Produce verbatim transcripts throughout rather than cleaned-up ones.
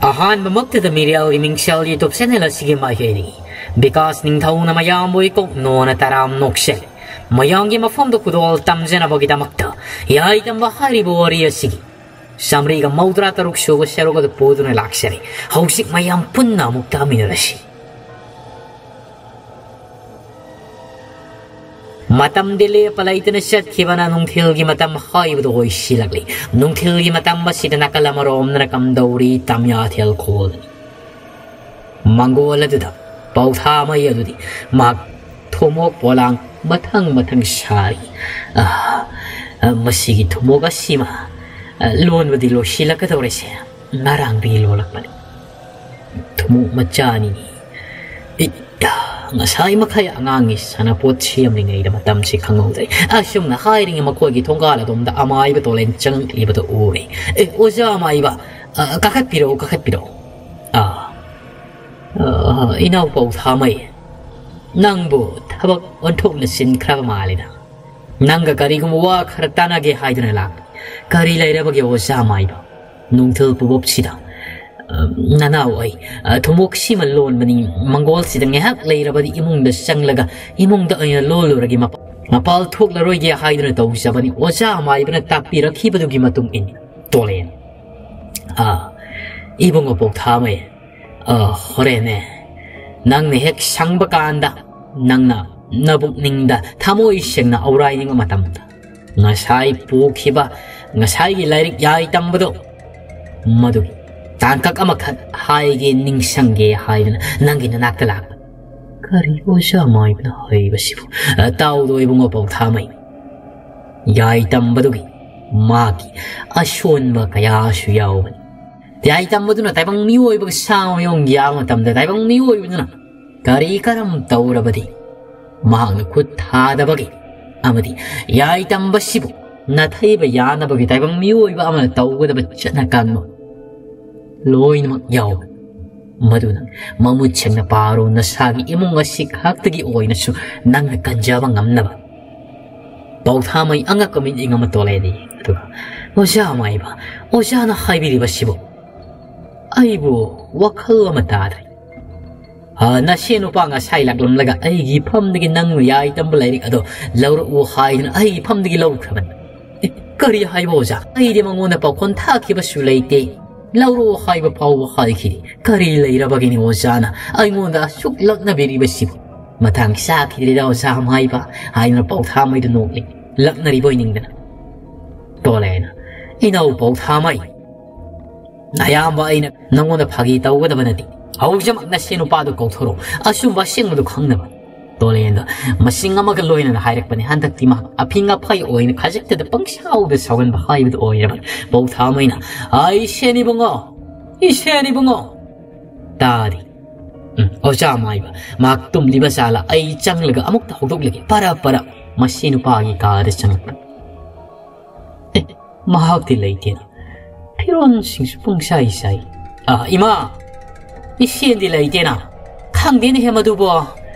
ꯑꯍꯥꯟꯕꯃꯛꯇꯗ ꯃꯤꯔꯦꯜꯒꯤ ꯃꯤꯡꯁꯦꯜ YouTube channel ꯑꯁꯤꯒꯤ ꯃꯥꯏꯀꯩꯗꯒꯤ ꯕꯤꯀꯥꯁ ꯅꯤꯡꯊꯧꯅ ꯃꯌꯥꯝꯕꯨ ꯏꯀꯣꯛ ꯅꯣꯅ ꯇꯔꯥꯝ ꯅꯣꯛꯆꯔꯤ꯫ ꯃꯌꯥꯝꯒꯤ ꯃꯐꯝꯗ ꯈꯨꯗꯣꯜ ꯇꯝꯖꯅꯕꯒꯤꯗꯃꯛꯇ ꯌꯥꯏ ꯇꯝꯕ ꯍꯥꯏꯔꯤꯕ ꯋꯥꯔꯤ ꯑꯁꯤꯒꯤ ꯆꯥꯃꯔꯤꯒ ꯃꯧꯗ꯭ꯔꯥ ꯇꯔꯨꯛ ꯁꯨꯕ ꯁꯔꯨꯛ ꯑꯗꯨ ꯄꯨꯗꯨꯅ ꯂꯥꯛꯆꯔꯤ꯫ ꯍꯧꯖꯤꯛ ꯃꯌꯥꯝ ꯄꯨꯟꯅ ꯑꯃꯨꯛ ꯇꯥꯃꯤꯟꯅꯔꯁꯤ꯫ ꯃꯇꯝꯗꯤ ꯂꯦꯞꯄ ꯂꯩꯇꯅ ꯆꯠꯈꯤꯕꯅ ꯅꯨꯡꯊꯤꯜꯒꯤ ꯃꯇꯝ ꯍꯥꯏꯕꯗꯨ ꯑꯣꯏꯁꯤꯜꯂꯛꯂꯤ꯫ ꯅꯨꯡꯊꯤꯜꯒꯤ ꯃꯇꯝ ꯑꯁꯤꯗ ꯅꯥꯀꯜ ꯑꯃꯔꯣꯝꯗꯅ ꯀꯝꯗꯧꯔꯤ ꯇꯝꯌꯥꯊꯦꯜ ꯈꯣꯜꯂꯤ꯫ ꯃꯪꯒꯣꯜ ꯑꯗꯨꯗ ꯄꯥꯎꯊꯥꯃꯩ ꯑꯗꯨꯗꯤ ꯃꯍꯥꯛ ꯊꯨꯝꯃꯣꯛ ꯄꯣꯂꯥꯡ ꯃꯊꯪ ꯃꯊꯪ ꯁꯥꯔꯤ꯫ ꯑꯥ, ꯑꯥ, ꯃꯁꯤꯒꯤ ꯊꯨꯝꯃꯣꯛ ꯑꯁꯤꯃ, ꯑꯥ, ꯂꯣꯟꯕꯗꯤ ꯂꯣꯏꯁꯤꯜꯂꯛꯀꯗꯧꯔꯦꯁꯦ꯫ ꯉꯔꯥꯡꯗꯒꯤ ꯂꯣꯜꯂꯛꯄꯅꯤ꯫ ꯊꯨꯝꯃꯣꯛ ꯃꯆꯥꯅꯤ꯫ ꯏꯠ, ꯉꯁꯥꯏ ꯃꯈꯩ ꯑꯉꯥꯡꯒꯤ ꯁꯥꯟꯅꯄꯣꯠ ꯁꯦꯝꯂꯤꯉꯩꯗ ꯃꯇꯝꯁꯤ ꯈꯪꯍꯧꯗ꯭ꯔꯦ꯫ ꯑꯁꯨꯝꯅ ꯍꯥꯏꯔꯤꯉꯩ ꯃꯈꯣꯏꯒꯤ ꯊꯣꯡꯒꯥꯜ ꯑꯗꯣꯝꯗ ꯑꯃꯥꯏꯕ ꯇꯣꯂꯦꯟ ꯆꯪꯂꯛꯂꯤꯕꯗꯨ ꯎꯔꯦ꯫ "ꯑꯦ, ꯑꯣꯖꯥ ꯑꯃꯥꯏꯕ, ꯑ, ꯀꯥꯈꯠꯄꯤꯔꯛꯎ, ꯀꯥꯈꯠꯄꯤꯔꯛꯎ꯫" "ꯑꯥ, ꯑ, ꯏꯅꯥꯎ ꯄꯥꯎꯊꯥꯃꯩ, ꯅꯪꯕꯨ ꯊꯕꯛ ꯑꯣꯟꯊꯣꯛꯅ ꯆꯤꯟꯈ꯭ꯔꯕ ꯃꯥꯜꯂꯤꯗ꯫ ꯅꯪꯒ ꯀꯔꯤꯒꯨꯝꯕ ꯋꯥ ꯈꯔ ꯇꯥꯟꯅꯒꯦ ꯍꯥꯏꯗꯨꯅ ꯂꯥꯛꯄꯅꯤ꯫ ꯀꯔꯤ ꯂꯩꯔꯕꯒꯦ ꯑꯣꯖꯥ ꯑꯃꯥꯏꯕ? ꯅꯨꯡꯊꯤꯜ ꯄꯨꯕꯣꯞꯁꯤꯗ, ꯑ, ꯅꯅꯥꯎ ꯑꯩ, ꯑ, ꯊꯨꯝꯃꯣꯛꯁꯤꯃ ꯂꯣꯟꯕꯅꯤ꯫ ꯃꯪꯒꯣꯜꯁꯤꯗ ꯉꯥꯏꯍꯥꯛ ꯂꯩꯔꯕꯗꯤ ꯏꯃꯨꯡꯗ ꯆꯪꯂꯒ ꯏꯃꯨꯡꯗ ꯑꯣꯏꯅ ꯂꯣꯜꯂꯨꯔꯒꯦ꯫ ꯃꯄꯥ-, ꯃꯄꯥꯜ ꯊꯣꯛꯂꯔꯣꯏꯒꯦ ꯍꯥꯏꯗꯨꯅ ꯇꯧꯖꯕꯅꯤ꯫ ꯑꯣꯖꯥ ꯑꯃꯥꯏꯕꯅ ꯇꯥꯛꯄꯤꯔꯛꯈꯤꯕꯗꯨꯒꯤ ꯃꯇꯨꯡ ꯏꯟꯅ ꯇꯣꯂꯦꯟ꯫" "ꯑꯥ, ꯏꯕꯨꯡꯉꯣ ꯄꯥꯎꯊꯥꯃꯩ, ꯑ, ꯍꯣꯔꯦꯟꯅꯦ, ꯅꯪꯅ ꯍꯦꯛ ꯁꯪꯕ ꯀꯥꯟꯗ, ꯅꯪꯅ ꯅꯕꯨꯛꯅꯤꯡꯗ ꯊꯃꯣꯏ ꯁꯦꯡꯅ ꯑꯧꯔꯥꯏꯅꯤꯡꯕ ꯃꯇꯝꯗ, ꯉꯁꯥꯏ ꯄꯨꯈꯤꯕ, ꯉꯁꯥꯏꯒꯤ ꯂꯥꯏꯔꯤꯛ ꯌꯥꯏ ꯇꯝꯕꯗꯣ, ꯃꯗꯨꯒꯤ ꯇꯥꯡꯀꯛ ꯑꯃꯈꯛ ꯍꯥꯏꯒꯦ, ꯅꯤꯡꯁꯤꯡꯒꯦ ꯍꯥꯏꯗꯨꯅ ꯅꯪꯒꯤ ꯅꯅꯥꯛꯇ ꯂꯥꯛꯄ꯫" "ꯀꯔꯤ ꯑꯣꯖꯥ ꯃꯥꯏꯕꯅ ꯍꯩꯕꯁꯤꯕꯨ?" "ꯑ, ꯇꯥꯎꯗꯣ ꯏꯕꯨꯡꯉꯣ ꯄꯥꯎꯊꯥꯃꯩ, ꯌꯥꯏ ꯇꯝꯕꯗꯨꯒꯤ ꯃꯥꯒꯤ ꯑꯁꯣꯟꯕ ꯀꯌꯥꯁꯨ ꯌꯥꯎꯕꯅꯤ꯫ ꯌꯥꯏ ꯇꯝꯕꯗꯨꯅ ꯇꯥꯏꯕꯪ ꯃꯤꯑꯣꯏꯕꯒ ꯁꯥ ꯃꯌꯣꯡ ꯌꯥꯕ ꯃꯇꯝꯗ, ꯇꯥꯏꯕꯪ ꯃꯤꯑꯣꯏꯕꯗꯨꯅ ꯀꯔꯤ ꯀꯔꯝ ꯇꯧꯔꯕꯗꯤ ꯃꯍꯥꯛꯅ ꯈꯨꯠ ꯊꯥꯗꯕꯒꯤ ꯑꯃꯗꯤ ꯌꯥꯏ ꯇꯝꯕꯁꯤꯕꯨ ꯅꯥꯊꯩꯕ ꯌꯥꯅꯕꯒꯤ ꯇꯥꯏꯕꯪ ꯃꯤꯑꯣꯏꯕ ꯑꯃꯅ ꯇꯧꯒꯗꯕ ꯆꯠꯅ ꯀꯥꯡꯂꯣꯟ ꯂꯣꯏꯅꯃꯛ ꯌꯥꯎꯕꯅꯤ꯫ ꯃꯗꯨꯅ ꯃꯃꯨꯠ ꯁꯦꯡꯅ ꯄꯥꯔꯣ, ꯅꯁꯥꯒꯤ ꯏꯃꯨꯡ ꯑꯁꯤ ꯈꯛꯇꯒꯤ ꯑꯣꯏꯅꯁꯨ ꯅꯪꯅ ꯀꯟꯖꯕ ꯉꯝꯅꯕ꯫" ꯄꯥꯎꯊꯥꯃꯩ ꯑꯉꯛꯄ ꯃꯤꯠꯌꯦꯡ ꯑꯃ ꯇꯣꯂꯦꯗꯤ, ꯑꯗꯨꯒ, "ꯑꯣꯖꯥ ꯃꯥꯏꯕ, ꯑꯣꯖꯥꯅ ꯍꯥꯏꯕꯤꯔꯤꯕꯁꯤꯕꯨ?" ꯑꯩꯕꯨ ꯋꯥꯈꯜ ꯑꯃ ꯇꯥꯗ꯭ꯔꯦ꯫ ꯑ, ꯅꯁꯦ ꯅꯨꯄꯥ ꯉꯁꯥꯏ ꯂꯥꯛꯂꯝꯂꯒ ꯑꯩꯒꯤ ꯐꯝꯗꯒꯤ ꯅꯪꯅ ꯌꯥꯏ ꯇꯝꯕ ꯂꯥꯏꯔꯤꯛ ꯑꯗꯣ ꯂꯧꯔꯛꯎ ꯍꯥꯏꯗꯨꯅ ꯑꯩꯒꯤ ꯐꯝꯗꯒꯤ ꯂꯧꯈ꯭ꯔꯕꯅꯤ꯫ ꯑꯦ, ꯀꯔꯤ ꯍꯥꯏꯕ ꯑꯣꯖꯥ? ꯑꯩꯗꯤ ꯃꯉꯣꯟꯗ ꯄꯥꯎꯈꯣꯟ ꯊꯥꯈꯤꯕꯁꯨ ꯂꯩꯇꯦ꯫ ꯂꯧꯔꯛꯑꯣ ꯍꯥꯏꯕ ꯐꯥꯎꯕ ꯍꯥꯏꯈꯤꯗꯦ꯫ ꯀꯔꯤ ꯂꯩꯔꯕꯒꯤꯅꯤ ꯑꯣꯖꯥꯅ ꯑꯩꯉꯣꯟꯗ ꯑꯁꯨꯛ ꯂꯛꯅꯕꯤꯔꯤꯕꯁꯤꯕꯨ? ꯃꯇꯥꯡ ꯆꯥꯈꯤꯗ꯭ꯔꯤꯗ ꯑꯣꯖꯥ ꯃꯥꯏꯕ ꯍꯥꯏꯗꯨꯅ ꯄꯥꯎꯊꯥꯃꯩꯗꯨ ꯅꯣꯛꯂꯤ꯫ ꯂꯛꯅꯔꯤꯕ ꯑꯣꯏꯅꯤꯡꯗꯅ꯫ ꯇꯣꯂꯦꯅ, ꯏꯅꯧ ꯄꯥꯎꯊꯥꯃꯩ, ꯅꯌꯥꯝꯕ ꯑꯩꯅ ꯅꯉꯣꯟꯗ ꯐꯥꯒꯤ ꯇꯧꯒꯗꯕ ꯅꯠꯇꯦ꯫ ꯍꯧꯖꯃꯛ ꯅꯁꯦ ꯅꯨꯄꯥꯗꯨ ꯀꯧꯊꯣꯔꯛꯎ꯫ ꯑꯆꯨꯝꯕ ꯑꯁꯦꯡꯕꯗꯨ ꯈꯪꯅꯕ꯫ ꯇꯣꯂꯦꯟꯗ ꯃꯁꯤꯡ ꯑꯃꯒ ꯂꯣꯏꯅꯅ ꯍꯥꯏꯔꯛꯄꯅꯤ꯫ ꯍꯟꯗꯛꯇꯤ ꯃꯍꯥꯛ ꯑꯐꯤꯡ ꯑꯐꯥꯏ ꯑꯣꯏꯅ ꯈꯖꯤꯛꯇꯗ ꯄꯪꯁꯥꯎꯗ ꯁꯥꯎꯒꯟꯕ ꯍꯥꯏꯕꯗꯨ ꯑꯣꯏꯔꯕꯅꯤ꯫ ꯄꯧꯊꯥꯃꯩꯅ, "ꯑꯩ ꯏꯁꯦꯟ ꯏꯕꯨꯡꯉꯣ! ꯏꯁꯦꯟ ꯏꯕꯨꯡꯉꯣ!" ꯇꯥꯔꯤ꯫ ꯎꯝ, ꯑꯣꯖꯥ ꯃꯥꯏꯕ, ꯃꯍꯥꯛ ꯇꯨꯝꯂꯤꯕ ꯖꯥꯠꯂ? ꯑꯩ ꯆꯪꯂꯒ ꯑꯃꯨꯛꯇ ꯍꯧꯗꯣꯛꯂꯒꯦ꯫ ꯄꯔꯞ ꯄꯔꯞ ꯃꯁꯤ ꯅꯨꯄꯥꯒꯤ ꯀꯥꯗ ꯆꯪꯂꯛꯄ꯫ ꯑꯦ, ꯃꯍꯥꯛꯇꯤ ꯂꯩꯇꯦꯅ꯫ ꯐꯤꯔꯣꯟꯁꯤꯡꯁꯨ ꯄꯨꯡꯁꯥꯏ ꯁꯥꯏ꯫ ꯑ, ꯏꯃꯥ! ꯏꯁꯦꯟꯗꯤ ꯂꯩꯇꯦꯅ꯫ ꯈꯪꯗꯦꯅꯦꯍꯦ ꯃꯗꯨꯕꯣ꯫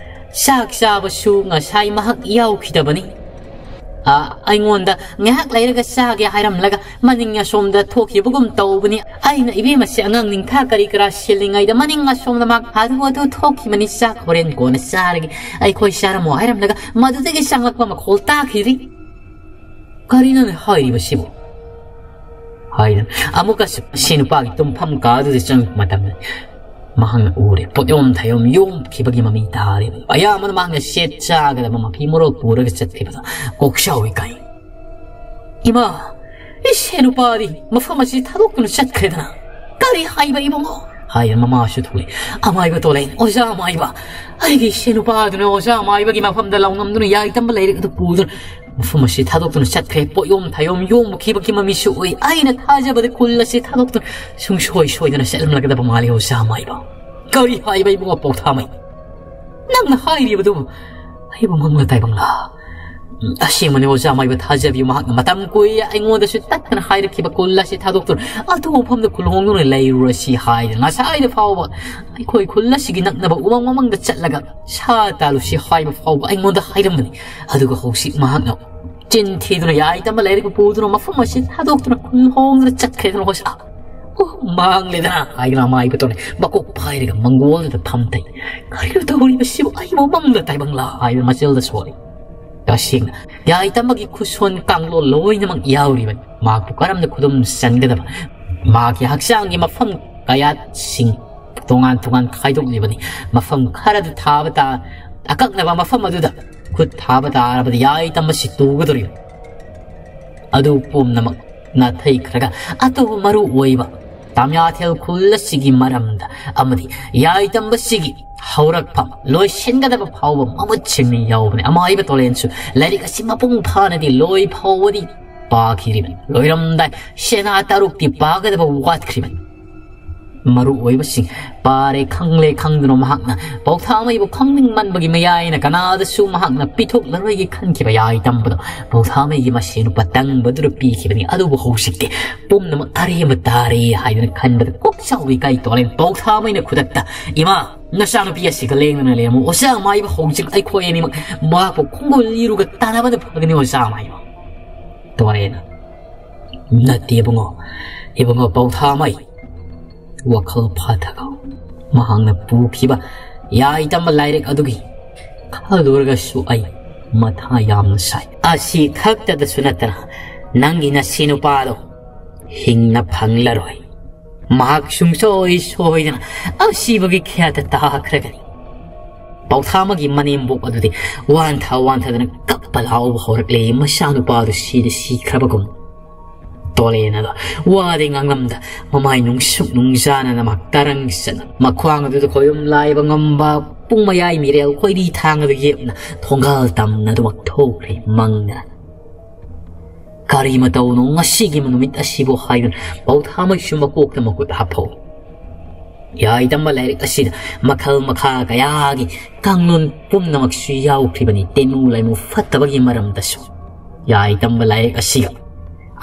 ꯆꯥꯛ ꯆꯥꯕꯁꯨ ꯉꯁꯥꯏ ꯃꯍꯥꯛ ꯌꯥꯎꯈꯤꯗꯕꯅꯤ꯫ ꯑ, ꯑꯩꯉꯣꯟꯗ ꯉꯥꯏꯍꯥꯛ ꯂꯩꯔꯒ ꯆꯥꯒꯦ ꯍꯥꯏꯔꯝꯂꯒ ꯃꯅꯤꯡ ꯑꯁꯣꯝꯗ ꯊꯣꯛꯈꯤꯕꯒꯨꯝ ꯇꯧꯕꯅꯤ꯫ ꯑꯩꯅ ꯏꯕꯦꯝꯃꯁꯦ ꯑꯉꯥꯡ ꯅꯤꯡꯊꯥ ꯀꯔꯤ ꯀꯔꯥ ꯁꯤꯜꯂꯤꯉꯩꯗ ꯃꯅꯤꯡ ꯑꯁꯣꯝꯗ ꯃꯍꯥꯛ ꯍꯥꯊꯨ ꯍꯥꯊꯨ ꯊꯣꯛꯈꯤꯕꯅꯤ꯫ "ꯆꯥꯛ ꯍꯣꯔꯦꯟ ꯀꯣꯟꯅ ꯆꯥꯔꯒꯦ, ꯑꯩꯈꯣꯏ ꯆꯥꯔꯝꯃꯣ" ꯍꯥꯏꯔꯝꯂꯒ ꯃꯗꯨꯗꯒꯤ ꯆꯪꯂꯛꯄ ꯃꯈꯣꯜ ꯇꯥꯈꯤꯗ꯭ꯔꯤ꯫ "ꯀꯔꯤꯅꯣꯅꯦ ꯍꯥꯏꯔꯤꯕꯁꯤꯕꯨ?" ꯍꯥꯏꯗꯅ ꯑꯃꯨꯛꯀꯁꯨ ꯁꯤ ꯅꯨꯄꯥꯒꯤ ꯇꯨꯝꯐꯝ ꯀꯥꯗꯨꯗ ꯆꯪꯂꯛꯄ ꯃꯇꯝꯗ ꯃꯍꯥꯛꯅ ꯎꯔꯦ, ꯄꯣꯠꯌꯣꯝ ꯊꯌꯣꯝ ꯌꯣꯝꯈꯤꯕꯒꯤ ꯃꯃꯤ ꯇꯥꯔꯦ꯫ ꯑꯌꯥꯝꯕꯅ ꯃꯍꯥꯛꯅ ꯁꯦꯠ ꯆꯥꯒꯗꯕ ꯃꯐꯤ ꯃꯔꯣꯜ ꯄꯨꯔꯒ ꯆꯠꯈꯤꯕꯗ ꯀꯣꯛꯆꯥꯎꯏ ꯀꯥꯏ꯫ "ꯏꯃꯥ, ꯏꯁꯦ ꯅꯨꯄꯥꯗꯤ ꯃꯐꯝ ꯑꯁꯤ ꯊꯥꯗꯣꯛꯇꯨꯅ ꯆꯠꯈ꯭ꯔꯦꯗꯅ꯫ ꯀꯔꯤ ꯍꯥꯏꯕ ꯏꯕꯨꯡꯉꯣ?" ꯍꯥꯏꯗꯅ ꯃꯃꯥꯁꯨ ꯊꯣꯛꯂꯛꯏ꯫ "ꯑꯃꯥꯏꯕ ꯇꯣꯂꯩ, ꯑꯣꯖꯥ ꯑꯃꯥꯏꯕ, ꯑꯩꯒꯤ ꯏꯁꯦ ꯅꯨꯄꯥꯗꯨꯅ ꯑꯣꯖꯥ ꯑꯃꯥꯏꯕꯒꯤ ꯃꯐꯝꯗ ꯂꯥꯎꯉꯝꯗꯨꯅ ꯌꯥꯏ ꯇꯝꯕ ꯂꯥꯏꯔꯤꯛ ꯑꯗꯨ ꯄꯨꯗꯨꯅ ꯃꯐꯝ ꯑꯁꯤ ꯊꯥꯗꯣꯛꯇꯨꯅ ꯆꯠꯈ꯭ꯔꯦ꯫ ꯄꯣꯠꯌꯣꯝ ꯊꯥꯌꯣꯝ ꯌꯣꯝꯈꯤꯕꯒꯤ ꯃꯃꯤꯁꯨ ꯎꯏ꯫ ꯑꯩꯅ ꯊꯥꯖꯕꯗ ꯈꯨꯜ ꯑꯁꯤ ꯊꯥꯗꯣꯛꯇꯨꯅ ꯁꯨꯡꯁꯣꯏ ꯁꯣꯏꯗꯅ ꯆꯠꯂꯝꯂꯒꯗꯕ ꯃꯥꯜꯂꯤ ꯑꯣꯖꯥ ꯑꯃꯥꯏꯕ꯫" "ꯀꯔꯤ ꯍꯥꯏꯕ ꯏꯕꯨꯡꯉꯣ ꯄꯧꯊꯥꯃꯩ? ꯅꯪꯅ ꯍꯥꯏꯔꯤꯕꯗꯨꯕꯨ ꯑꯩꯕꯨ ꯃꯪꯂ ꯇꯥꯏꯕꯪꯂꯥ?" "ꯎꯝ, ꯑꯁꯦꯡꯕꯅꯤ ꯑꯣꯖꯥ ꯑꯃꯥꯏꯕ, ꯊꯥꯖꯕꯤꯌꯨ, ꯃꯍꯥꯛꯅ ꯃꯇꯝ ꯀꯨꯏꯔꯦ ꯑꯩꯉꯣꯟꯗꯁꯨ ꯇꯠꯇꯅ ꯍꯥꯏꯔꯛꯈꯤꯕ ꯈꯨꯜ ꯑꯁꯤ ꯊꯥꯗꯣꯛꯇꯨꯅ ꯑꯇꯣꯞꯄ ꯃꯐꯝꯗ ꯈꯨꯜ ꯍꯣꯡꯗꯨꯅ ꯂꯩꯔꯨꯔꯁꯤ ꯍꯥꯏꯗꯅ ꯉꯁꯥꯏꯗ ꯐꯥꯎꯕ ꯑꯩꯈꯣꯏ ꯈꯨꯜ ꯑꯁꯤꯒꯤ ꯅꯛꯅꯕ ꯎꯃꯪ ꯋꯥꯃꯪꯗ ꯆꯠꯂꯒ ꯁꯥ ꯇꯥꯜꯂꯨꯁꯤ ꯍꯥꯏꯕ ꯐꯥꯎꯕ ꯑꯩꯉꯣꯟꯗ ꯍꯥꯏꯔꯝꯕꯅꯤ꯫ ꯑꯗꯨꯒ ꯍꯧꯖꯤꯛ ꯃꯍꯥꯛꯅ ꯆꯤꯟ ꯊꯤꯗꯨꯅ ꯌꯥꯏ ꯇꯝꯕ ꯂꯥꯏꯔꯤꯛ ꯄꯨꯗꯨꯅ ꯃꯐꯝ ꯑꯁꯤ ꯊꯥꯗꯣꯛꯇꯨꯅ ꯈꯨꯜ ꯍꯣꯡꯗꯨꯅ ꯆꯠꯈ꯭ꯔꯦꯗꯅ ꯑꯣꯖꯥ꯫ "ꯑꯣ, ꯃꯥꯡꯂꯦꯗꯅ" ꯍꯥꯏꯗꯨꯅ ꯑꯃꯥꯏꯕ ꯇꯣꯂꯦꯟ ꯃꯀꯣꯛ ꯄꯥꯏꯔꯒ ꯃꯪꯒꯣꯜꯗꯨꯗ ꯐꯝꯊꯩ꯫ "ꯀꯔꯤꯅꯣ ꯇꯧꯔꯤꯕꯁꯤꯕꯨ? ꯑꯩꯕꯨ ꯃꯪꯂ ꯇꯥꯏꯕꯪꯂꯥ?" ꯍꯥꯏꯗꯨꯅ ꯃꯆꯤꯜꯗ ꯁꯣꯜꯂꯤ꯫ ꯇꯁꯦꯡꯅ ꯌꯥꯏꯇꯝꯕꯒꯤ ꯈꯨꯠꯁꯣꯟ ꯀꯥꯡꯂꯣꯟ ꯂꯣꯏꯅꯃꯛ ꯌꯥꯎꯔꯤꯕꯅꯤ꯫ ꯃꯍꯥꯛꯄꯨ ꯀꯔꯝꯅ ꯈꯨꯗꯨꯝ ꯆꯟꯒꯗꯕ? ꯃꯍꯥꯛꯀꯤ ꯍꯛꯆꯥꯡꯒꯤ ꯃꯐꯝ ꯀꯌꯥꯠꯁꯤꯡ ꯇꯣꯉꯥꯟ ꯇꯣꯉꯥꯟ ꯈꯥꯏꯗꯣꯛꯂꯤꯕꯅꯤ꯫ ꯃꯐꯝ ꯈꯔꯗ ꯊꯥꯕ ꯇꯥ-, ꯑꯀꯛꯅꯕ ꯃꯐꯝ ꯑꯗꯨꯗ ꯈꯨꯠ ꯊꯥꯕ ꯇꯥꯔꯕꯗꯤ ꯌꯥꯏꯇꯝꯕꯁꯤ ꯇꯨꯒꯗꯧꯔꯤꯕꯅꯤ꯫ ꯑꯗꯨ ꯄꯨꯝꯅꯃꯛ ꯅꯥꯊꯩꯈ꯭ꯔꯒ ꯑꯇꯣꯞꯄ ꯃꯔꯨ ꯑꯣꯏꯕ ꯇꯥꯃꯤꯌꯥꯊꯦꯜ ꯈꯨꯜ ꯑꯁꯤꯒꯤ ꯃꯔꯝꯗ ꯑꯃꯗꯤ ꯌꯥꯏꯇꯝꯕꯁꯤꯒꯤ ꯍꯧꯔꯛꯐꯝ ꯂꯣꯏꯁꯤꯟꯒꯗꯕ ꯐꯥꯎꯕ ꯃꯃꯨꯠ ꯁꯤꯟꯅ ꯌꯥꯎꯕꯅꯤ꯫ ꯑꯃꯥꯏꯕ ꯇꯣꯂꯦꯟꯁꯨ ꯂꯥꯏꯔꯤꯛ ꯑꯁꯤ ꯃꯄꯨꯡ ꯐꯥꯅꯗꯤ ꯂꯣꯏ ꯐꯥꯎꯕꯗꯤ ꯄꯥꯈꯤꯔꯤꯕꯅꯤ꯫ ꯂꯣꯏꯔꯝꯗꯥꯏ ꯁꯦꯅꯥ ꯇꯔꯨꯛꯇꯤ ꯄꯥꯒꯗꯕ ꯋꯥꯠꯈ꯭ꯔꯤꯕꯅꯤ꯫ ꯃꯔꯨ ꯑꯣꯏꯕꯁꯤꯡ ꯄꯥꯔꯦ ꯈꯪꯂꯦ ꯈꯪꯗꯨꯅ ꯃꯍꯥꯛꯅ ꯄꯥꯎꯊꯥꯃꯩꯕꯨ ꯈꯪꯅꯤꯡꯃꯟꯕꯒꯤ ꯃꯌꯥꯏꯅ ꯀꯅꯥꯗꯁꯨ ꯃꯍꯥꯛꯅ ꯄꯤꯊꯣꯛꯂꯔꯣꯏꯒꯦ ꯈꯟꯈꯤꯕ ꯌꯥꯏꯇꯝꯕꯗꯣ ꯄꯥꯎꯊꯥꯃꯩꯒꯤ ꯃꯁꯦꯟ ꯅꯨꯄꯥ ꯇꯪꯕꯗꯨꯗ ꯄꯤꯈꯤꯕꯅꯤ꯫ ꯑꯗꯨꯕꯨ ꯍꯧꯖꯤꯛꯇꯤ ꯄꯨꯝꯅꯃꯛ ꯑꯔꯦꯝꯕ ꯇꯥꯔꯦ ꯍꯥꯏꯗꯨꯅ ꯈꯟꯕꯗ ꯀꯣꯛ ꯆꯥꯎꯕꯤ ꯀꯥꯏ ꯇꯣꯔꯦꯟ ꯄꯥꯎꯊꯥꯃꯩꯅ ꯈꯨꯗꯛꯇ, "ꯏꯃꯥ, ꯅꯆꯥꯅꯨꯄꯤ ꯑꯁꯤꯒ ꯂꯦꯡꯗꯅ ꯂꯩꯔꯝꯃꯨ꯫ ꯑꯣꯖꯥ ꯃꯥꯏꯕ ꯍꯧꯖꯤꯛ ꯑꯩꯈꯣꯏ ꯑꯅꯤꯃꯛ ꯃꯍꯥꯛꯄꯨ ꯈꯣꯡꯒꯨꯜ ꯏꯔꯨꯒ ꯇꯥꯟꯅꯕꯅ ꯐꯒꯅꯤ, ꯑꯣꯖꯥ ꯃꯥꯏꯕ꯫" ꯇꯣꯔꯦꯟꯅ, "ꯅꯠꯇꯦ ꯏꯕꯨꯡꯉꯣ, ꯏꯕꯨꯡꯉꯣ ꯄꯥꯎꯊꯥꯃꯩ, ꯋꯥꯈꯜ ꯐꯥꯊꯒꯧ꯫ ꯃꯍꯥꯛꯅ ꯄꯨꯈꯤꯕ ꯌꯥꯏꯇꯝꯕ ꯂꯥꯏꯔꯤꯛ ꯑꯗꯨꯒꯤ ꯈꯜꯂꯨꯔꯒꯁꯨ ꯑꯩ ꯃꯊꯥ ꯌꯥꯝꯅ ꯁꯥꯏ꯫ ꯑꯁꯤ ꯈꯛꯇꯗꯁꯨ ꯅꯠꯇꯅ ꯅꯪꯒꯤ ꯅꯁꯤ ꯅꯨꯄꯥꯗꯣ ꯍꯤꯡꯅ ꯐꯪꯂꯔꯣꯏ꯫ ꯃꯍꯥꯛ ꯁꯨꯡꯁꯣꯏ ꯁꯣꯏꯗꯅ ꯑꯁꯤꯕꯒꯤ ꯈꯦꯠꯇ ꯇꯥꯈ꯭ꯔꯒꯅꯤ꯫" ꯄꯥꯎꯊꯥꯃꯒꯤ ꯃꯅꯦꯝꯕꯣꯛ ꯑꯗꯨꯗꯤ ꯋꯥꯟꯊ ꯋꯥꯟꯊꯗꯅ ꯀꯞꯄ ꯂꯥꯎꯕ ꯍꯧꯔꯛꯂꯦ꯫ ꯃꯆꯥꯅꯨꯄꯥꯗꯨ ꯁꯤꯗ ꯁꯤꯈ꯭ꯔꯕꯒꯨꯝ꯫ ꯇꯣꯂꯦꯟ ꯑꯗꯣ ꯋꯥꯗꯤ ꯉꯥꯡꯂꯝꯗ ꯃꯃꯥꯏ ꯅꯨꯡꯁꯨꯛ ꯅꯨꯡꯖꯥꯅꯅ ꯃꯍꯥꯛ ꯇꯔꯪ ꯆꯠꯅ ꯃꯈ꯭ꯋꯥꯡ ꯑꯗꯨꯗ ꯈꯣꯏꯔꯨꯝ ꯂꯥꯏꯕ ꯉꯝꯕ ꯄꯨꯡ ꯃꯌꯥꯏ ꯃꯤꯔꯦꯜ ꯈꯣꯏꯔꯤ ꯊꯥꯡ ꯑꯗꯨ ꯌꯦꯞꯅ ꯊꯣꯡꯒꯥꯜ ꯇꯝꯅ ꯑꯗꯨꯃꯛ ꯊꯣꯛꯈ꯭ꯔꯦ ꯃꯪꯗꯅ꯫ "ꯀꯔꯤ ꯃꯇꯧꯅꯣ ꯉꯁꯤꯒꯤ ꯅꯨꯃꯤꯠ ꯑꯁꯤꯕꯨ?" ꯍꯥꯏꯗꯨꯅ ꯄꯥꯎꯊꯥꯃꯩꯁꯨ ꯃꯀꯣꯛꯇ ꯃꯈꯨꯠ ꯍꯥꯞꯐꯧ꯫ ꯌꯥꯏꯇꯝꯕ ꯂꯥꯏꯔꯤꯛ ꯑꯁꯤꯗ ꯃꯈꯜ ꯃꯈꯥ ꯀꯌꯥꯒꯤ ꯀꯥꯡꯂꯣꯟ ꯄꯨꯝꯅꯃꯛꯁꯨ ꯌꯥꯎꯈ꯭ꯔꯤꯕꯅꯤ꯫ ꯇꯦꯅꯨ ꯂꯥꯏꯃꯨ ꯐꯠꯇꯕꯒꯤ ꯃꯔꯝꯗꯁꯨ ꯌꯥꯏꯇꯝꯕ ꯂꯥꯏꯔꯤꯛ ꯑꯁꯤꯒ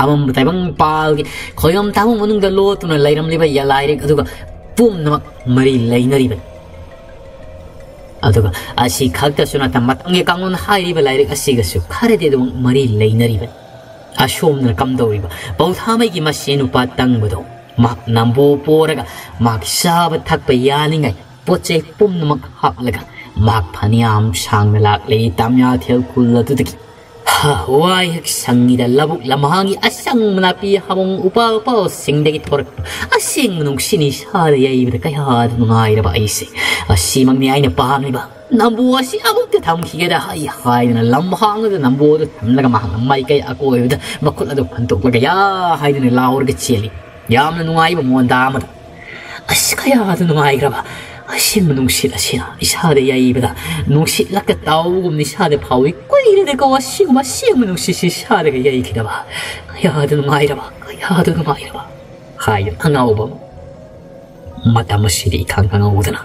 ꯑꯃꯝꯕ ꯇꯥꯏꯕꯪ ꯄꯥꯜꯒꯤ ꯈꯣꯏꯔꯝ ꯊꯥꯕꯨꯡ ꯃꯅꯨꯡꯗ ꯂꯣꯠꯇꯨꯅ ꯂꯩꯔꯝꯂꯤꯕ ꯌꯥ-, ꯂꯥꯏꯔꯤꯛ ꯑꯗꯨꯒ ꯄꯨꯝꯅꯃꯛ ꯃꯔꯤ ꯂꯩꯅꯔꯤꯕꯅꯤ꯫ ꯑꯗꯨꯒ ꯑꯁꯤ ꯈꯛꯇꯁꯨ ꯅꯠꯇꯅ ꯃꯇꯝꯒꯤ ꯀꯥꯡꯂꯣꯟ ꯍꯥꯏꯔꯤꯕ ꯂꯥꯏꯔꯤꯛ ꯑꯁꯤꯒꯁꯨ ꯈꯔꯗꯤ ꯑꯗꯨꯃꯛ ꯃꯔꯤ ꯂꯩꯅꯔꯤꯕꯅꯤ꯫ ꯑꯁꯣꯝꯗꯅ ꯀꯝꯗꯧꯔꯤꯕ ꯄꯥꯎꯊꯥꯃꯩꯒꯤ ꯃꯁꯦꯟ ꯅꯨꯄꯥ ꯇꯪꯕꯗꯣ ꯃꯍꯥꯛ ꯅꯝꯕꯣ ꯄꯣꯔꯒ ꯃꯍꯥꯛ ꯆꯥꯕ ꯊꯛꯄ ꯌꯥꯅꯤꯡꯉꯥꯏ ꯄꯣꯠ ꯆꯩ ꯄꯨꯝꯅꯃꯛ ꯍꯥꯞꯂꯒ ꯃꯍꯥꯛ ꯐꯅꯌꯥꯝ ꯁꯥꯡꯅ ꯂꯥꯛꯂꯦ ꯇꯥꯃꯤꯌꯥꯊꯦꯜ ꯈꯨꯜ ꯑꯗꯨꯗꯒꯤ꯫ ꯍꯥ, ꯋꯥꯏ ꯍꯦꯛ ꯁꯪꯉꯤꯗ ꯂꯧꯕꯨꯛ ꯂꯝꯍꯥꯡꯒꯤ ꯑꯁꯪꯕ ꯅꯥꯄꯤ ꯍꯥꯃꯨꯡ ꯎꯄꯥꯜ ꯋꯥꯄꯥꯜꯁꯤꯡꯗꯒꯤ ꯊꯣꯔꯛꯄ ꯑꯁꯦꯡꯕ ꯅꯨꯡꯁꯤꯠꯅ ꯏꯁꯥꯗ ꯌꯩꯕꯗ ꯀꯌꯥꯗ ꯅꯨꯡꯉꯥꯏꯔꯕ ꯑꯩꯁꯦ꯫ ꯑꯁꯤꯃꯛꯅꯤ ꯑꯩꯅ ꯄꯥꯝꯂꯤꯕ꯫ ꯅꯝꯕꯣ ꯑꯁꯤ ꯑꯃꯨꯛꯇ ꯊꯝꯈꯤꯒꯦꯗ ꯍꯥꯏ ꯍꯥꯏꯗꯨꯅ ꯂꯝꯍꯥꯡꯗꯨꯗ ꯅꯝꯕꯣꯗꯨ ꯊꯝꯂꯒ ꯃꯍꯥꯛꯅ ꯃꯥꯏꯀꯩ ꯑꯀꯣꯏꯕꯗ ꯃꯈꯨꯠ ꯑꯗꯨ ꯐꯟꯗꯣꯛꯂꯒ ꯌꯥ ꯍꯥꯏꯗꯨꯅ ꯂꯥꯎꯔꯒ ꯆꯦꯜꯂꯤ꯫ ꯌꯥꯝꯅ ꯅꯨꯡꯉꯥꯏꯕ ꯃꯣꯟꯗꯥ ꯑꯃꯗ꯫ ꯑꯁ ꯀꯌꯥꯗ ꯅꯨꯡꯉꯥꯏꯈ꯭ꯔꯕ ꯑꯁꯦꯡꯕ ꯅꯨꯡꯁꯤꯠ ꯑꯁꯤꯅ ꯏꯁꯥꯗ ꯌꯩꯕꯗ ꯅꯨꯡꯁꯤꯠ ꯂꯛꯇ ꯇꯥꯎꯕꯒꯨꯝꯅ ꯏꯁꯥꯗ ꯐꯥꯎꯏ꯫ ꯀꯨꯏꯔꯦꯗꯀꯣ ꯑꯁꯤꯒꯨꯝꯕ ꯑꯁꯦꯡꯕ ꯅꯨꯡꯁꯤꯠꯁꯤ ꯏꯁꯥꯗꯒ ꯌꯩꯈꯤꯗꯕ꯫ ꯀꯌꯥꯗ ꯅꯨꯡꯉꯥꯏꯔꯕ ꯀꯌꯥꯗ ꯅꯨꯡꯉꯥꯏꯔꯕ ꯍꯥꯏ ꯑꯉꯥꯎꯕ ꯑꯃ꯫ ꯃꯇꯝ ꯑꯁꯤꯗ ꯏꯈꯪ ꯈꯪꯍꯧꯗꯅ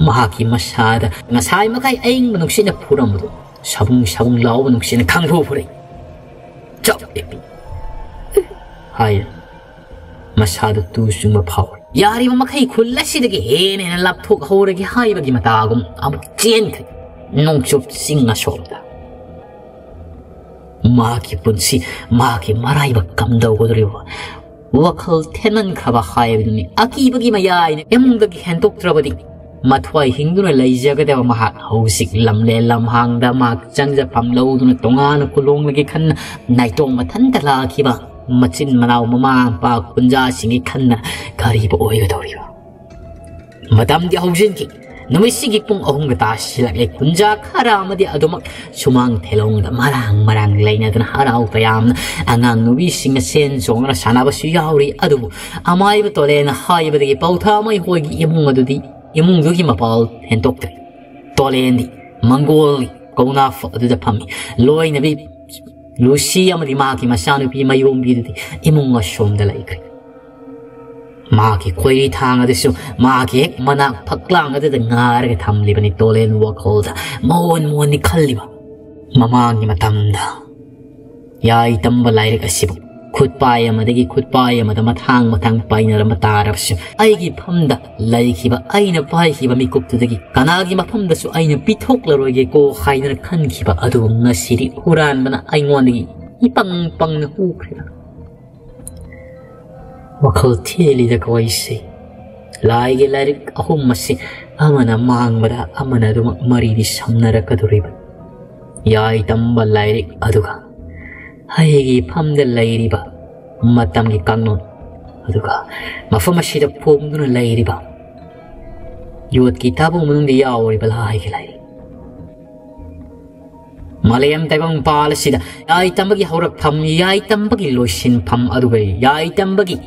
ꯃꯍꯥꯛꯀꯤ ꯃꯁꯥꯗ ꯉꯁꯥꯏ ꯃꯈꯩ ꯑꯏꯪꯕ ꯅꯨꯡꯁꯤꯠꯅ ꯐꯨꯔꯝꯕꯗꯨ ꯁꯕꯨꯡ ꯁꯕꯨꯡ ꯂꯥꯎꯕ ꯅꯨꯡꯁꯤꯠꯅ ꯈꯪꯐꯨ ꯐꯨꯔꯛꯏ꯫ ꯆꯞ ꯂꯦꯞꯄꯤ ꯍꯥꯏ ꯃꯁꯥꯗ ꯇꯨ ꯆꯨꯡꯕ ꯐꯥꯎꯔꯦ꯫ ꯌꯥꯔꯤꯕ ꯃꯈꯩ ꯈꯨꯜ ꯑꯁꯤꯗꯒꯤ ꯍꯦꯟꯅ ꯍꯦꯟꯅ ꯂꯥꯞꯊꯣꯛꯍꯧꯔꯒꯦ ꯍꯥꯏꯕꯒꯤ ꯃꯇꯥꯒꯨꯝ ꯑꯃꯨꯛ ꯆꯦꯟꯈ꯭ꯔꯦ꯫ ꯅꯣꯡꯆꯨꯞ ꯆꯤꯡ ꯑꯁꯣꯝꯗ ꯃꯍꯥꯛꯀꯤ ꯄꯨꯟꯁꯤ, ꯃꯍꯥꯛꯀꯤ ꯃꯔꯥꯏꯕꯛ ꯀꯝꯗꯧꯒꯗꯧꯔꯤꯕ? ꯋꯥꯈꯜ ꯊꯦꯟꯃꯟꯈ꯭ꯔꯕ ꯍꯥꯏꯕꯗꯨꯅꯤ꯫ ꯑꯀꯤꯕꯒꯤ ꯃꯌꯥꯏꯅ ꯏꯃꯨꯡꯗꯒꯤ ꯍꯦꯟꯗꯣꯛꯇ꯭ꯔꯕꯗꯤ ꯃꯊ꯭ꯋꯥꯏ ꯍꯤꯡꯗꯨꯅ ꯂꯩꯖꯒꯗꯕ ꯃꯍꯥꯛ ꯍꯧꯖꯤꯛ ꯂꯝꯂꯦꯟ ꯂꯝꯍꯥꯡꯗ ꯃꯍꯥꯛ ꯆꯪꯖꯐꯝ ꯂꯧꯗꯨꯅ ꯇꯣꯉꯥꯟꯅ ꯈꯨꯂꯣꯡꯂꯒꯦ ꯈꯟꯅ ꯅꯥꯏꯇꯣꯝ ꯃꯊꯟꯇ ꯂꯥꯛꯈꯤꯕ ꯃꯆꯤꯟ ꯃꯅꯥꯎ ꯃꯃꯥ ꯃꯄꯥ ꯀꯨꯟꯖꯥꯁꯤꯡꯒꯤ ꯈꯟꯅ ꯀꯔꯤꯕꯨ ꯑꯣꯏꯒꯗꯧꯔꯤꯕ? ꯃꯇꯝꯗꯤ ꯍꯧꯖꯤꯟꯈꯤ꯫ ꯅꯨꯃꯤꯠꯁꯤꯒꯤ ꯄꯨꯡ ꯑꯍꯨꯝꯒ ꯇꯥꯁꯤꯜꯂꯛꯂꯦ꯫ ꯀꯨꯟꯖꯥ ꯈꯔ ꯑꯃꯗꯤ ꯑꯗꯨꯃꯛ ꯁꯨꯃꯥꯡ ꯊꯦꯂꯣꯡꯗ ꯃꯔꯥꯡ ꯃꯔꯥꯡ ꯂꯩꯅꯗꯨꯅ ꯍꯔꯥꯎ ꯇꯌꯥꯝꯅ ꯑꯉꯥꯡ ꯅꯨꯕꯤꯁꯤꯡꯅ ꯆꯦꯟ ꯆꯣꯡꯗꯨꯅ ꯁꯥꯟꯅꯕꯁꯨ ꯌꯥꯎꯔꯤ꯫ ꯑꯗꯨꯕꯨ ꯑꯃꯥꯏꯕ ꯇꯣꯂꯦꯅ ꯍꯥꯏꯕꯗꯒꯤ ꯄꯧꯊꯥꯃꯩ ꯍꯣꯏꯒꯤ ꯏꯃꯨꯡ ꯑꯗꯨꯗꯤ ꯏꯃꯨꯡꯗꯨꯒꯤ ꯃꯄꯥꯜ ꯍꯦꯟꯗꯣꯛꯇ꯭ꯔꯦ꯫ ꯇꯣꯂꯦꯟꯗꯤ ꯃꯪꯒꯣꯜꯒꯤ ꯀꯧꯅꯥ ꯐꯛ ꯑꯗꯨꯗ ꯐꯝꯃꯤ꯫ ꯂꯣꯏꯅꯕꯤ ꯂꯨꯁꯤ ꯑꯃꯗꯤ ꯃꯍꯥꯛꯀꯤ ꯃꯆꯥꯅꯨꯄꯤ ꯃꯌꯣꯝꯕꯤꯗꯨꯗꯤ ꯏꯃꯨꯡ ꯑꯁꯣꯝꯗ ꯂꯩꯈ꯭ꯔꯦ꯫ ꯃꯍꯥꯛꯀꯤ ꯈꯣꯏꯔꯤ ꯊꯥꯡ ꯑꯗꯨꯁꯨ ꯃꯍꯥꯛꯀꯤ ꯍꯦꯛ ꯃꯅꯥꯛ ꯐꯛꯂꯥꯡ ꯑꯗꯨꯗ ꯉꯥꯔꯒ ꯊꯝꯂꯤꯕꯅꯤ꯫ ꯇꯣꯂꯦꯟ ꯋꯥꯈꯜꯗ ꯃꯣꯟ ꯃꯣꯟꯅꯤ ꯈꯜꯂꯤꯕ꯫ ꯃꯃꯥꯡꯒꯤ ꯃꯇꯝꯗ ꯌꯥꯏ ꯇꯝꯕ ꯂꯥꯏꯔꯤꯛ ꯑꯁꯤꯕꯨ ꯈꯨꯠꯄꯥꯏ ꯑꯃꯗꯒꯤ ꯈꯨꯠꯄꯥꯏ ꯑꯃꯗ ꯃꯊꯥꯡ ꯃꯊꯥꯡ ꯄꯥꯏꯅꯔꯝꯕ ꯇꯥꯔꯕꯁꯨ ꯑꯩꯒꯤ ꯐꯝꯗ ꯂꯩꯈꯤꯕ ꯑꯩꯅ ꯄꯥꯏꯈꯤꯕ ꯃꯤꯀꯨꯞꯇꯨꯗꯒꯤ ꯀꯅꯥꯒꯤ ꯃꯐꯝꯗꯁꯨ ꯑꯩꯅ ꯄꯤꯊꯣꯛꯂꯔꯣꯏꯒꯦꯀꯣ ꯍꯥꯏꯗꯅ ꯈꯟꯈꯤꯕ ꯑꯗꯨ ꯉꯁꯤꯗꯤ ꯍꯨꯔꯥꯟꯕꯅ ꯑꯩꯉꯣꯟꯗꯒꯤ ꯏꯄꯪ ꯄꯪꯅ ꯍꯨꯈ꯭ꯔꯦ꯫ ꯋꯥꯈꯜ ꯊꯦꯜꯂꯤꯗꯀꯣ ꯑꯩꯁꯦ꯫ ꯂꯥꯏꯒꯤ ꯂꯥꯏꯔꯤꯛ ꯑꯍꯨꯝ ꯑꯁꯤ ꯑꯃꯅ ꯃꯥꯡꯕꯗ ꯑꯃꯅ ꯑꯗꯨꯃꯛ ꯃꯔꯤꯗꯤ ꯁꯝꯅꯔꯛꯀꯗꯧꯔꯤꯕ꯫ ꯌꯥꯏ ꯇꯝꯕ ꯂꯥꯏꯔꯤꯛ ꯑꯗꯨꯒ ꯑꯩꯒꯤ ꯏꯐꯝꯗ ꯂꯩꯔꯤꯕ ꯃꯇꯝꯒꯤ ꯀꯥꯡꯂꯣꯟ ꯑꯗꯨꯒ ꯃꯐꯝ ꯑꯁꯤꯗ ꯐꯣꯡꯗꯨꯅ ꯂꯩꯔꯤꯕ ꯌꯣꯠꯀꯤ ꯊꯥꯕꯨꯡ ꯃꯅꯨꯡꯗ ꯌꯥꯎꯔꯤꯕ ꯂꯥꯏꯒꯤ ꯂꯥꯏꯔꯤꯛ꯫ ꯃꯥꯂꯦꯝ ꯇꯥꯏꯕꯪꯄꯥꯜ ꯑꯁꯤꯗ ꯌꯥꯏ ꯇꯝꯕꯒꯤ ꯍꯧꯔꯛꯐꯝ, ꯌꯥꯏ ꯇꯝꯕꯒꯤ ꯂꯣꯏꯁꯤꯟꯐꯝ, ꯑꯗꯨꯒ ꯌꯥꯏ ꯇꯝꯕꯒꯤ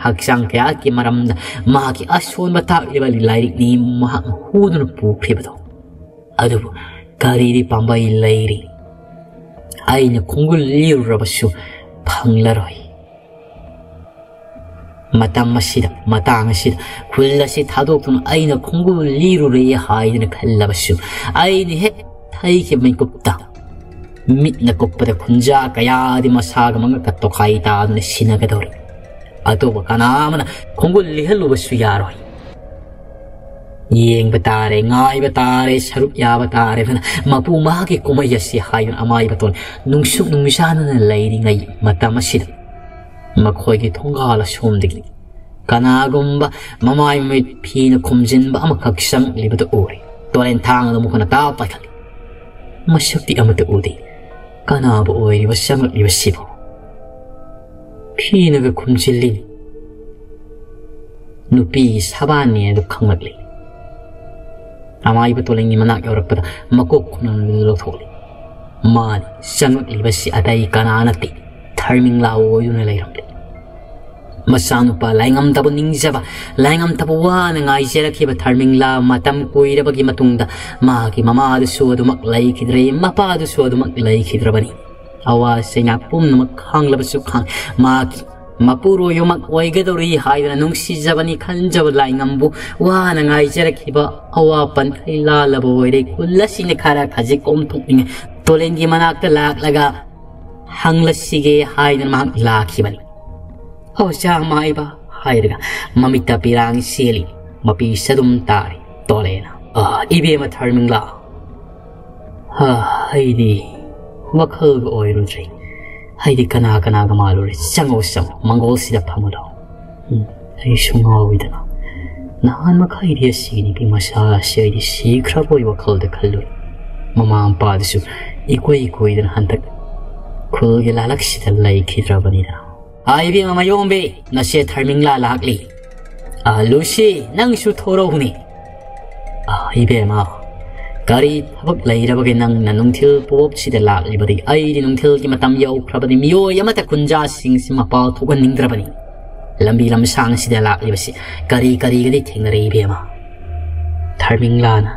ꯍꯛꯆꯥꯡ ꯀꯌꯥꯠꯀꯤ ꯃꯔꯝꯗ ꯃꯍꯥꯛꯀꯤ ꯑꯁꯣꯟꯕ ꯇꯥꯛꯂꯤꯕ ꯂꯥꯏꯔꯤꯛꯅꯤ ꯃꯍꯥꯛꯅ ꯍꯨꯗꯨꯅ ꯄꯨꯈ꯭ꯔꯤꯕꯗꯣ꯫ ꯑꯗꯨꯕꯨ ꯀꯔꯤꯗꯤ ꯄꯥꯝꯕꯩ ꯂꯩꯔꯤ? ꯑꯩꯅ ꯈꯣꯡꯒꯨꯜ ꯂꯤꯔꯨꯔꯕꯁꯨ ꯐꯪꯂꯔꯣꯏ꯫ ꯃꯇꯝ ꯑꯁꯤꯗ, ꯃꯇꯥꯡ ꯑꯁꯤꯗ ꯈꯨꯜ ꯑꯁꯤ ꯊꯥꯗꯣꯛꯇꯨꯅ ꯑꯩꯅ ꯈꯣꯡꯒꯨꯜ ꯂꯤꯔꯨꯔꯦ ꯍꯥꯏꯗꯨꯅ ꯈꯜꯂꯕꯁꯨ, ꯑꯩꯅ ꯍꯦꯛ ꯊꯩꯈꯤꯕ ꯃꯤꯀꯨꯞꯇ ꯃꯤꯠꯅ ꯀꯨꯞꯄꯗ ꯈꯨꯟꯖꯥ ꯀꯌꯥꯗꯤ ꯃꯁꯥꯒ ꯃꯉꯛꯀ ꯇꯣꯈꯥꯏ ꯇꯥꯗꯨꯅ ꯁꯤꯅꯒꯗꯧꯔꯤ꯫ ꯑꯇꯣꯞꯄ ꯀꯅꯥ ꯑꯃꯅ ꯈꯣꯡꯒꯨꯜ ꯂꯤꯍꯜꯂꯨꯕꯁꯨ ꯌꯥꯔꯣꯏ꯫ ꯌꯦꯡꯕ ꯇꯥꯔꯦ, ꯉꯥꯏꯕ ꯇꯥꯔꯦ, ꯁꯔꯨꯛ ꯌꯥꯕ ꯇꯥꯔꯦ꯫ ꯑꯗꯨꯅ ꯃꯄꯨ ꯃꯍꯥꯛꯀꯤ ꯀꯨꯝꯍꯩ ꯑꯁꯤ ꯍꯥꯏꯗꯨꯅ ꯑꯃꯥꯏꯕ ꯇꯣꯟ ꯅꯨꯡꯁꯨꯛ ꯅꯨꯡꯖꯥꯅꯅ ꯂꯩꯔꯤꯉꯩ ꯃꯇꯝ ꯑꯁꯤꯗ ꯃꯈꯣꯏꯒꯤ ꯊꯣꯡꯒꯥꯜ ꯑꯁꯣꯝꯗꯒꯤ ꯀꯅꯥꯒꯨꯝꯕ ꯃꯃꯥꯏ ꯃꯃꯤꯠ ꯐꯤꯅ ꯈꯨꯝꯖꯤꯟꯕ ꯑꯃꯈꯛ ꯆꯪꯂꯛꯂꯤꯕꯗꯨ ꯎꯔꯦ꯫ ꯇꯣꯔꯦꯟ ꯊꯥꯡꯗ ꯃꯈꯣꯏꯅ ꯇꯥꯞ ꯄꯥꯏꯈꯠꯂꯤ꯫ ꯃꯁꯛꯇꯤ ꯑꯃꯠꯇ ꯎꯗꯦ꯫ ꯀꯅꯥꯕꯨ ꯑꯣꯏꯔꯤꯕ ꯆꯪꯂꯛꯂꯤꯕꯁꯤꯕꯨ? ꯐꯤꯅꯒ ꯈꯨꯝꯖꯤꯜꯂꯤ꯫ ꯅꯨꯄꯤꯒꯤ ꯁꯕꯥꯟꯅꯦ ꯑꯗꯨ ꯈꯪꯂꯛꯂꯤ꯫ ꯑꯃꯥꯏꯕ ꯇꯣꯂꯦꯟꯒꯤ ꯃꯅꯥꯛ ꯌꯧꯔꯛꯄꯗ ꯃꯀꯣꯛ ꯈꯨꯅꯝꯗꯨ ꯂꯧꯊꯣꯛꯂꯤ꯫ ꯃꯥꯅꯤ, ꯆꯪꯂꯛꯂꯤꯕꯁꯤ ꯑꯇꯩ ꯀꯅꯥ ꯅꯠꯇꯦ, ꯊꯔꯃꯤꯡꯂꯥ ꯑꯣꯏꯗꯨꯅ ꯂꯩꯔꯝꯂꯦ꯫ ꯃꯆꯥꯅꯨꯄꯥ ꯂꯥꯏꯉꯝꯊꯕ ꯅꯤꯡꯖꯕ, ꯂꯥꯏꯉꯝꯊꯕ ꯋꯥꯅ ꯉꯥꯏꯖꯔꯛꯈꯤꯕ ꯊꯔꯃꯤꯡꯂꯥ ꯃꯇꯝ ꯀꯨꯏꯔꯕꯒꯤ ꯃꯇꯨꯡꯗ ꯃꯥꯒꯤ ꯃꯃꯥꯗꯨꯁꯨ ꯑꯗꯨꯃꯛ ꯂꯩꯈꯤꯗ꯭ꯔꯦ, ꯃꯄꯥꯗꯨꯁꯨ ꯑꯗꯨꯃꯛ ꯂꯩꯈꯤꯗ꯭ꯔꯕꯅꯤ꯫ ꯑꯋꯥ ꯆꯩꯅꯥ ꯄꯨꯝꯅꯃꯛ ꯈꯥꯡꯂꯕꯁꯨ ꯈꯥꯡ-, ꯃꯥꯒꯤ ꯃꯄꯨꯔꯣꯏꯕꯃꯛ ꯑꯣꯏꯒꯗꯧꯔꯤ ꯍꯥꯏꯗꯨꯅ ꯅꯨꯡꯁꯤꯖꯕꯅꯤ ꯈꯟꯖꯕ ꯂꯥꯏꯉꯝꯕꯨ ꯋꯥꯅ ꯉꯥꯏꯖꯔꯛꯈꯤꯕ ꯑꯋꯥ ꯄꯟꯈꯩ ꯂꯥꯜꯂꯕ ꯑꯣꯏꯔꯦ꯫ ꯈꯨꯜ ꯑꯁꯤꯅ ꯈꯔ ꯈꯖꯤꯛ ꯀꯣꯝꯊꯣꯛꯅꯤꯡꯉꯦ꯫ ꯇꯣꯂꯦꯟꯒꯤ ꯃꯅꯥꯛꯇ ꯂꯥꯛꯂꯒ ꯍꯪꯂꯁꯤꯒꯦ ꯍꯥꯏꯗꯨꯅ ꯃꯍꯥꯛ ꯂꯥꯛꯈꯤꯕꯅꯤ꯫ "ꯑꯣꯖꯥ ꯃꯥꯏꯕ" ꯍꯥꯏꯔꯒ ꯃꯃꯤꯠꯇ ꯄꯤꯔꯥꯡ ꯆꯦꯜꯂꯤ, ꯃꯄꯤ ꯆꯗꯨꯝ ꯇꯥꯔꯤ꯫ ꯇꯣꯂꯦꯅ, "ꯑ, ꯏꯕꯦꯝꯃ ꯊꯔꯃꯤꯡꯂꯥ, ꯍ, ꯑꯩꯗꯤ ꯋꯥꯈꯜꯒ ꯑꯣꯏꯔꯨꯗ꯭ꯔꯦ꯫ ꯑꯩꯗꯤ ꯀꯅꯥ ꯀꯅꯥꯒ ꯃꯥꯜꯂꯨꯔꯦ꯫ ꯆꯪꯉꯣ, ꯆꯪꯉꯣ, ꯃꯪꯒꯣꯜꯁꯤꯗ ꯐꯝꯃꯨ ꯂꯥꯎ"꯫ ꯎꯝ, ꯑꯩꯁꯨ ꯉꯥꯎꯏꯗꯅ꯫ ꯅꯍꯥꯟ ꯃꯈꯥꯏꯗꯤ ꯑꯁꯤꯒꯤ ꯅꯨꯄꯤ ꯃꯆꯥ ꯑꯁꯤ ꯑꯩꯗꯤ ꯁꯤꯈ꯭ꯔꯕꯣꯏ ꯋꯥꯈꯜꯗ ꯈꯜꯂꯨꯏ꯫ ꯃꯃꯥ ꯃꯄꯥꯗꯨꯁꯨ ꯏꯀꯣꯏ ꯀꯣꯏꯗꯅ ꯍꯟꯗꯛ ꯈꯨꯜꯒꯤ ꯂꯥꯂꯛꯁꯤꯗ ꯂꯩꯈꯤꯗ꯭ꯔꯕꯅꯤꯗꯅ꯫ "ꯑꯥ, ꯏꯕꯦꯝꯃ ꯃꯌꯣꯝꯕꯤ, ꯅꯆꯦ ꯊꯔꯃꯤꯡꯂꯥ ꯂꯥꯛꯂꯤ꯫ ꯑꯥ, ꯂꯨꯁꯤ, ꯅꯪꯁꯨ ꯊꯣꯔꯛꯎꯅꯦ꯫ ꯑꯥ, ꯏꯕꯦꯝꯃ, ꯀꯔꯤ ꯊꯕꯛ ꯂꯩꯔꯕꯒꯦ ꯅꯪꯅ ꯅꯨꯡꯊꯤꯜ ꯄꯣꯞꯁꯤꯗ ꯂꯥꯛꯂꯤꯕꯗꯤ? ꯑꯩꯗꯤ ꯅꯨꯡꯊꯤꯜꯒꯤ ꯃꯇꯝ ꯌꯧꯈ꯭ꯔꯕꯗꯤ ꯃꯤꯑꯣꯏ ꯑꯃꯠꯇ ꯀꯨꯟꯖꯥꯁꯤꯡꯁꯤ ꯃꯄꯥꯜ ꯊꯣꯛꯍꯟꯅꯤꯡꯗ꯭ꯔꯕꯅꯤ꯫ ꯂꯝꯕꯤ ꯂꯝꯁꯥꯡꯁꯤꯗ ꯂꯥꯛꯂꯤꯕꯁꯤ ꯀꯔꯤ ꯀꯔꯤꯒꯗꯤ ꯊꯦꯡꯅꯔꯦ ꯏꯕꯦꯝꯃ?" ꯊꯔꯃꯤꯡꯂꯥꯅ,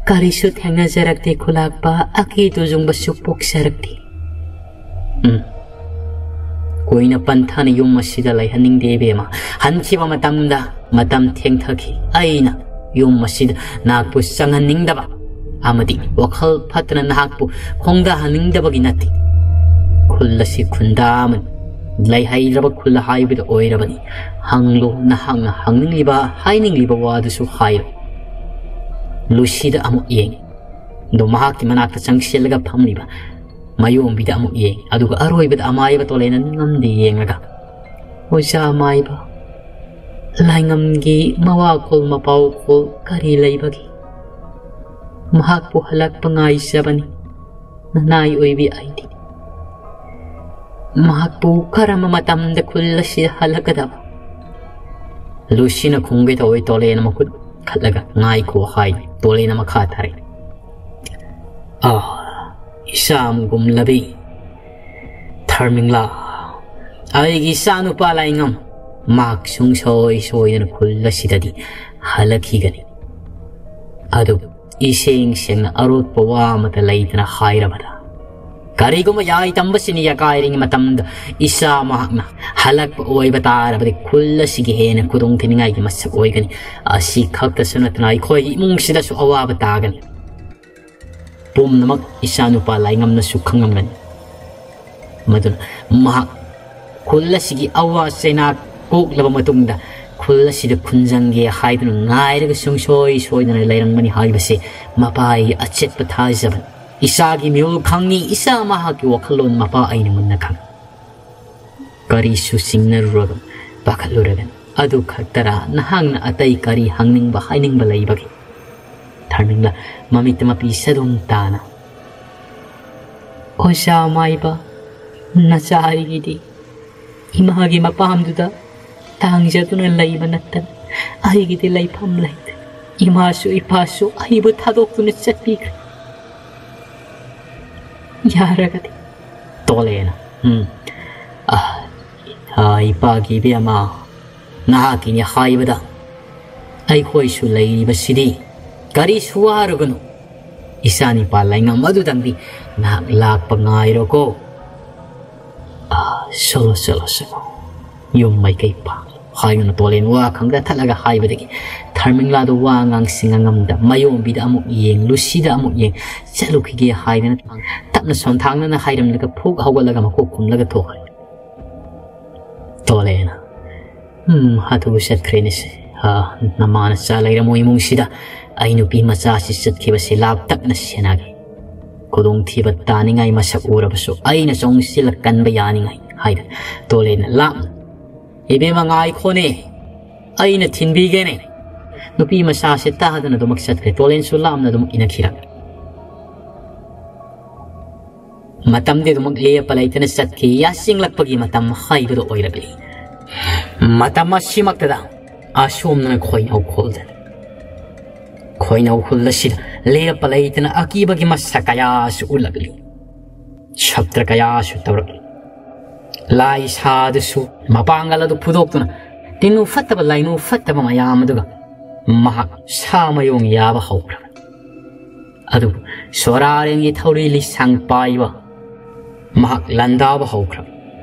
"ꯀꯔꯤꯁꯨ ꯊꯦꯡꯅꯖꯔꯛꯇꯦ ꯈꯨꯂꯥꯛꯄ, ꯑꯀꯤ ꯇꯨꯖꯨꯡꯕꯁꯨ ꯄꯣꯛꯆꯔꯛꯇꯦ꯫ ꯎꯝ, ꯀꯨꯏꯅ ꯄꯟꯊꯅ ꯌꯨꯝ ꯑꯁꯤꯗ ꯂꯩꯍꯟꯅꯤꯡꯗꯦ ꯏꯕꯦꯝꯃ꯫ ꯍꯟꯈꯤꯕ ꯃꯇꯝꯗ ꯃꯇꯝ ꯊꯦꯡꯊꯈꯤ꯫ ꯑꯩꯅ ꯌꯨꯝ ꯑꯁꯤꯗ ꯅꯍꯥꯛꯄꯨ ꯆꯪꯍꯟꯅꯤꯡꯗꯕ ꯑꯃꯗꯤ ꯋꯥꯈꯜ ꯐꯠꯇꯅ ꯅꯍꯥꯛꯄꯨ ꯈꯣꯡꯗꯥꯍꯟꯅꯤꯡꯗꯕꯒꯤ ꯅꯠꯇꯦ꯫ ꯈꯨꯜ ꯑꯁꯤ ꯈꯨꯟꯗꯥ ꯑꯃꯅꯤ꯫ ꯂꯩꯍꯩꯗ꯭ꯔꯕ ꯈꯨꯜ ꯍꯥꯏꯕꯗꯨ ꯑꯣꯏꯔꯕꯅꯤ꯫ ꯍꯪꯂꯨ, ꯅꯍꯥꯛꯅ ꯍꯪꯅꯤꯡꯂꯤꯕ, ꯍꯥꯏꯅꯤꯡꯂꯤꯕ ꯋꯥꯗꯨꯁꯨ ꯍꯥꯏꯔꯣ꯫" ꯂꯨꯁꯤꯗ ꯑꯃꯨꯛ ꯌꯦꯡꯉꯤ꯫ ꯑꯗꯣ ꯃꯍꯥꯛꯀꯤ ꯃꯅꯥꯛꯇ ꯆꯪꯁꯤꯜꯂꯒ ꯐꯝꯂꯤꯕ ꯃꯌꯣꯝꯕꯤꯗ ꯑꯃꯨꯛ ꯌꯦꯡꯉꯤ꯫ ꯑꯗꯨꯒ ꯑꯔꯣꯏꯕꯗ ꯑꯃꯥꯏꯕ ꯇꯣꯂꯦꯅ ꯅꯤꯡꯉꯝꯗꯦ ꯌꯦꯡꯂꯒ, "ꯑꯣꯖꯥ ꯑꯃꯥꯏꯕ, ꯂꯥꯏꯉꯝꯒꯤ ꯃꯋꯥꯈꯣꯜ ꯃꯄꯥꯎꯈꯣꯜ ꯀꯔꯤ ꯂꯩꯕꯒꯦ? ꯃꯍꯥꯛꯄꯨ ꯍꯜꯂꯛꯄ ꯉꯥꯏꯖꯕꯅꯤ꯫ ꯅꯅꯥꯏ ꯑꯣꯏꯕꯤ ꯑꯩꯗꯤ꯫ ꯃꯍꯥꯛꯄꯨ ꯀꯔꯝꯕ ꯃꯇꯝꯗ ꯈꯨꯜ ꯑꯁꯤꯗ ꯍꯜꯂꯛꯀꯗꯕ?" ꯂꯨꯁꯤꯅ ꯈꯨꯝꯒꯦ ꯇꯧꯋꯦ, ꯇꯣꯂꯦꯅ ꯃꯈꯨꯠ ꯈꯠꯂꯒ, "ꯉꯥꯏꯈꯣ" ꯍꯥꯏ꯫ ꯇꯣꯂꯦꯅ ꯃꯈꯥ ꯇꯥꯔꯦ꯫ "ꯑꯥ, ꯏꯆꯥꯝ ꯒꯨꯝꯂꯕꯤ ꯊꯔꯃꯤꯡꯂꯥ, ꯑꯩꯒꯤ ꯏꯆꯥꯅꯨꯄꯥ ꯂꯥꯏꯉꯝ, ꯃꯍꯥꯛ ꯁꯨꯡꯁꯣꯏ ꯁꯣꯏꯗꯅ ꯈꯨꯜ ꯑꯁꯤꯗꯗꯤ ꯍꯜꯂꯛꯈꯤꯒꯅꯤ꯫ ꯑꯗꯨꯕꯨ ꯏꯁꯦꯡ ꯁꯦꯡꯅ ꯑꯔꯣꯠꯄ ꯋꯥ ꯑꯃꯠꯇ ꯂꯩꯇꯅ ꯍꯥꯏꯔꯕꯗ, ꯀꯔꯤꯒꯨꯝꯕ ꯌꯥꯏ ꯇꯝꯕꯁꯤꯅ ꯌꯥꯀꯥꯏꯔꯤꯉꯩ ꯃꯇꯝꯗ ꯏꯆꯥ ꯃꯍꯥꯛꯅ ꯍꯜꯂꯛꯄ ꯑꯣꯏꯕ ꯇꯥꯔꯕꯗꯤ ꯈꯨꯜ ꯑꯁꯤꯒꯤ ꯍꯦꯟꯅ ꯈꯨꯗꯣꯡ ꯊꯤꯅꯤꯡꯉꯥꯏꯒꯤ ꯃꯁꯛ ꯑꯣꯏꯒꯅꯤ꯫ ꯑꯁꯤ ꯈꯛꯇꯁꯨ ꯅꯠꯇꯅ ꯑꯩꯈꯣꯏꯒꯤ ꯏꯃꯨꯡꯁꯤꯗꯁꯨ ꯑꯋꯥꯕ ꯇꯥꯒꯅꯤ꯫ ꯄꯨꯝꯅꯃꯛ ꯏꯆꯥꯅꯨꯄꯥ ꯂꯥꯏꯉꯝꯅꯁꯨ ꯈꯪꯂꯝꯒꯅꯤ꯫ ꯃꯗꯨꯅ ꯃꯍꯥꯛ ꯈꯨꯜ ꯑꯁꯤꯒꯤ ꯑꯋꯥ ꯆꯩꯅꯥ ꯀꯣꯛꯂꯕ ꯃꯇꯨꯡꯗ ꯈꯨꯜ ꯑꯁꯤꯗ ꯈꯨꯟꯖꯪꯒꯦ ꯍꯥꯏꯗꯨꯅ ꯉꯥꯏꯔꯒ ꯁꯨꯡꯁꯣꯏ ꯁꯣꯏꯗꯅ ꯂꯩꯔꯝꯒꯅꯤ ꯍꯥꯏꯕꯁꯦ ꯃꯄꯥꯒꯤ ꯑꯆꯦꯠꯄ ꯊꯥꯖꯕꯅꯤ꯫ ꯏꯆꯥꯒꯤ ꯃꯤꯍꯨꯜ ꯈꯪꯉꯤ, ꯏꯆꯥ ꯃꯍꯥꯛꯀꯤ ꯋꯥꯈꯜꯂꯣꯟ ꯃꯄꯥ ꯑꯩꯅ ꯃꯨꯟꯅ ꯈꯪꯉꯤ꯫ ꯀꯔꯤꯁꯨ ꯆꯤꯡꯅꯔꯨꯔꯒ ꯄꯥꯈꯠꯂꯨꯔꯒꯅꯤ꯫ "ꯑꯗꯨ ꯈꯛꯇꯔꯥ? ꯅꯍꯥꯛꯅ ꯑꯇꯩ ꯀꯔꯤ ꯍꯪꯅꯤꯡꯕ, ꯍꯥꯏꯅꯤꯡꯕ ꯂꯩꯕꯒꯦ?" ꯊꯔꯃꯤꯡꯂꯥ ꯃꯃꯤꯠꯇ ꯃꯄꯤ ꯁꯗꯨꯝ ꯇꯥꯅ, "ꯑꯣꯖꯥ ꯃꯥꯏꯕ, ꯅꯆꯥ ꯑꯩꯒꯤꯗꯤ ꯏꯃꯥꯒꯤ ꯃꯄꯥꯝꯗꯨꯗ ꯇꯥꯡꯖꯗꯨꯅ ꯂꯩꯕ ꯅꯠꯇꯅ ꯑꯩꯒꯤꯗꯤ ꯂꯩꯐꯝ ꯂꯩꯇꯦ꯫ ꯏꯃꯥꯁꯨ ꯏꯄꯥꯁꯨ ꯑꯩꯕꯨ ꯊꯥꯗꯣꯛꯇꯨꯅ ꯆꯠꯄꯤꯈ꯭ꯔꯦ꯫ ꯌꯥꯔꯒꯗꯤ"꯫ ꯇꯣꯂꯦꯅ, "ꯎꯝ, ꯑ, ꯑ, ꯏꯄꯥꯒꯤ ꯏꯕꯦꯝꯃ, ꯅꯍꯥꯛꯀꯤꯅꯤ ꯍꯥꯏꯕꯗ ꯑꯩꯈꯣꯏꯁꯨ ꯂꯩꯔꯤꯕꯁꯤꯗꯤ꯫ ꯀꯔꯤꯁꯨ ꯋꯥꯔꯨꯒꯅꯨ꯫ ꯏꯆꯥ ꯅꯤꯄꯥ ꯂꯩꯉꯝ ꯑꯗꯨꯗꯪꯗꯤ ꯅꯍꯥꯛ ꯂꯥꯛꯄ ꯉꯥꯏꯔꯣꯀꯣ꯫ ꯑ, ꯆꯠꯂꯣ, ꯆꯠꯂꯣ, ꯆꯠꯂꯣ꯫ ꯌꯨꯝ ꯃꯥꯏꯀꯩ ꯄꯥꯡꯂꯣ" ꯍꯥꯏꯗꯨꯅ ꯇꯣꯂꯦꯟ ꯋꯥ ꯈꯪꯗ ꯊꯠꯂꯒ ꯍꯥꯏꯕꯗꯒꯤ ꯊꯔꯃꯤꯡꯂꯥꯗꯨ ꯋꯥ ꯉꯥꯡꯁꯤ ꯉꯥꯡꯉꯝꯗ ꯃꯌꯣꯝꯕꯤꯗ ꯑꯃꯨꯛ ꯌꯦꯡ, ꯂꯨꯁꯤꯗ ꯑꯃꯨꯛ ꯌꯦꯡ, "ꯆꯠꯂꯨꯈꯤꯒꯦ" ꯍꯥꯏꯗꯅ ꯇꯞꯅ ꯁꯣꯟꯊꯥꯡꯅꯅ ꯍꯥꯏꯔꯝꯂꯒ ꯐꯨꯛ ꯍꯧꯒꯠꯂꯒ ꯃꯀꯣꯛ ꯈꯨꯝꯂꯒ ꯊꯣꯛꯈ꯭ꯔꯦ꯫ ꯇꯣꯂꯦꯅ, "ꯎꯝ, ꯑꯗꯨ ꯆꯠꯈ꯭ꯔꯦꯅꯦ ꯁꯦ꯫ ꯑ, ꯅꯃꯥ ꯅꯆꯥ ꯂꯩꯔꯝꯃꯣꯏ ꯏꯃꯨꯡꯁꯤꯗ꯫ ꯑꯩ ꯅꯨꯄꯤ ꯃꯆꯥꯁꯤ ꯆꯠꯈꯤꯕꯁꯤ ꯂꯥꯞꯇꯛꯅ ꯁꯦꯟꯅꯒꯦ꯫ ꯈꯨꯗꯣꯡꯊꯤꯕ ꯇꯥꯅꯤꯡꯉꯥꯏ ꯃꯁꯛ ꯎꯔꯕꯁꯨ ꯑꯩꯅ ꯆꯪꯁꯤꯜꯂ ꯀꯟꯕ ꯌꯥꯅꯤꯡꯉꯥꯏ" ꯍꯥꯏꯗꯅ ꯇꯣꯂꯦꯅ ꯂꯥꯞꯅ, "ꯏꯕꯦꯝꯃ ꯉꯥꯏꯈꯣꯅꯦ, ꯑꯩꯅ ꯊꯤꯟꯕꯤꯒꯦꯅꯦ"꯫ ꯅꯨꯄꯤ ꯃꯆꯥꯁꯦ ꯇꯥꯗꯅ ꯑꯗꯨꯃꯛ ꯆꯠꯈ꯭ꯔꯦ꯫ ꯇꯣꯂꯦꯟꯁꯨ ꯂꯥꯞꯅ ꯑꯗꯨꯃꯛ ꯏꯅꯈꯤꯔꯝꯃꯤ꯫ ꯃꯇꯝꯗꯤ ꯑꯗꯨꯃꯛ ꯂꯦꯞꯄ ꯂꯩꯇꯅ ꯆꯠꯈꯤ꯫ ꯌꯥꯆꯤꯡꯂꯛꯄꯒꯤ ꯃꯇꯝ ꯍꯥꯏꯕꯗꯨ ꯑꯣꯏꯔꯛꯂꯤ꯫ ꯃꯇꯝ ꯑꯁꯤꯃꯛꯇꯗ ꯑꯁꯣꯝꯗꯅ ꯈꯣꯏꯅꯧ ꯈꯨꯜꯗ, ꯈꯣꯏꯅꯧ ꯈꯨꯜ ꯑꯁꯤꯗ ꯂꯦꯞꯄ ꯂꯩꯇꯅ ꯑꯀꯤꯕꯒꯤ ꯃꯁꯛ ꯀꯌꯥꯁꯨ ꯎꯠꯂꯛꯂꯤ꯫ ꯁꯞꯇ꯭ꯔ ꯀꯌꯥꯁꯨ ꯇꯧꯔꯛꯂꯤ꯫ ꯂꯥꯏ ꯁꯥꯗꯨꯁꯨ ꯃꯄꯥꯡꯒꯜ ꯑꯗꯨ ꯐꯨꯗꯣꯛꯇꯨꯅ ꯇꯤꯟꯅꯨ ꯐꯠꯇꯕ ꯂꯥꯏꯅꯨ ꯐꯠꯇꯕ ꯃꯌꯥꯝ ꯑꯗꯨꯒ ꯃꯍꯥꯛ ꯁꯥ ꯃꯌꯣꯡ ꯌꯥꯕ ꯍꯧꯈ꯭ꯔꯕꯅꯤ꯫ ꯑꯗꯨꯕꯨ ꯁꯣꯔꯥꯔꯦꯟꯒꯤ ꯊꯧꯔꯤ ꯂꯤꯁꯥꯡ ꯄꯥꯏꯕ ꯃꯍꯥꯛ ꯂꯥꯟꯗꯥꯕ ꯍꯧꯈ꯭ꯔꯕꯅꯤ,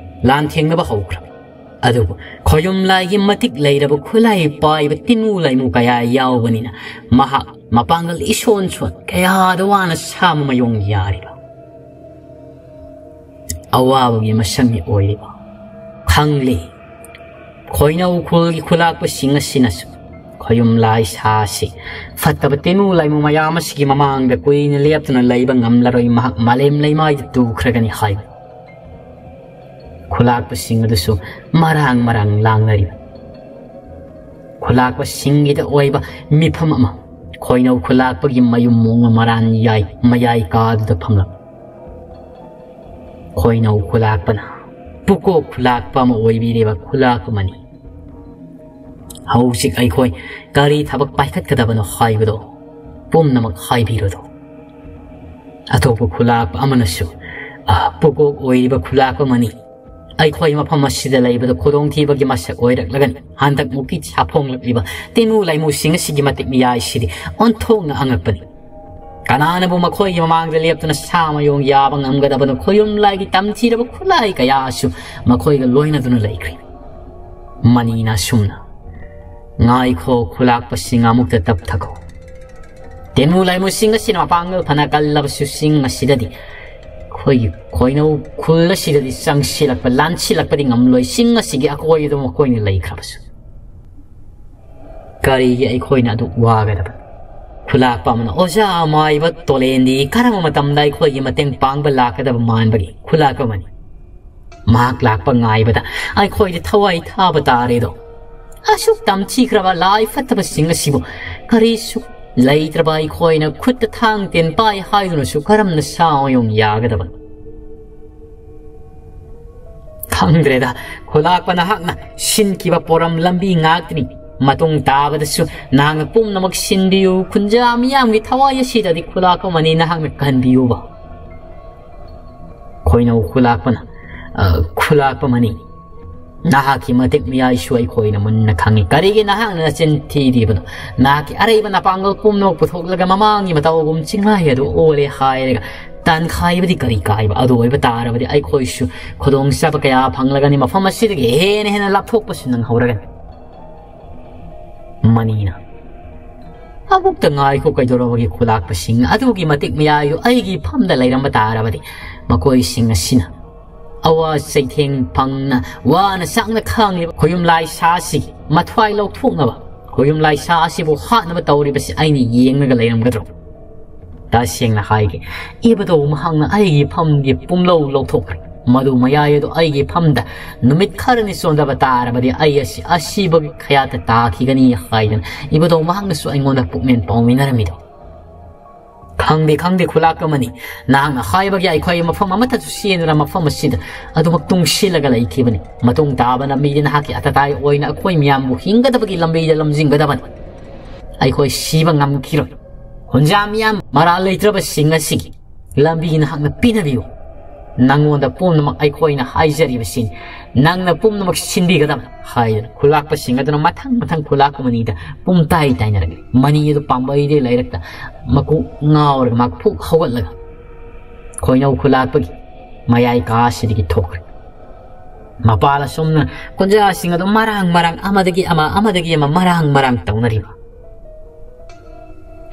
ꯂꯥꯟꯊꯦꯡꯅꯕ ꯍꯧꯈ꯭ꯔꯕꯅꯤ꯫ ꯑꯗꯨꯕꯨ ꯈꯣꯌꯨꯝ ꯂꯥꯏꯒꯤ ꯃꯇꯤꯛ ꯂꯩꯔꯕ ꯈꯨꯠꯂꯥꯏ ꯄꯥꯏꯕ ꯇꯤꯟꯃꯨ ꯂꯥꯏꯃꯨ ꯀꯌꯥ ꯌꯥꯎꯕꯅꯤꯅ ꯃꯍꯥꯛ ꯃꯄꯥꯡꯒꯜ ꯏꯁꯣꯟ ꯁꯣꯟ ꯀꯌꯥꯗ ꯋꯥꯅ ꯁꯥꯕ ꯃꯌꯣꯡ ꯌꯥꯔꯤꯕ ꯑꯋꯥꯕꯒꯤ ꯃꯁꯛꯅꯤ ꯑꯣꯏꯔꯤꯕ ꯈꯪꯂꯤ꯫ ꯈꯣꯏꯅꯧ ꯈꯨꯜꯒꯤ ꯈꯨꯂꯥꯛꯄꯁꯤꯡ ꯑꯁꯤꯅꯁꯨ ꯈꯣꯌꯨꯝ ꯂꯥꯏ ꯁꯥ ꯑꯁꯤ ꯐꯠꯇꯕ ꯇꯤꯟꯃꯨ ꯂꯥꯏꯃꯨ ꯃꯌꯥꯝ ꯑꯁꯤꯒꯤ ꯃꯃꯥꯡꯗ ꯀꯨꯏꯅ ꯂꯦꯞꯇꯨꯅ ꯂꯩꯕ ꯉꯝꯂꯔꯣꯏ, ꯃꯍꯥꯛ ꯃꯥꯂꯦꯝ ꯂꯩꯃꯥꯏꯗ ꯇꯨꯈ꯭ꯔꯒꯅꯤ ꯍꯥꯏꯕ ꯈꯨꯂꯥꯛꯄꯁꯤꯡ ꯑꯗꯨꯁꯨ ꯃꯔꯥꯡ ꯃꯔꯥꯡ ꯂꯥꯡꯅꯔꯤꯕ꯫ ꯈꯨꯂꯥꯛꯄꯁꯤꯡꯒꯤꯗ ꯑꯣꯏꯕ ꯃꯤꯐꯝ ꯑꯃ꯫ ꯈꯣꯏꯅꯧ ꯈꯨꯂꯥꯛꯄꯒꯤ ꯃꯌꯨꯝ ꯃꯣꯡꯅ ꯃꯔꯥꯟ ꯌꯥꯏ ꯃꯌꯥꯏ ꯀꯥꯗꯨꯗ ꯐꯝꯂꯝ꯫ ꯈꯣꯏꯅꯧ ꯈꯨꯂꯥꯛꯄꯅ ꯄꯨꯀꯣꯛ ꯈꯨꯂꯥꯛꯄ ꯑꯃ ꯑꯣꯏꯕꯤꯔꯤꯕ ꯈꯨꯂꯥꯛꯄ ꯑꯃꯅꯤ꯫ ꯍꯧꯖꯤꯛ ꯑꯩꯈꯣꯏ ꯀꯔꯤ ꯊꯕꯛ ꯄꯥꯏꯈꯠꯀꯗꯕꯅꯣ ꯍꯥꯏꯕꯗꯣ ꯄꯨꯝꯅꯃꯛ ꯍꯥꯏꯕꯤꯔꯣꯗꯣ꯫ ꯑꯇꯣꯞꯄ ꯈꯨꯂꯥꯛꯄ ꯑꯃꯅꯁꯨ, "ꯑ, ꯄꯨꯀꯣꯛ ꯑꯣꯏꯔꯤꯕ ꯈꯨꯂꯥꯛꯄ ꯑꯃꯅꯤ꯫ ꯑꯩꯈꯣꯏ ꯃꯐꯝ ꯑꯁꯤꯗ ꯂꯩꯕꯗ ꯈꯨꯗꯣꯡꯊꯤꯕꯒꯤ ꯃꯁꯛ ꯑꯣꯏꯔꯛꯂꯒꯅꯤ꯫ ꯍꯟꯗꯛꯃꯨꯛꯀꯤ ꯁꯥꯐꯣꯡꯂꯛꯂꯤꯕ ꯇꯤꯅꯨ ꯂꯩꯃꯨꯁꯤꯡ ꯑꯁꯤꯒꯤ ꯃꯇꯤꯛ ꯃꯤꯌꯥꯏꯁꯤꯗꯤ ꯑꯣꯟꯊꯣꯛꯅ ꯑꯉꯛꯄꯅꯤ꯫ ꯀꯅꯥꯅꯕꯨ ꯃꯈꯣꯏꯒꯤ ꯃꯃꯥꯡꯗ ꯂꯦꯞꯇꯨꯅ ꯁꯥ ꯃꯌꯣꯡ ꯌꯥꯕ ꯉꯝꯒꯗꯕꯅꯣ? ꯈꯣꯌꯨꯝ ꯂꯥꯏꯒꯤ ꯇꯝꯊꯤꯔꯕ ꯈꯨꯠꯂꯥꯏ ꯀꯌꯥꯁꯨ ꯃꯈꯣꯏꯒ ꯂꯣꯏꯅꯗꯨꯅ ꯂꯩꯈ꯭ꯔꯦ꯫" ꯃꯅꯤꯅ ꯑꯁꯨꯝꯅ, "ꯉꯥꯏꯈꯣ, ꯈꯨꯂꯥꯛꯄꯁꯤꯡ, ꯑꯃꯨꯛꯇ ꯇꯞꯊꯈꯣ꯫ ꯇꯦꯅꯨ ꯂꯩꯃꯨꯁꯤꯡ ꯑꯁꯤꯅ ꯃꯄꯥꯡꯒꯜ ꯐꯅ ꯀꯜꯂꯕꯁꯨ ꯆꯤꯡ ꯑꯁꯤꯗꯗꯤ, ꯑꯩꯈꯣꯏꯒꯤ ꯈꯣꯏꯅꯧ ꯈꯨꯜ ꯑꯁꯤꯗꯗꯤ ꯆꯪꯁꯤꯜꯂꯛꯄ, ꯂꯥꯟꯁꯤꯜꯂꯛꯄꯗꯤ ꯉꯝꯂꯣꯏ, ꯆꯤꯡ ꯑꯁꯤꯒꯤ ꯑꯀꯣꯏꯕꯗ ꯃꯈꯣꯏꯅ ꯂꯩꯈ꯭ꯔꯕꯁꯨ꯫ ꯀꯔꯤꯒꯤ ꯑꯩꯈꯣꯏꯅ ꯑꯗꯨꯛ ꯋꯥꯒꯗꯕ?" ꯈꯨꯂꯥꯛꯄ ꯑꯃꯅ, "ꯑꯣꯖꯥ ꯃꯥꯏꯕ ꯇꯣꯂꯦꯟꯗꯤ ꯀꯔꯝꯕ ꯃꯇꯝꯗ ꯑꯩꯈꯣꯏꯒꯤ ꯃꯇꯦꯡ ꯄꯥꯡꯕ ꯂꯥꯛꯀꯗꯕ ꯃꯥꯟꯕꯒꯦ?" ꯈꯨꯂꯥꯛꯄ ꯑꯃꯅꯤ꯫ "ꯃꯍꯥꯛ ꯂꯥꯛꯄ ꯉꯥꯏꯕꯗ ꯑꯩꯈꯣꯏꯗꯤ ꯊꯋꯥꯏ ꯊꯥꯕ ꯇꯥꯔꯦꯗꯣ꯫ ꯑꯁꯨꯛ ꯇꯝꯊꯤꯈ꯭ꯔꯕ ꯂꯥꯏ ꯐꯠꯇꯕꯁꯤꯡ ꯑꯁꯤꯕꯨ ꯀꯔꯤꯁꯨ ꯂꯩꯇ꯭ꯔꯕ ꯑꯩꯈꯣꯏꯅ ꯈꯨꯠꯇ ꯊꯥꯡ ꯇꯦꯟ ꯄꯥꯏ ꯍꯥꯏꯗꯨꯅꯁꯨ ꯀꯔꯝꯅ ꯁꯥ ꯃꯌꯣꯡ ꯌꯥꯒꯗꯕ?" "ꯈꯪꯗ꯭ꯔꯦꯗ, ꯈꯨꯂꯥꯛꯄ ꯅꯍꯥꯛꯅ ꯁꯤꯟꯈꯤꯕ ꯄꯣꯔꯝ ꯂꯝꯕꯤ ꯉꯥꯛꯇꯅꯤ꯫ ꯃꯇꯨꯡ ꯇꯥꯕꯗꯁꯨ ꯅꯍꯥꯛꯅ ꯄꯨꯝꯅꯃꯛ ꯁꯤꯟꯕꯤꯌꯨ꯫ ꯈꯨꯟꯖꯥ ꯃꯤꯌꯥꯝꯒꯤ ꯊꯋꯥꯏ ꯑꯁꯤꯗꯗꯤ ꯈꯨꯂꯥꯛꯄ ꯑꯃꯅꯤ, ꯅꯍꯥꯛꯅ ꯀꯟꯕꯤꯌꯨꯕ꯫" ꯈꯣꯏꯅꯧ ꯈꯨꯂꯥꯛꯄꯅ, "ꯑ, ꯈꯨꯂꯥꯛꯄ ꯑꯃꯅꯤ, ꯅꯍꯥꯛꯀꯤ ꯃꯇꯤꯛ ꯃꯌꯥꯏꯁꯨ ꯑꯩꯈꯣꯏꯅ ꯃꯨꯟꯅ ꯈꯪꯏ꯫ ꯀꯔꯤꯒꯤ ꯅꯍꯥꯛꯅ ꯅꯆꯤꯟ ꯊꯤꯔꯤꯕꯅꯣ? ꯅꯍꯥꯛꯀꯤ ꯑꯔꯩꯕ ꯅꯄꯥꯡꯒꯜ ꯄꯨꯝꯅꯃꯛ ꯄꯨꯊꯣꯛꯂꯒ ꯃꯃꯥꯡꯒꯤ ꯃꯇꯧꯒꯨꯝ ꯆꯤꯡꯂꯥꯏ ꯑꯗꯨ ꯑꯣꯜꯂꯦ ꯍꯥꯏꯔꯒ ꯇꯥꯟꯈꯥꯏꯕꯗꯤ ꯀꯔꯤ ꯀꯥꯏꯕ? ꯑꯗꯨ ꯑꯣꯏꯕ ꯇꯥꯔꯕꯗꯤ ꯑꯩꯈꯣꯏꯁꯨ ꯈꯨꯗꯣꯡꯆꯥꯕ ꯀꯌꯥ ꯐꯪꯂꯒꯅꯤ꯫ ꯃꯐꯝ ꯑꯁꯤꯗꯒꯤ ꯍꯦꯟꯅ ꯍꯦꯟꯅ ꯂꯥꯞꯊꯣꯛꯄꯁꯨ ꯅꯪꯍꯧꯔꯒꯅꯤ꯫" ꯃꯅꯤꯅ, "ꯑꯃꯨꯛꯇ ꯉꯥꯏꯈꯣ, ꯀꯩꯗꯧꯔꯕꯒꯦ ꯈꯨꯂꯥꯛꯄꯁꯤꯡ? ꯑꯗꯨꯒꯤ ꯃꯇꯤꯛ ꯃꯌꯥꯏꯗꯨ ꯑꯩꯒꯤ ꯐꯝꯗ ꯂꯩꯔꯝꯕ ꯇꯥꯔꯕꯗꯤ ꯃꯈꯣꯏꯁꯤꯡ ꯑꯁꯤꯅ ꯑꯋꯥ ꯆꯩꯊꯦꯡ ꯐꯪꯅ ꯋꯥꯅ ꯁꯥꯡꯅ ꯈꯥꯡꯂꯤꯕ ꯈꯣꯌꯨꯝ ꯂꯥꯏ ꯁꯥ ꯑꯁꯤꯒꯤ ꯃꯊ꯭ꯋꯥꯏ ꯂꯧꯊꯣꯛꯅꯕ, ꯈꯣꯌꯨꯝ ꯂꯥꯏ ꯁꯥ ꯑꯁꯤꯕꯨ ꯍꯥꯠꯅꯕ ꯇꯧꯔꯤꯕꯁꯤ ꯑꯩꯅ ꯌꯦꯡꯂꯒ ꯂꯩꯔꯝꯒꯗ꯭ꯔꯣ? ꯇꯁꯦꯡꯅ ꯍꯥꯏꯒꯦ, ꯏꯕꯗꯧ ꯃꯍꯥꯛꯅ ꯑꯩꯒꯤ ꯐꯝꯒꯤ ꯄꯨꯝꯂꯧ ꯂꯧꯊꯣꯛꯈ꯭ꯔꯦ꯫ ꯃꯗꯨ ꯃꯌꯥꯏ ꯑꯗꯨ ꯑꯩꯒꯤ ꯐꯝꯗ ꯅꯨꯃꯤꯠ ꯈꯔꯅꯤ ꯆꯣꯟꯗꯕ ꯇꯥꯔꯕꯗꯤ ꯑꯩ ꯑꯁꯤ ꯑꯁꯤꯕꯒꯤ ꯈꯌꯥꯠꯇ ꯇꯥꯈꯤꯒꯅꯤ ꯍꯥꯏꯗꯨꯅ ꯏꯕꯨꯙꯧ ꯃꯍꯥꯛꯅꯁꯨ ꯑꯩꯉꯣꯟꯗ ꯄꯨꯛꯃꯦꯟ ꯄꯥꯎꯃꯤꯟꯅꯔꯝꯃꯤꯗꯣ꯫ "ꯈꯪꯗꯦ, ꯈꯪꯗꯦ, ꯈꯨꯂꯥꯛꯄ ꯃꯅꯤ꯫ ꯅꯍꯥꯛꯅ ꯍꯥꯏꯕꯒꯤ ꯑꯩꯈꯣꯏ ꯃꯐꯝ ꯑꯃꯠꯇꯁꯨ ꯆꯦꯟꯗꯨꯅ ꯃꯐꯝ ꯑꯁꯤꯗ ꯑꯗꯨꯃꯛ ꯇꯨꯡꯁꯤꯜꯂꯒ ꯂꯩꯈꯤꯕꯅꯤ꯫ ꯃꯇꯨꯡ ꯇꯥꯕ ꯂꯝꯕꯤꯗꯤ ꯅꯍꯥꯛꯀꯤ ꯑꯇꯇꯥꯏ ꯑꯣꯏꯅ ꯑꯩꯈꯣꯏ ꯃꯤꯌꯥꯝꯕꯨ ꯍꯤꯡꯒꯗꯕꯒꯤ ꯂꯝꯕꯤꯗ ꯂꯝꯖꯤꯡꯒꯗꯕꯅꯤ꯫ ꯑꯩꯈꯣꯏ ꯁꯤꯕ ꯉꯝꯈꯤꯔꯣꯏ꯫ ꯍꯨꯟꯖꯥ ꯃꯤꯌꯥꯝ ꯃꯔꯥꯜ ꯂꯩꯇ꯭ꯔꯕꯁꯤꯡ ꯑꯁꯤꯒꯤ ꯂꯝꯕꯤ ꯅꯍꯥꯛꯅ ꯄꯤꯅꯕꯤꯌꯨ꯫ ꯅꯪꯉꯣꯟꯗ ꯄꯨꯝꯅꯃꯛ ꯑꯩꯈꯣꯏꯅ ꯍꯥꯏꯖꯔꯤꯕꯁꯤꯅꯤ꯫ ꯅꯪꯅ ꯄꯨꯝꯅꯃꯛ ꯁꯤꯟꯕꯤꯒꯗꯕ" ꯍꯥꯏꯗꯨꯅ ꯈꯨꯂꯥꯛꯄꯁꯤꯡ ꯑꯗꯨꯅ ꯃꯊꯪ ꯃꯊꯪ ꯈꯨꯂꯥꯛꯄ ꯃꯅꯤꯗ ꯄꯨꯝꯇꯥꯏ ꯇꯥꯏꯅꯔꯛꯂꯤ꯫ ꯃꯅꯤ ꯑꯗꯨ ꯄꯥꯝꯕꯩꯗꯤ ꯂꯩꯔꯛꯇ ꯃꯀꯣꯛ ꯉꯥꯎꯔꯒ ꯃꯥꯛꯐꯨꯛ ꯍꯧꯒꯠꯂꯒ ꯈꯣꯏꯅꯧ ꯈꯨꯂꯥꯛꯄꯒꯤ ꯃꯌꯥꯏ ꯀꯥꯁꯤꯗꯒꯤ ꯊꯣꯛꯈ꯭ꯔꯦ꯫ ꯃꯄꯥꯜ ꯑꯁꯣꯝꯅ ꯀꯨꯟꯖꯥꯁꯤꯡ ꯑꯗꯨ ꯃꯔꯥꯡ ꯃꯔꯥꯡ ꯑꯃꯗꯒꯤ ꯑꯃ, ꯑꯃꯗꯒꯤ ꯑꯃ ꯃꯔꯥꯡ ꯃꯔꯥꯡ ꯇꯧꯅꯔꯤꯕ꯫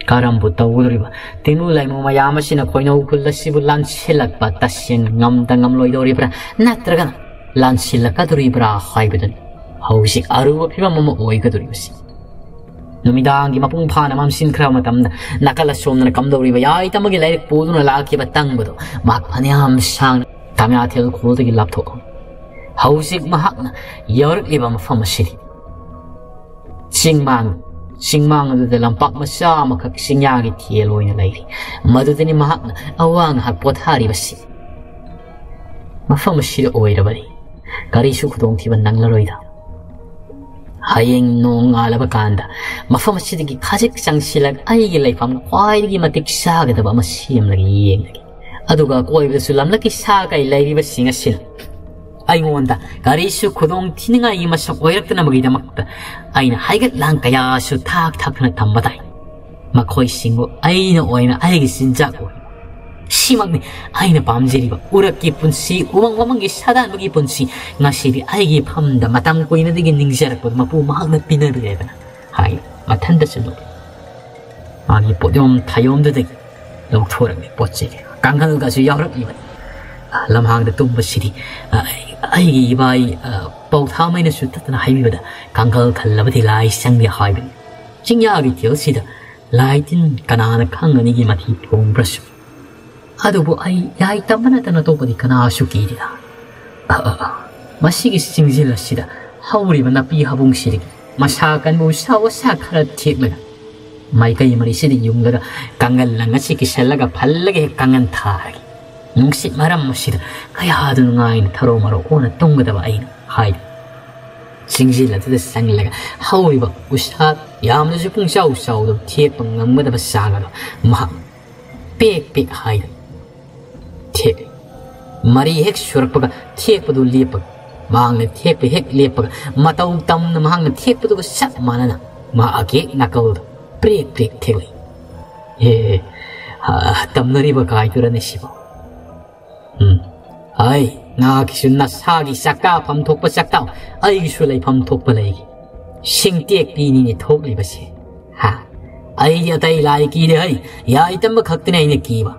ꯀꯔꯝꯕꯨ ꯇꯧꯒꯗꯧꯔꯤꯕ? ꯇꯤꯡꯂꯨ ꯂꯩꯃꯨ ꯃꯌꯥꯝ ꯑꯁꯤꯅ ꯈꯣꯏꯅꯧ ꯈꯨꯜ ꯑꯁꯤꯕꯨ ꯂꯥꯟꯁꯤꯜꯂꯛꯄ ꯇꯁꯦꯡ ꯉꯝꯗ ꯉꯝꯂꯣꯏꯗꯧꯔꯤꯕ꯭ꯔꯥ, ꯅꯠꯇ꯭ꯔꯒꯅ ꯂꯥꯟꯁꯤꯜꯂꯛꯀꯗꯧꯔꯤꯕ꯭ꯔꯥ ꯍꯥꯏꯕꯗꯨꯅꯤ ꯍꯧꯖꯤꯛ ꯑꯔꯨꯕ ꯐꯤꯕꯝ ꯑꯃ ꯑꯣꯏꯒꯗꯧꯔꯤꯕꯁꯤ꯫ ꯅꯨꯃꯤꯗꯥꯡꯒꯤ ꯃꯄꯨꯡ ꯐꯥꯅ ꯃꯝꯁꯤꯟꯈ꯭ꯔꯕ ꯃꯇꯝꯗ ꯅꯥꯀꯜ ꯑꯁꯣꯝꯗꯅ ꯀꯝꯗꯧꯔꯤꯕ ꯌꯥꯏ ꯇꯝꯕꯒꯤ ꯂꯥꯏꯔꯤꯛ ꯄꯨꯗꯨꯅ ꯂꯥꯛꯈꯤꯕ ꯇꯪꯕꯗꯣ ꯃꯍꯥꯛ ꯐꯅꯌꯥꯝ ꯁꯥꯡꯅ ꯇꯃꯌꯥꯊꯦꯜ ꯈꯣꯜꯗꯒꯤ ꯂꯥꯞꯊꯣꯛꯑꯝꯃꯤ꯫ ꯍꯧꯖꯤꯛ ꯃꯍꯥꯛꯅ ꯌꯧꯔꯛꯂꯤꯕ ꯃꯐꯝ ꯑꯁꯤꯗꯤ ꯆꯤꯡꯃꯥꯡ, ꯆꯤꯡꯃꯥꯡ ꯑꯗꯨꯗ ꯂꯝꯄꯥꯛ ꯃꯆꯥ ꯑꯃꯈꯛ ꯆꯤꯡꯌꯥꯒꯤ ꯊꯦꯜ ꯑꯣꯏꯅ ꯂꯩꯔꯤ꯫ ꯃꯗꯨꯗꯅꯤ ꯃꯍꯥꯛꯅ ꯑꯋꯥ ꯉꯥꯏꯍꯥꯛ ꯄꯣꯊꯥꯔꯤꯕꯁꯤ꯫ ꯃꯐꯝ ꯑꯁꯤꯗ ꯑꯣꯏꯔꯕꯗꯤ ꯀꯔꯤꯁꯨ ꯈꯨꯗꯣꯡꯊꯤꯕ ꯅꯪꯂꯔꯣꯏꯗ꯫ ꯍꯌꯦꯡ ꯅꯣꯡ ꯉꯥꯜꯂꯕ ꯀꯥꯟꯗ ꯃꯐꯝ ꯑꯁꯤꯗꯒꯤ ꯈꯖꯤꯛ ꯆꯪꯁꯤꯜꯂꯒ ꯑꯩꯒꯤ ꯂꯩꯐꯝ ꯈ꯭ꯋꯥꯏꯗꯒꯤ ꯃꯇꯤꯛ ꯆꯥꯒꯗꯕ ꯑꯃ ꯁꯦꯝꯂꯒ ꯌꯦꯡꯂꯒꯦ꯫ ꯑꯗꯨꯒ ꯑꯀꯣꯏꯕꯗꯁꯨ ꯂꯝꯂꯛꯀꯤ ꯁꯥ ꯀꯩ ꯂꯩꯔꯤꯕꯁꯤꯡ ꯑꯁꯤꯅ ꯑꯩꯉꯣꯟꯗ ꯀꯔꯤꯁꯨ ꯈꯨꯗꯣꯡ ꯊꯤꯅꯤꯡꯉꯥꯏꯒꯤ ꯃꯁꯛ ꯑꯣꯏꯔꯛꯇꯅꯕꯒꯤꯗꯃꯛꯇ ꯑꯩꯅ ꯍꯩꯒꯠ ꯂꯥꯡ ꯀꯌꯥꯁꯨ ꯊꯥꯛ ꯊꯥꯛꯇꯅ ꯊꯝꯕ ꯇꯥꯏ꯫ ꯃꯈꯣꯏꯁꯤꯡꯕꯨ ꯑꯩꯅ ꯑꯣꯏꯅ ꯑꯩꯒꯤ ꯆꯤꯟꯖꯥꯛ ꯑꯣꯏ꯫ ꯁꯤꯃꯛꯅꯤ ꯑꯩꯅ ꯄꯥꯝꯖꯔꯤꯕ ꯎꯔꯛꯀꯤ ꯄꯨꯟꯁꯤ, ꯎꯃꯪ ꯋꯥꯃꯪꯒꯤ ꯁꯥꯗꯥꯟꯕꯒꯤ ꯄꯨꯟꯁꯤ꯫ ꯉꯁꯤꯗꯤ ꯑꯩꯒꯤ ꯐꯝꯗ ꯃꯇꯝ ꯀꯨꯏꯅꯗꯒꯤ ꯅꯤꯡꯖꯔꯛꯄꯗꯨ ꯃꯄꯨ ꯃꯍꯥꯛꯅ ꯄꯤꯅꯕꯤꯔꯦꯗꯅ" ꯍꯥꯏ ꯃꯊꯟꯇꯁꯨ ꯅꯣꯛꯏ꯫ ꯃꯥꯒꯤ ꯄꯣꯠꯌꯣꯝ ꯊꯥꯌꯣꯝꯗꯨꯗꯒꯤ ꯂꯧꯊꯣꯔꯛꯂꯤ ꯄꯣꯠ ꯆꯩ ꯀꯥꯡꯈꯜꯒꯁꯨ ꯌꯥꯎꯔꯛꯂꯤꯕꯅꯤ꯫ ꯑ, ꯂꯝꯍꯥꯡꯗ ꯇꯨꯝꯕꯁꯤꯗꯤ, ꯑ, ꯑꯩꯒꯤ ꯏꯕꯥꯏ, ꯑ, ꯄꯧꯊꯥꯃꯩꯅꯁꯨ ꯇꯠꯇꯅ ꯍꯥꯏꯕꯤꯕꯗ ꯀꯥꯡꯈꯜ ꯈꯜꯂꯕꯗꯤ ꯂꯥꯏ ꯆꯪꯗꯦ ꯍꯥꯏꯕꯅꯤ꯫ ꯆꯤꯡꯌꯥꯒꯤ ꯊꯦꯜꯁꯤꯗ ꯂꯥꯏ ꯇꯤꯟ ꯀꯅꯥꯅ ꯈꯪꯒꯅꯤꯒꯤ ꯃꯊꯤ ꯐꯣꯡꯕ꯭ꯔꯁꯨ꯫ ꯑꯗꯨꯕꯨ ꯑꯩ ꯌꯥꯏ ꯇꯝꯕ ꯅꯠꯇꯅ ꯑꯇꯣꯞꯄꯗꯤ ꯀꯅꯥꯁꯨ ꯀꯤꯗꯦꯗ꯫ ꯑ, ꯑ, ꯑ, ꯃꯁꯤꯒꯤ ꯆꯤꯡꯖꯤꯜ ꯑꯁꯤꯗ ꯍꯧꯔꯤꯕ ꯅꯥꯄꯤ ꯍꯥꯕꯨꯡꯁꯤꯗꯒꯤ ꯃꯁꯥ ꯀꯟꯕ ꯎꯁꯥ ꯋꯥꯁꯥ ꯈꯔ ꯊꯦꯛꯂꯒ ꯃꯥꯏꯀꯩ ꯃꯔꯤꯁꯤꯗ ꯌꯨꯡꯂꯒ ꯀꯥꯡꯒꯜ ꯂꯪ ꯑꯁꯤ ꯀꯤꯁꯜꯂꯒ ꯐꯜꯂꯒ ꯍꯦꯛ ꯀꯥꯡꯒꯟ ꯊꯥꯔꯒꯦ꯫ ꯅꯨꯡꯁꯤꯠ ꯃꯔꯝ ꯑꯁꯤꯗ ꯀꯌꯥꯗ ꯅꯨꯡꯉꯥꯏꯅ ꯊꯔꯣ ꯃꯔꯣ ꯑꯣꯟꯅ ꯇꯨꯝꯒꯗꯕ ꯑꯩꯅ ꯍꯥꯏ꯫ ꯆꯤꯡꯖꯤꯜ ꯑꯗꯨꯗ ꯆꯪꯂꯒ ꯍꯧꯔꯤꯕ ꯎꯁꯥ ꯌꯥꯝꯅꯁꯨ ꯄꯨꯡꯆꯥꯎ ꯆꯥꯎꯗꯕ ꯊꯦꯛꯄ ꯉꯝꯒꯗꯕ ꯆꯥꯡ ꯑꯗꯨ ꯃꯍꯥꯛ ꯄꯦꯛ ꯄꯦꯛ ꯍꯥꯏꯗꯨꯅ ꯊꯦꯛꯏ꯫ ꯃꯔꯤ ꯍꯦꯛ ꯁꯨꯔꯛꯄꯒ ꯊꯦꯛꯄꯗꯨ ꯂꯦꯞꯄꯒ ꯃꯍꯥꯛꯅ ꯊꯦꯛꯄ ꯍꯦꯛ ꯂꯦꯞꯄꯒ ꯃꯇꯧ ꯇꯝꯅ ꯃꯍꯥꯛꯅ ꯊꯦꯛꯄꯗꯨꯒ ꯆꯞ ꯃꯥꯟꯅꯅ ꯃꯍꯥꯛ ꯍꯦꯛ ꯅꯥꯀꯜꯗ ꯄ꯭ꯔꯦꯛ ꯄ꯭ꯔꯦꯛ ꯊꯦꯛꯂꯛꯏ꯫ "ꯍꯦ, ꯍꯥ, ꯇꯝꯅꯔꯤꯕ ꯀꯥꯏꯗꯨꯔꯅꯦ ꯁꯤꯕꯣ?" "ꯎꯝ, ꯍꯩ, ꯅꯍꯥꯛꯀꯤꯁꯨ ꯅꯁꯥꯒꯤ ꯆꯥꯛꯇꯥꯐꯝ ꯊꯣꯛꯄ ꯆꯥꯛꯇꯥꯎ, ꯑꯩꯒꯤꯁꯨ ꯂꯩꯐꯝ ꯊꯣꯛꯄ ꯂꯩꯒꯦ꯫ ꯁꯤꯡꯇꯦꯛꯄꯤꯅꯤꯅꯦ ꯊꯣꯛꯂꯤꯕꯁꯦ꯫ ꯍꯥ, ꯑꯩꯗꯤ ꯑꯇꯩ ꯂꯥꯏ ꯀꯤꯗꯦ ꯍꯩ, ꯌꯥꯏ ꯇꯝꯕ ꯈꯛꯇꯅꯦ ꯑꯩꯅ ꯀꯤꯕ꯫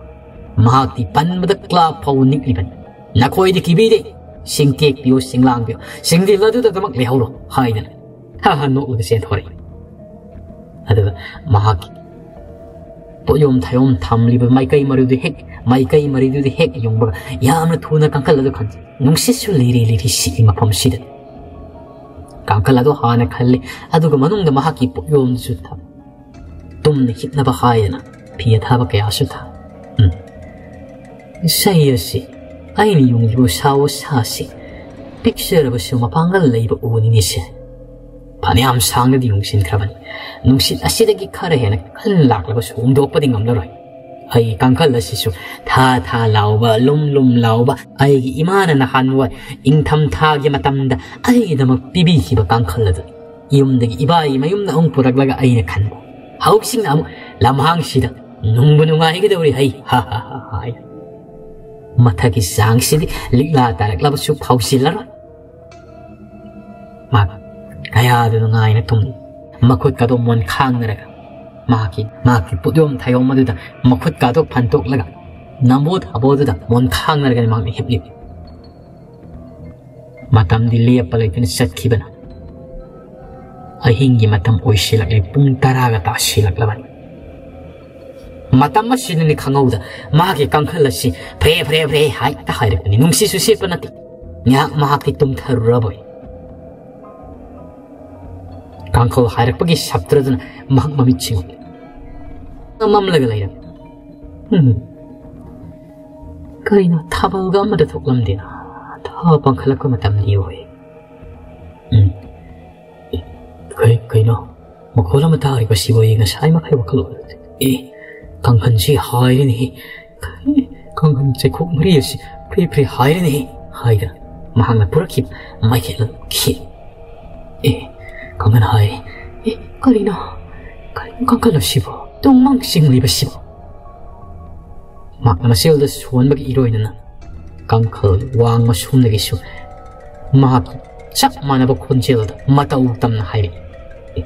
ꯃꯍꯥꯛꯇꯤ ꯄꯟꯕꯗ ꯀ꯭ꯂꯥꯞ ꯐꯥꯎ ꯅꯤꯛꯂꯤꯕꯅꯤ꯫ ꯅꯈꯣꯏꯗꯤ ꯀꯤꯕꯤꯗꯦ꯫ ꯁꯤꯡꯇꯦꯛꯄꯤꯌꯣ, ꯁꯤꯡꯂꯥꯡꯕꯤꯌꯣ, ꯁꯤꯡꯖꯤꯜ ꯑꯗꯨꯗ ꯑꯗꯨꯃꯛ ꯂꯩꯍꯧꯔꯣ" ꯍꯥꯏꯗꯅ ꯍꯥ ꯍꯥ ꯅꯣꯛꯂꯒ ꯆꯦꯟꯊꯣꯔꯛꯏ꯫ ꯑꯗꯨꯒ ꯃꯍꯥꯛꯀꯤ ꯄꯣꯠꯌꯣꯝ ꯊꯥꯌꯣꯝ ꯊꯝꯂꯤꯕ ꯃꯥꯏꯀꯩ ꯃꯔꯤꯗꯨ ꯍꯦꯛ, ꯃꯥꯏꯀꯩ ꯃꯔꯤꯗꯨꯗ ꯍꯦꯛ ꯌꯨꯡꯕꯒ ꯌꯥꯝꯅ ꯊꯨꯅ ꯀꯥꯡꯈꯜ ꯑꯗꯨ ꯈꯟꯖꯩ꯫ ꯅꯨꯡꯁꯤꯠꯁꯨ ꯂꯤꯔꯤ ꯂꯤꯔꯤ ꯁꯤꯠꯂꯤ ꯃꯐꯝꯁꯤꯗ꯫ ꯀꯥꯡꯈꯜ ꯑꯗꯨ ꯍꯥꯟꯅ ꯈꯜꯂꯤ, ꯑꯗꯨꯒ ꯃꯅꯨꯡꯗ ꯃꯍꯥꯛꯀꯤ ꯄꯣꯠꯌꯣꯝꯗꯨꯁꯨ ꯊꯝꯃꯤ꯫ ꯇꯨꯝꯅ ꯍꯤꯞꯅꯕ ꯍꯥꯏꯗꯅ ꯐꯤ ꯑꯊꯥꯕ ꯀꯌꯥꯁꯨ ꯊꯥ꯫ ꯎꯝ꯫ ꯏꯁꯩ ꯑꯁꯤ ꯑꯩꯅ ꯌꯨꯡꯂꯤꯕ ꯁꯥ ꯁꯥꯁꯤ ꯄꯤꯛꯆꯔꯕꯁꯨ ꯃꯄꯥꯡꯒꯜ ꯂꯩꯕ ꯎꯅꯤꯅꯦꯁꯦ꯫ ꯐꯅꯌꯥꯝ ꯁꯥꯡꯅꯗꯤ ꯌꯨꯡꯁꯤꯟꯈ꯭ꯔꯕꯅꯤ꯫ ꯅꯨꯡꯁꯤꯠ ꯑꯁꯤꯗꯒꯤ ꯈꯔ ꯍꯦꯟꯅ ꯀꯟꯅ ꯂꯥꯛꯂꯕꯁꯨ ꯍꯣꯡꯗꯣꯛꯄꯗꯤ ꯉꯝꯂꯔꯣꯏ꯫ ꯑꯩ ꯀꯥꯡꯈꯜ ꯑꯁꯤꯁꯨ ꯊꯥ ꯊꯥ ꯂꯥꯎꯕ, ꯂꯨꯝ ꯂꯨꯝ ꯂꯥꯎꯕ, ꯑꯩꯒꯤ ꯏꯃꯥꯅ ꯅꯍꯥꯟꯋꯥꯏ ꯏꯪꯊꯝꯊꯥꯒꯤ ꯃꯇꯝꯗ ꯑꯩꯒꯤꯗꯃꯛ ꯄꯤꯕꯤꯈꯤꯕ ꯀꯥꯡꯈꯜ ꯑꯗꯨ ꯌꯨꯝꯗꯒꯤ ꯏꯕꯥꯏ ꯃꯌꯨꯝꯗ ꯑꯃꯨꯛ ꯄꯨꯔꯛꯂꯒ ꯑꯩꯅ ꯈꯟꯕ꯫ ꯍꯧꯖꯤꯛꯅ ꯑꯃꯨꯛ ꯂꯝꯍꯥꯡꯁꯤꯗ ꯅꯨꯡꯕꯨ ꯅꯨꯡꯉꯥꯏꯒꯗꯧꯔꯤ ꯍꯩ, ꯍꯥ, ꯍꯥ, ꯍꯥ, ꯍꯥꯏ꯫ ꯃꯊꯛꯀꯤ ꯆꯥꯡꯁꯤꯗꯤ ꯂꯤꯛꯂꯥ ꯇꯥꯔꯛꯂꯕꯁꯨ ꯐꯥꯎꯁꯤꯜꯂꯔꯣꯏ꯫ ꯃꯥ ꯀꯌꯥꯗ ꯅꯨꯡꯉꯥꯏꯅ ꯇꯨꯝꯂꯤ꯫ ꯃꯈꯨꯠꯀꯗꯣ ꯃꯣꯟ ꯈꯥꯡꯅꯔꯒ, ꯃꯍꯥꯛꯀꯤ, ꯃꯍꯥꯛꯀꯤ ꯄꯣꯠꯌꯣꯝ ꯊꯥꯌꯣꯝ ꯑꯗꯨꯗ ꯃꯈꯨꯠꯀꯗꯣ ꯐꯟꯗꯣꯛꯂꯒ, ꯅꯝꯕꯣ ꯊꯥꯕꯣꯗꯨꯗ ꯃꯣꯟ ꯈꯥꯡꯅꯔꯒ ꯃꯍꯥꯛꯅ ꯍꯤꯞꯂꯤ꯫ ꯃꯇꯝꯗꯤ ꯂꯦꯞꯄ ꯂꯩꯇꯅ ꯆꯠꯈꯤꯕꯅ꯫ ꯑꯍꯤꯡꯒꯤ ꯃꯇꯝ ꯑꯣꯏꯁꯤꯜꯂꯛꯂꯦ, ꯄꯨꯡ ꯇꯔꯥꯒ ꯇꯥꯁꯤꯜꯂꯛꯂꯕꯅꯤ꯫ ꯃꯇꯝ ꯑꯁꯤꯗꯅꯤ ꯈꯪꯍꯧꯗ ꯃꯍꯥꯛꯀꯤ ꯀꯥꯡꯈꯜ ꯑꯁꯤ ꯐ꯭ꯔꯦ ꯐ꯭ꯔꯦ ꯐ꯭ꯔꯦ ꯍꯥꯏꯇ ꯍꯥꯏꯔꯛꯄꯅꯤ꯫ ꯅꯨꯡꯁꯤꯠꯁꯨ ꯁꯤꯠꯄ ꯅꯠꯇꯦ꯫ ꯉꯥꯏꯍꯥꯛ ꯃꯍꯥꯛꯇꯤ ꯇꯨꯝꯊꯔꯨꯔꯕꯣꯏ꯫ ꯀꯥꯡꯈꯜ ꯍꯥꯏꯔꯛꯄꯒꯤ ꯁꯞꯇ꯭ꯔꯗꯨꯅ ꯃꯍꯥꯛ ꯃꯃꯤꯠ ꯁꯤꯡꯉꯨ ꯃꯝꯂꯒ ꯂꯩꯔꯝꯃꯤ꯫ ꯎꯝ꯫ ꯀꯔꯤꯅꯣ, ꯊꯥꯕꯜꯒ ꯑꯃꯗ ꯊꯣꯛꯂꯝꯗꯦꯅ꯫ ꯊꯥ ꯄꯥꯡꯈꯠꯂꯛꯄ ꯃꯇꯝꯗꯤ ꯑꯣꯏ꯫ ꯎꯝ꯫ ꯀꯩ-, ꯀꯩꯅꯣ? ꯃꯈꯣꯜ ꯑꯃ ꯇꯥꯔꯤꯕꯁꯤꯕꯨ ꯑꯩ ꯉꯁꯥꯏ ꯃꯈꯩ ꯋꯥꯈꯜ ꯑꯣꯏꯔꯨꯗꯦ꯫ ꯑꯦ, ꯀꯥꯡꯈꯟꯁꯤ ꯍꯥꯏꯔꯤꯅꯦ꯫ ꯀꯥꯡꯈꯟ ꯆꯩꯈꯣꯛ ꯃꯔꯤ ꯑꯁꯤ ꯐ꯭ꯔꯤ ꯐ꯭ꯔꯤ ꯍꯥꯏꯔꯤꯅꯦ ꯍꯥꯏꯗꯅ ꯃꯍꯥꯛꯅ ꯄꯨꯔꯛꯈꯤꯕ ꯃꯥꯏꯀꯩ ꯑꯗꯨ ꯈꯤ-, ꯑꯦ, ꯀꯥꯡꯈꯟ ꯍꯥꯏꯔꯤ꯫ ꯑꯦ, ꯀꯔꯤꯅꯣ? ꯀꯔꯤꯅꯣ ꯀꯥꯡꯈꯟ ꯑꯁꯤꯕꯨ? ꯇꯨꯡꯃꯥꯡ ꯆꯤꯡꯂꯤꯕꯁꯤꯕꯨ? ꯃꯍꯥꯛꯅ ꯃꯁꯦꯜꯗ ꯁꯣꯟꯕꯒꯤ ꯏꯔꯣꯏꯅꯅ ꯀꯥꯡꯈꯜ ꯋꯥꯡꯃ ꯁꯣꯝꯗꯒꯤꯁꯨ ꯃꯍꯥꯛꯀꯤ ꯆꯞ ꯃꯥꯟꯅꯕ ꯈꯣꯟꯖꯦꯜꯗ ꯃꯇꯧ ꯇꯝꯅ ꯍꯥꯏꯔꯛꯏ꯫ "ꯑꯦ,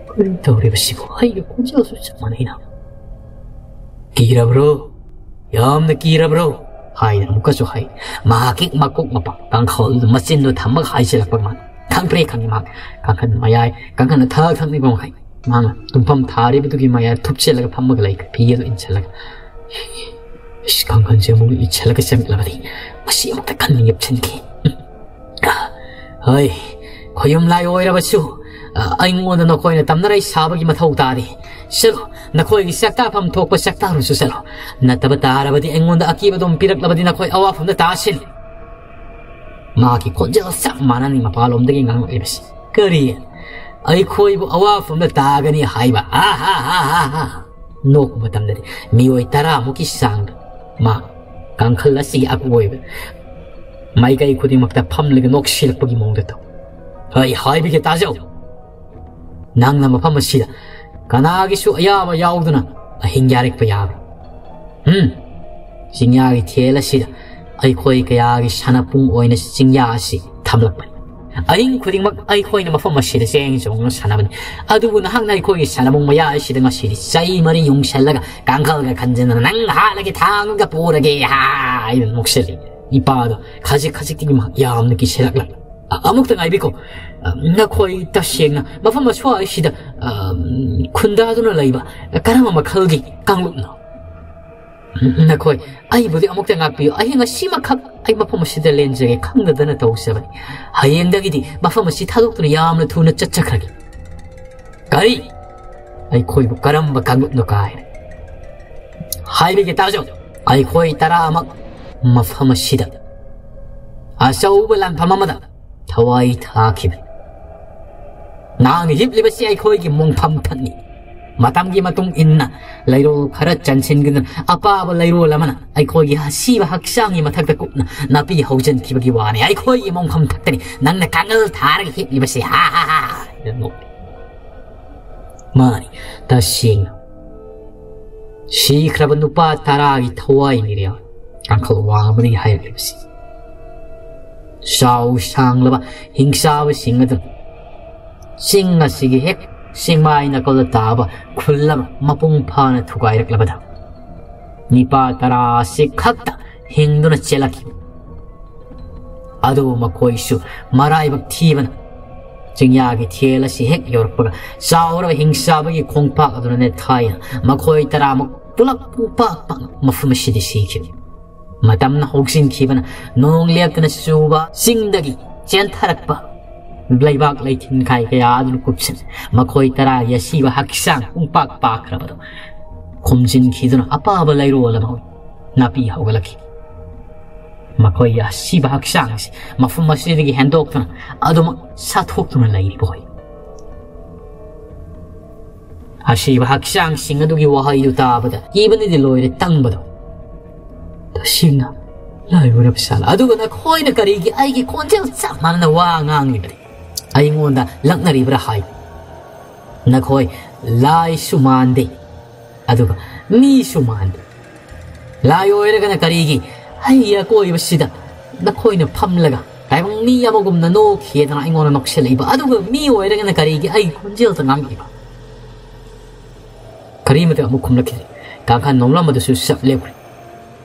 ꯀꯔꯤ ꯇꯧꯔꯤꯕꯁꯤꯕꯨ? ꯑꯩꯒꯤ ꯈꯣꯟꯖꯦꯜꯁꯨ ꯆꯞ ꯃꯥꯟꯅꯩꯅ꯫ ꯀꯤꯔꯕ꯭ꯔꯣ? ꯌꯥꯝꯅ ꯀꯤꯔꯕ꯭ꯔꯣ?" ꯍꯥꯏꯗꯅ ꯑꯃꯨꯛꯀꯁꯨ ꯍꯥꯏ꯫ ꯃꯍꯥꯛꯀꯤ ꯃꯀꯣꯛ ꯃꯄꯥ ꯀꯥꯡꯈꯜꯗꯨ ꯃꯆꯤꯟꯗꯨ ꯊꯝꯃꯒ ꯍꯥꯏꯖꯤꯜꯂꯛꯄ ꯃꯥꯅ ꯈꯪꯄ꯭ꯔꯦ ꯈꯪꯉꯤ꯫ ꯃꯍꯥꯛ ꯀꯥꯡꯈꯜ ꯃꯌꯥꯏ, ꯀꯥꯡꯈꯜꯗ ꯊꯛ ꯊꯛꯅꯤꯕ ꯃꯈꯩ ꯃꯍꯥꯛꯅ ꯇꯨꯝꯐꯝ ꯊꯥꯔꯤꯕꯗꯨꯒꯤ ꯃꯌꯥꯏ ꯊꯨꯞꯆꯤꯜꯂꯒ ꯐꯝꯃꯒ ꯂꯩꯈ꯭ꯔꯦ꯫ ꯐꯤ ꯑꯗꯨ ꯏꯟꯁꯤꯜꯂꯒ꯫ "ꯏꯁ, ꯀꯥꯡꯈꯜꯁꯦ ꯑꯃꯨꯛ ꯏꯠꯁꯜꯂꯒ ꯆꯪꯂꯕꯗꯤ ꯃꯁꯤ ꯑꯃꯨꯛꯇ ꯀꯟꯅ ꯌꯦꯞꯁꯤꯟꯈꯤ꯫ ꯍꯣꯏ, ꯈꯣꯌꯨꯝ ꯂꯥꯏ ꯑꯣꯏꯔꯕꯁꯨ, ꯑ, ꯑꯩꯉꯣꯟꯗ ꯅꯈꯣꯏꯅ ꯇꯝꯅꯔꯩ ꯁꯥꯕꯒꯤ ꯃꯊꯧ ꯇꯥꯗꯦ꯫ ꯆꯠꯂꯣ, ꯅꯈꯣꯏꯒꯤ ꯆꯥꯛꯇꯥꯐꯝ ꯊꯣꯛꯄ ꯆꯥꯛꯇꯥꯔꯨꯁꯨ ꯆꯠꯂꯣ꯫ ꯅꯠꯇꯕ ꯇꯥꯔꯕꯗꯤ ꯑꯩꯉꯣꯟꯗ ꯑꯀꯤꯕ ꯑꯗꯨꯝ ꯄꯤꯔꯛꯂꯕꯗꯤ ꯅꯈꯣꯏ ꯑꯋꯥꯐꯝꯗ ꯇꯥꯁꯤꯟ꯫" ꯃꯥꯒꯤ ꯈꯣꯟꯖꯦꯜ ꯆꯞ ꯃꯥꯟꯅꯅꯤ ꯃꯄꯥꯟꯂꯣꯝꯗꯒꯤ ꯉꯥꯡꯂꯛꯂꯤꯕꯁꯤ꯫ "ꯀꯔꯤ? ꯑꯩꯈꯣꯏꯕꯨ ꯑꯋꯥꯐꯝꯗ ꯇꯥꯒꯅꯤ ꯍꯥꯏꯕ? ꯑꯥ ꯍꯥ ꯍꯥ ꯍꯥ ꯍꯥ!" ꯅꯣꯛꯄ ꯃꯇꯝꯗꯗꯤ ꯃꯤꯑꯣꯏ ꯇꯔꯥꯃꯨꯛꯀꯤ ꯆꯥꯡꯗ ꯃꯥ ꯀꯥꯡꯈꯜ ꯑꯁꯤꯒꯤ ꯑꯀꯣꯏꯕ ꯃꯥꯏꯀꯩ ꯈꯨꯗꯤꯡꯃꯛꯇ ꯐꯝꯂꯒ ꯅꯣꯛꯁꯤꯜꯂꯛꯄꯒꯤ ꯃꯑꯣꯡꯗ ꯇꯧ꯫ "ꯑꯩ ꯍꯥꯏꯕꯤꯒꯦ ꯇꯥꯖꯧ꯫ ꯅꯪꯅ ꯃꯐꯝ ꯑꯁꯤꯗ ꯀꯅꯥꯒꯤꯁꯨ ꯑꯌꯥꯕ ꯌꯥꯎꯗꯅ ꯑꯍꯤꯡ ꯌꯥꯔꯛꯄ ꯌꯥꯕ꯭ꯔꯥ? ꯎꯝ, ꯆꯤꯡꯌꯥꯒꯤ ꯊꯦꯜ ꯑꯁꯤꯗ ꯑꯩꯈꯣꯏ ꯀꯌꯥꯒꯤ ꯁꯥꯟꯅꯄꯨꯡ ꯑꯣꯏꯅ ꯆꯤꯡꯌꯥ ꯑꯁꯤ ꯊꯝꯂꯛꯄꯅꯤ꯫ ꯑꯍꯤꯡ ꯈꯨꯗꯤꯡꯃꯛ ꯑꯩꯈꯣꯏꯅ ꯃꯐꯝ ꯑꯁꯤꯗ ꯆꯦꯟ ꯆꯣꯡꯗꯨꯅ ꯁꯥꯟꯅꯕꯅꯤ꯫ ꯑꯗꯨꯕꯨ ꯅꯍꯥꯛꯅ ꯑꯩꯈꯣꯏꯒꯤ ꯁꯥꯟꯅꯄꯨꯡ ꯃꯌꯥ ꯑꯁꯤꯗ ꯉꯁꯤꯗꯤ ꯆꯩ ꯃꯔꯤ ꯌꯨꯡꯁꯜꯂꯒ ꯀꯥꯡꯈꯜꯒ ꯈꯟꯖꯤꯟꯗꯅ ꯅꯪ ꯍꯥꯠꯂꯒꯦ, ꯊꯥꯡꯒ ꯄꯨꯔꯒꯦ ꯍꯥꯏꯅ ꯅꯣꯛꯁꯤꯜꯂꯤ꯫ ꯏꯄꯥꯗꯣ ꯈꯖꯤꯛ ꯈꯖꯤꯛꯇꯒꯤ ꯃꯍꯥꯛ ꯌꯥꯝꯅ ꯀꯤꯁꯤꯜꯂꯛꯂꯝꯃꯤ꯫ ꯑ-, ꯑꯃꯨꯛꯇ ꯉꯥꯏꯕꯤꯈꯣ꯫ ꯅꯈꯣꯏ ꯇꯁꯦꯡꯅ ꯃꯐꯝ ꯑꯁ꯭ꯋꯥꯏꯁꯤꯗ, ꯑ, ꯈꯨꯟꯗꯥꯗꯨꯅ ꯂꯩꯕ ꯀꯔꯝꯕ ꯃꯈꯜꯒꯤ ꯀꯥꯡꯂꯨꯞꯅꯣ? ꯅꯈꯣꯏ ꯑꯩꯕꯨꯗꯤ ꯑꯃꯨꯛꯇ ꯉꯥꯛꯄꯤꯌꯨ꯫ ꯑꯍꯤꯡ ꯑꯁꯤꯃꯈꯛ ꯑꯩ ꯃꯐꯝ ꯑꯁꯤꯗ ꯂꯦꯟꯖꯒꯦ, ꯈꯪꯗꯗꯅ ꯇꯧꯖꯕꯅꯤ꯫ ꯍꯌꯦꯡꯗꯒꯤꯗꯤ ꯃꯐꯝ ꯑꯁꯤ ꯊꯥꯗꯣꯛꯇꯨꯅ ꯌꯥꯝꯅ ꯊꯨꯅ ꯆꯠꯆꯈ꯭ꯔꯒꯦ꯫ ꯀꯔꯤ? ꯑꯩꯈꯣꯏꯕꯨ ꯀꯔꯝꯕ ꯀꯥꯡꯂꯨꯞꯅꯣ ꯀꯥꯏꯅ? ꯍꯥꯏꯕꯤꯒꯦ ꯇꯥꯖꯧ, ꯑꯩꯈꯣꯏ ꯇꯔꯥꯃꯛ ꯃꯐꯝ ꯑꯁꯤꯗ ꯑꯆꯧꯕ ꯂꯥꯟꯐꯝ ꯑꯃꯗ ꯊꯋꯥꯏ ꯊꯥꯈꯤꯕꯅꯤ꯫ ꯅꯍꯥꯛꯅ ꯍꯤꯞꯂꯤꯕꯁꯤ ꯑꯩꯈꯣꯏꯒꯤ ꯃꯣꯡꯐꯝ ꯊꯛꯅꯤ꯫ ꯃꯇꯝꯒꯤ ꯃꯇꯨꯡ ꯏꯟꯅ ꯂꯩꯔꯣꯜ ꯈꯔ ꯆꯟꯁꯤꯟꯗꯨꯅ ꯑꯄꯥꯕ ꯂꯩꯔꯣꯜ ꯑꯃꯅ ꯑꯩꯈꯣꯏꯒꯤ ꯑꯁꯤꯕ ꯍꯛꯆꯥꯡꯒꯤ ꯃꯊꯛꯇ ꯀꯨꯞꯅ ꯅꯥꯄꯤ ꯍꯧꯖꯤꯟꯈꯤꯕꯒꯤ ꯋꯥꯅꯤ꯫ ꯑꯩꯈꯣꯏꯒꯤ ꯃꯣꯡꯐꯝ ꯊꯛꯇꯅꯤ ꯅꯪꯅ ꯀꯥꯡꯒꯜ ꯊꯥꯔꯒ ꯍꯤꯞꯂꯤꯕꯁꯤ꯫ ꯍꯥ ꯍꯥ ꯍꯥ ꯍꯥ ꯍꯥꯏꯅ ꯅꯣꯛꯏ꯫ ꯃꯥꯅꯤ, ꯇꯁꯦꯡꯅ ꯁꯤꯈ꯭ꯔꯕ ꯅꯨꯄꯥ ꯇꯔꯥꯒꯤ ꯊꯋꯥꯏꯅꯤꯔꯦ ꯀꯥꯡꯈꯜ ꯋꯥꯡꯕꯗꯒꯤ ꯍꯥꯏꯔꯛꯂꯤꯕꯁꯤ꯫ ꯆꯥꯎ ꯁꯥꯡꯂꯕ ꯍꯤꯡꯆꯥꯕꯁꯤꯡ ꯑꯗꯨꯅ ꯆꯤꯡ ꯑꯁꯤꯒꯤ ꯍꯦꯛ ꯆꯤꯡꯃꯥꯏ ꯅꯥꯀꯜꯗ ꯇꯥꯕ ꯈꯨꯜ ꯑꯃ ꯃꯄꯨꯡ ꯐꯥꯅ ꯊꯨꯒꯥꯏꯔꯛꯂꯕꯗ ꯅꯤꯄꯥ ꯇꯔꯥ ꯑꯁꯤ ꯈꯛꯇ ꯍꯤꯡꯗꯨꯅ ꯆꯦꯜꯂꯛꯈꯤ꯫ ꯑꯗꯨꯕꯨ ꯃꯈꯣꯏꯁꯨ ꯃꯔꯥꯏꯕꯛ ꯊꯤꯕꯅ ꯆꯤꯡꯌꯥꯒꯤ ꯊꯦꯜ ꯑꯁꯤ ꯍꯦꯛ ꯌꯧꯔꯛꯄꯒ ꯆꯥꯎꯔꯕ ꯍꯤꯡꯆꯥꯕꯒꯤ ꯈꯣꯡꯄꯥꯛ ꯑꯗꯨꯅ ꯅꯦꯠꯈꯥꯏꯅ ꯃꯈꯣꯏ ꯇꯔꯥꯃꯛ ꯄꯨꯂꯞ ꯄꯨꯡꯄꯥꯛ ꯄꯥꯛꯅ ꯃꯐꯝ ꯑꯁꯤꯗ ꯁꯤꯈꯤꯕꯅꯤ꯫ ꯃꯇꯝꯅ ꯍꯧꯖꯤꯟꯈꯤꯕꯅ ꯅꯣꯡ ꯂꯦꯞꯇꯅ ꯆꯨꯕ ꯆꯤꯡꯗꯒꯤ ꯆꯦꯟꯊꯔꯛꯄ ꯂꯩꯕꯥꯛ ꯂꯩꯊꯤꯟꯈꯥꯏ ꯀꯌꯥ ꯑꯗꯨꯅ ꯀꯨꯞꯁꯤꯟ ꯃꯈꯣꯏ ꯇꯔꯥꯒꯤ ꯑꯁꯤꯕ ꯍꯛꯆꯥꯡ ꯄꯨꯡꯄꯥꯛ ꯄꯥꯛꯈ꯭ꯔꯕꯗꯨ ꯈꯨꯝꯖꯤꯟꯈꯤꯗꯨꯅ ꯑꯄꯥꯕ ꯂꯩꯔꯣꯜ ꯑꯃ ꯑꯣꯏ ꯅꯥꯄꯤ ꯍꯧꯒꯠꯂꯛꯈꯤ꯫ ꯃꯈꯣꯏꯒꯤ ꯑꯁꯤꯕ ꯍꯛꯆꯥꯡꯁꯤ ꯃꯐꯝ ꯑꯁꯤꯗꯒꯤ ꯍꯦꯟꯗꯣꯛꯇꯨꯅ ꯑꯗꯨꯃꯛ ꯁꯥꯊꯣꯛꯇꯨꯅ ꯂꯩꯔꯤꯕ ꯑꯣꯏ꯫ ꯑꯁꯤꯕ ꯍꯛꯆꯥꯡꯁꯤꯡ ꯑꯗꯨꯒꯤ ꯋꯥꯍꯩꯗꯨ ꯇꯥꯕꯗ ꯀꯤꯕꯅꯗꯤ ꯂꯣꯏꯔꯦ ꯇꯪꯕꯗꯣ꯫ ꯇꯁꯦꯡꯅ ꯂꯥꯏ ꯑꯣꯏꯔꯕ ꯁꯥꯂꯥ꯫ ꯑꯗꯨꯒ ꯅꯈꯣꯏꯅ ꯀꯔꯤꯒꯤ ꯑꯩꯒꯤ ꯈꯣꯟꯖꯦꯜ ꯆꯞ ꯃꯥꯟꯅꯅ ꯋꯥ ꯉꯥꯡꯂꯤꯕꯅꯤ? ꯑꯩꯉꯣꯟꯗ ꯂꯛꯅꯔꯤꯕ꯭ꯔꯥ ꯍꯥꯏ꯫ ꯅꯈꯣꯏ ꯂꯥꯏꯁꯨ ꯃꯥꯟꯗꯦ, ꯑꯗꯨꯒ ꯃꯤꯁꯨ ꯃꯥꯟꯗꯦ꯫ ꯂꯥꯏ ꯑꯣꯏꯔꯒꯅ ꯀꯔꯤꯒꯤ ꯑꯩꯒꯤ ꯑꯀꯣꯏꯕꯁꯤꯗ ꯅꯈꯣꯏꯅ ꯐꯝꯂꯒ ꯇꯥꯏꯕꯪ ꯃꯤ ꯑꯃꯒꯨꯝꯅ ꯅꯣꯛꯈꯤꯗꯅ ꯑꯩꯉꯣꯟꯗ ꯅꯣꯛꯁꯤꯜꯂꯛꯏꯕ, ꯑꯗꯨꯒ ꯃꯤ ꯑꯣꯏꯔꯒꯅ ꯀꯔꯤꯒꯤ ꯑꯩꯒꯤ ꯈꯣꯟꯖꯦꯜꯇ ꯉꯥꯡꯂꯛꯏꯕ? ꯀꯔꯤꯃꯇ ꯑꯃꯨꯛ ꯈꯨꯝꯂꯛꯈꯤꯗꯦ꯫ ꯀꯥꯡꯈꯟ ꯅꯣꯝꯂꯝꯕꯗꯨꯁꯨ ꯆꯞ ꯂꯦꯞꯈ꯭ꯔꯦ꯫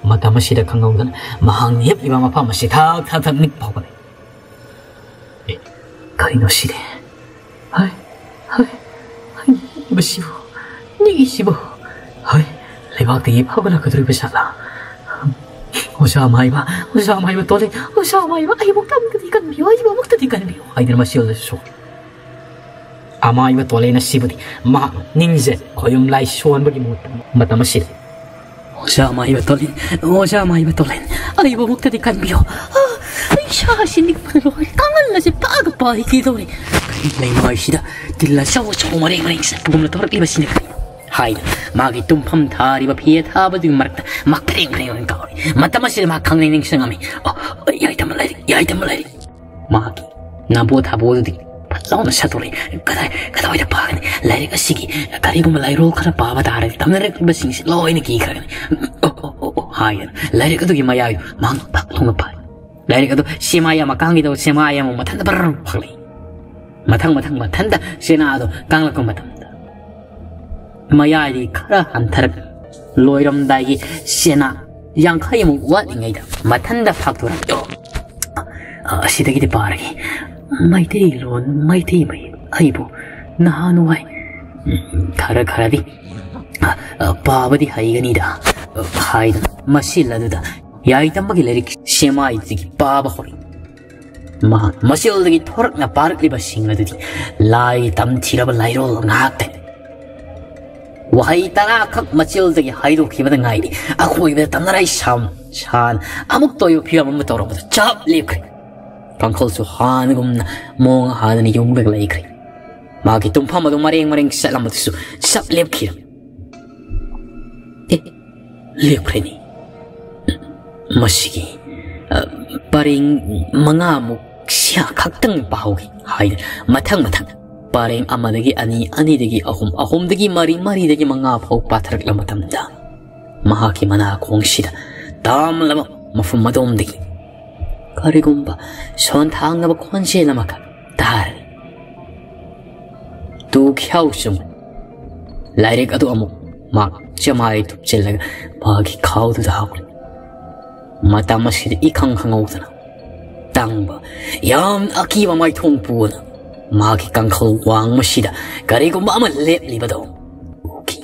ꯃꯇꯝ ꯑꯁꯤꯗ ꯈꯪꯍꯧꯗꯅ ꯃꯍꯥꯛꯅ ꯍꯤꯞꯂꯤꯕ ꯃꯐꯝ ꯑꯁꯤ ꯊꯛ ꯊꯛ ꯊꯛ ꯅꯤꯛꯄ ꯍꯧꯒꯠꯂꯛꯏ꯫ ꯑꯦ, ꯀꯔꯤꯅꯣ ꯁꯤꯗꯤ? ꯍꯥꯏ, ꯍꯥꯏ, ꯍꯥꯏ, ꯃꯁꯤꯕꯨ, ꯃꯤꯒꯤꯁꯤꯕꯨ, ꯍꯥꯏ, ꯂꯩꯕꯥꯛꯇꯒꯤ ꯐꯥꯎꯒꯠꯂꯛꯀꯗꯧꯔꯤꯕ ꯖꯥꯠꯂꯥ? ꯑꯣꯖꯥ ꯃꯥꯏꯕ, ꯑꯣꯖꯥ ꯃꯥꯏꯕ ꯇꯣꯂꯦ, ꯑꯣꯖꯥ ꯃꯥꯏꯕ, ꯑꯩꯕꯨ ꯑꯃꯨꯛꯇꯗꯤ ꯀꯟꯕꯤꯌꯨ, ꯑꯩꯕꯨ ꯑꯃꯨꯛꯇꯗꯤ ꯀꯟꯕꯤꯌꯨ ꯍꯥꯏꯗꯅ ꯃꯁꯤ ꯑꯣꯖꯥꯁꯨ ꯁꯣꯛꯏ꯫ ꯑꯃꯥꯏꯕ ꯇꯣꯂꯦꯟ ꯑꯁꯤꯕꯨꯗꯤ ꯃꯍꯥꯛ ꯅꯤꯡꯖ ꯈꯣꯌꯨꯝ ꯂꯥꯏ ꯁꯣꯟꯕꯒꯤ ꯃꯍꯨꯠꯇ ꯃꯇꯝ ꯑꯁꯤꯗ, "ꯑꯣꯖꯥ ꯑꯃꯥꯏꯕ ꯇꯣꯂꯦꯟ, ꯑꯣꯖꯥ ꯑꯃꯥꯏꯕ ꯇꯣꯂꯦꯟ, ꯑꯩꯕꯨ ꯑꯃꯨꯛꯇꯗꯤ ꯀꯟꯕꯤꯌꯨ꯫ ꯑꯥ, ꯑꯩ ꯏꯁꯥꯁꯤ ꯅꯤꯛꯄꯅ ꯂꯣꯏꯔꯦ꯫ ꯀꯥꯡꯍꯜ ꯑꯁꯤ ꯄꯥꯛꯑꯒ ꯄꯥꯏꯈꯤꯗꯧꯔꯦ꯫ ꯀꯔꯤ ꯂꯩꯃꯥꯏꯁꯤꯗ ꯇꯤꯜ ꯑꯆꯧ ꯑꯆꯧꯕ ꯃꯔꯦꯡ ꯃꯔꯦꯡ ꯆꯠꯄꯒꯨꯝꯅ ꯇꯧꯔꯛꯂꯤꯕꯁꯤꯅ ꯀꯔꯤꯅꯣ?" ꯍꯥꯏꯅ ꯃꯥꯒꯤ ꯇꯨꯝꯐꯝ ꯊꯥꯔꯤꯕ ꯐꯤ ꯑꯊꯥꯕꯗꯨꯒꯤ ꯃꯔꯛꯇ ꯃꯈ꯭ꯔꯦꯡ ꯈ꯭ꯔꯦꯡ ꯈ꯭ꯔꯦꯡ ꯀꯥꯎꯔꯤ꯫ ꯃꯇꯝ ꯑꯁꯤꯗ ꯃꯥ ꯈꯪꯅꯤꯡ ꯅꯤꯡꯁꯤꯡꯉꯝꯃꯤ꯫ "ꯑꯣ, ꯌꯥꯏꯇꯝꯕ ꯂꯥꯏꯔꯤꯛ, ꯌꯥꯏꯇꯝꯕ ꯂꯥꯏꯔꯤꯛ!" ꯃꯍꯥꯛꯀꯤ ꯅꯥꯕꯣ ꯊꯥꯕꯣꯗꯨꯗꯤ ꯐꯠ ꯂꯥꯎꯅ ꯁꯠꯇꯣꯔꯛꯏ꯫ "ꯀꯗꯥꯏ, ꯀꯗꯥꯏꯗ ꯄꯥꯒꯅꯤ? ꯂꯥꯏꯔꯤꯛ ꯑꯁꯤꯒꯤ ꯀꯔꯤꯒꯨꯝꯕ ꯂꯥꯏꯔꯣꯜ ꯈꯔ ꯄꯥꯕ ꯇꯥꯔꯗꯤ ꯇꯝꯅꯔꯛꯂꯤꯕꯁꯤꯡꯁꯦ ꯂꯣꯏꯅ ꯀꯤꯈ꯭ꯔꯒꯅꯤ꯫ ꯑꯣ, ꯑꯣ, ꯑꯣ, ꯑꯣ," ꯍꯥꯏꯗꯅ ꯂꯥꯏꯔꯤꯛ ꯑꯗꯨꯒꯤ ꯃꯌꯥꯏꯗꯨ ꯃꯍꯥꯛꯅ ꯐꯠ ꯂꯥꯎꯅ ꯄꯥꯏ꯫ ꯂꯥꯏꯔꯤꯛ ꯑꯗꯨ ꯁꯦꯃꯥꯏ ꯑꯃ ꯀꯥꯡꯒꯤꯗꯧ ꯁꯦꯃꯥꯏ ꯑꯃ ꯃꯊꯟꯇ ꯕꯔ ꯐꯒꯠꯂꯛꯏ꯫ ꯃꯊꯪ ꯃꯊꯪ ꯃꯊꯟꯇ ꯆꯦꯅꯥ ꯑꯗꯨ ꯀꯥꯡꯂꯛꯄ ꯃꯇꯝꯗ ꯃꯌꯥꯏꯗꯒꯤ ꯈꯔ ꯍꯟꯊꯔꯛ ꯂꯣꯏꯔꯝꯗꯥꯏꯒꯤ ꯆꯦꯅꯥ ꯌꯥꯡꯈꯩꯃꯨꯛ ꯋꯥꯠꯂꯤꯉꯩꯗ ꯃꯊꯟꯇ ꯐꯥꯛꯇꯣꯔꯛꯏ꯫ ꯑꯣ, ꯑ, ꯑꯁꯤꯗꯒꯤꯗꯤ ꯄꯥꯔꯒꯦ꯫ ꯃꯩꯇꯩꯂꯣꯟ, ꯃꯩꯇꯩ ꯃꯌꯦꯛ꯫ ꯑꯩꯕꯨ ꯅꯍꯥꯟꯋꯥꯏ, ꯎꯝ, ꯈꯔ ꯈꯔꯗꯤ, ꯑ, ꯑ, ꯄꯥꯕꯗꯤ ꯍꯩꯒꯅꯤꯗ, ꯑ, ꯍꯥꯏꯗꯨꯅ ꯃꯁꯤꯜ ꯑꯗꯨꯗ ꯌꯥꯏꯇꯝꯕꯒꯤ ꯂꯥꯏꯔꯤꯛ ꯁꯦꯃꯥꯏꯗꯒꯤ ꯄꯥꯕ ꯍꯧꯔꯛꯏ꯫ ꯃꯍꯥꯛ ꯃꯁꯤꯜꯗꯒꯤ ꯊꯣꯔꯛꯅ ꯄꯥꯔꯛꯂꯤꯕꯁꯤꯡ ꯑꯗꯨꯗꯤ ꯂꯥꯏ ꯇꯝꯊꯤꯔꯕ ꯂꯥꯏꯔꯣꯜ ꯉꯥꯛꯇꯅꯤ꯫ ꯋꯥꯍꯩ ꯇꯔꯥꯈꯛ ꯃꯆꯤꯜꯗꯒꯤ ꯍꯥꯏꯗꯣꯛꯈꯤꯕꯗ ꯉꯥꯏꯔꯤ꯫ ꯑꯀꯣꯏꯕꯗ ꯇꯝꯅꯔꯥꯏ ꯁꯥꯝ ꯁꯥꯟ ꯑꯃꯨꯛꯇ ꯑꯣꯏꯕ ꯐꯤꯕꯝ ꯑꯃ ꯇꯧꯔꯝꯕꯗ ꯆꯞ ꯂꯦꯞꯈ꯭ꯔꯦ꯫ ꯀꯥꯡꯈꯜꯁꯨ ꯍꯥꯟꯅꯒꯨꯝꯅ ꯃꯑꯣꯡ ꯍꯥꯟꯅꯅ ꯌꯨꯡꯂꯒ ꯂꯩꯈ꯭ꯔꯦ꯫ ꯃꯥꯒꯤ ꯇꯨꯝꯐꯝ ꯑꯗꯨ ꯃꯔꯦꯡ ꯃꯔꯦꯡ ꯆꯠꯂꯝꯕꯗꯨꯁꯨ ꯆꯞ ꯂꯦꯞꯈꯤꯔꯝꯃꯤ꯫ ꯑꯦ, ꯂꯦꯞꯈ꯭ꯔꯦꯅꯦ꯫ ꯃꯁꯤꯒꯤ, ꯑ, ꯄꯔꯦꯡ ꯃꯉꯥꯃꯨꯛ ꯁꯤꯌꯥ ꯈꯛꯇꯪ ꯄꯥꯍꯧꯒꯦ ꯍꯥꯏꯅ ꯃꯊꯪ ꯃꯊꯪ ꯄꯔꯦꯡ ꯑꯃꯗꯒꯤ ꯑꯅꯤ, ꯑꯅꯤꯗꯒꯤ ꯑꯍꯨꯝ, ꯑꯍꯨꯝꯗꯒꯤ ꯃꯔꯤ, ꯃꯔꯤꯗꯒꯤ ꯃꯉꯥ ꯐꯥꯎ ꯄꯥꯊꯔꯛꯂꯕ ꯃꯇꯝꯗ ꯃꯍꯥꯛꯀꯤ ꯃꯅꯥꯀꯣꯡꯁꯤꯗ ꯇꯥꯝꯂꯕ ꯃꯐꯝ ꯑꯗꯣꯝꯗꯒꯤ ꯀꯔꯤꯒꯨꯝꯕ ꯁꯣꯟꯊꯥꯡꯅꯕ ꯈꯣꯟꯖꯦꯜ ꯑꯃꯈꯛ ꯇꯥꯔꯦ꯫ ꯇꯨ ꯈ꯭ꯌꯥꯎ ꯆꯨꯝ ꯂꯥꯏꯔꯤꯛ ꯑꯗꯨ ꯑꯃꯨꯛ ꯃꯍꯥꯛ ꯆꯦꯃꯥꯏ ꯊꯨꯞꯆꯤꯜꯂꯒ ꯃꯥꯒꯤ ꯈꯥꯎꯗꯨꯗ ꯍꯥꯞꯈ꯭ꯔꯦ꯫ ꯃꯇꯝ ꯑꯁꯤꯗ ꯏꯈꯪ ꯈꯪꯍꯧꯗꯅ ꯇꯥꯡꯕ, ꯌꯥꯝ ꯑꯀꯤꯕ ꯃꯥꯏꯊꯣꯡ ꯄꯨꯅ ꯃꯥꯒꯤ ꯀꯥꯡꯈꯜ ꯋꯥꯡꯃꯁꯤꯗ ꯀꯔꯤꯒꯨꯝꯕ ꯑꯃ ꯂꯦꯞꯂꯤꯕꯗꯣ ꯎꯈꯤ꯫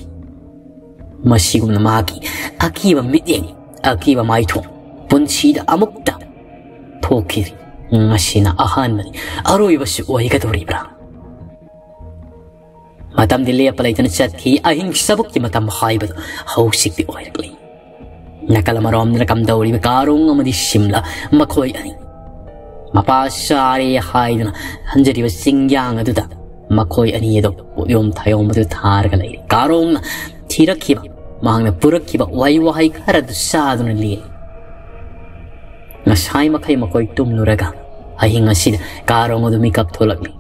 ꯃꯁꯤꯒꯨꯝꯅ ꯃꯍꯥꯛꯀꯤ ꯑꯀꯤꯕ ꯃꯤꯠꯌꯦꯡ, ꯑꯀꯤꯕ ꯃꯥꯏꯊꯣꯡ ꯄꯨꯟꯁꯤꯗ ꯑꯃꯨꯛꯇ ꯊꯣꯛꯈꯤꯗ꯭ꯔꯤ꯫ ꯉꯁꯤꯅ ꯑꯍꯥꯟꯕꯅꯤ꯫ ꯑꯔꯣꯏꯕꯁꯨ ꯑꯣꯏꯒꯗꯧꯔꯤꯕ꯭ꯔꯥ? ꯃꯇꯝꯗꯤ ꯂꯦꯞꯄ ꯂꯩꯇꯅ ꯆꯠꯈꯤ꯫ ꯑꯍꯤꯡ ꯆꯕꯨꯛꯀꯤ ꯃꯇꯝ ꯍꯥꯏꯕꯗꯨ ꯍꯧꯖꯤꯛꯇꯤ ꯑꯣꯏꯔꯛꯂꯤ꯫ ꯅꯥꯀꯜ ꯑꯃꯔꯣꯝꯗꯅ ꯀꯝꯗꯧꯔꯤꯕ ꯀꯥꯔꯣꯡ ꯑꯃꯗꯤ ꯁꯤꯝꯂꯥ, ꯃꯈꯣꯏ ꯑꯅꯤ ꯃꯄꯥ ꯆꯥꯔꯦ ꯍꯥꯏꯗꯨꯅ ꯍꯟꯖꯔꯤꯕ ꯆꯤꯡꯌꯥꯡ ꯑꯗꯨꯗ ꯃꯈꯣꯏ ꯑꯅꯤ ꯑꯗꯨ ꯄꯣꯠꯌꯣꯝ ꯊꯥꯌꯣꯝꯕꯗꯨ ꯊꯥꯔꯒ ꯂꯩꯔꯤ꯫ ꯀꯥꯔꯣꯡꯅ ꯊꯤꯔꯛꯈꯤꯕ, ꯃꯍꯥꯛꯅ ꯄꯨꯔꯛꯈꯤꯕ ꯋꯥꯍꯩ ꯋꯥꯍꯩ ꯈꯔꯗꯨ ꯆꯥꯗꯨꯅ ꯂꯦꯜꯂꯤ꯫ ꯉꯁꯥꯏ ꯃꯈꯩ ꯃꯈꯣꯏ ꯇꯨꯝꯂꯨꯔꯒ ꯑꯍꯤꯡ ꯑꯁꯤꯗ ꯀꯥꯔꯣꯡ ꯑꯗꯨ ꯃꯤꯀꯞ ꯊꯣꯛꯂꯛꯂꯤ꯫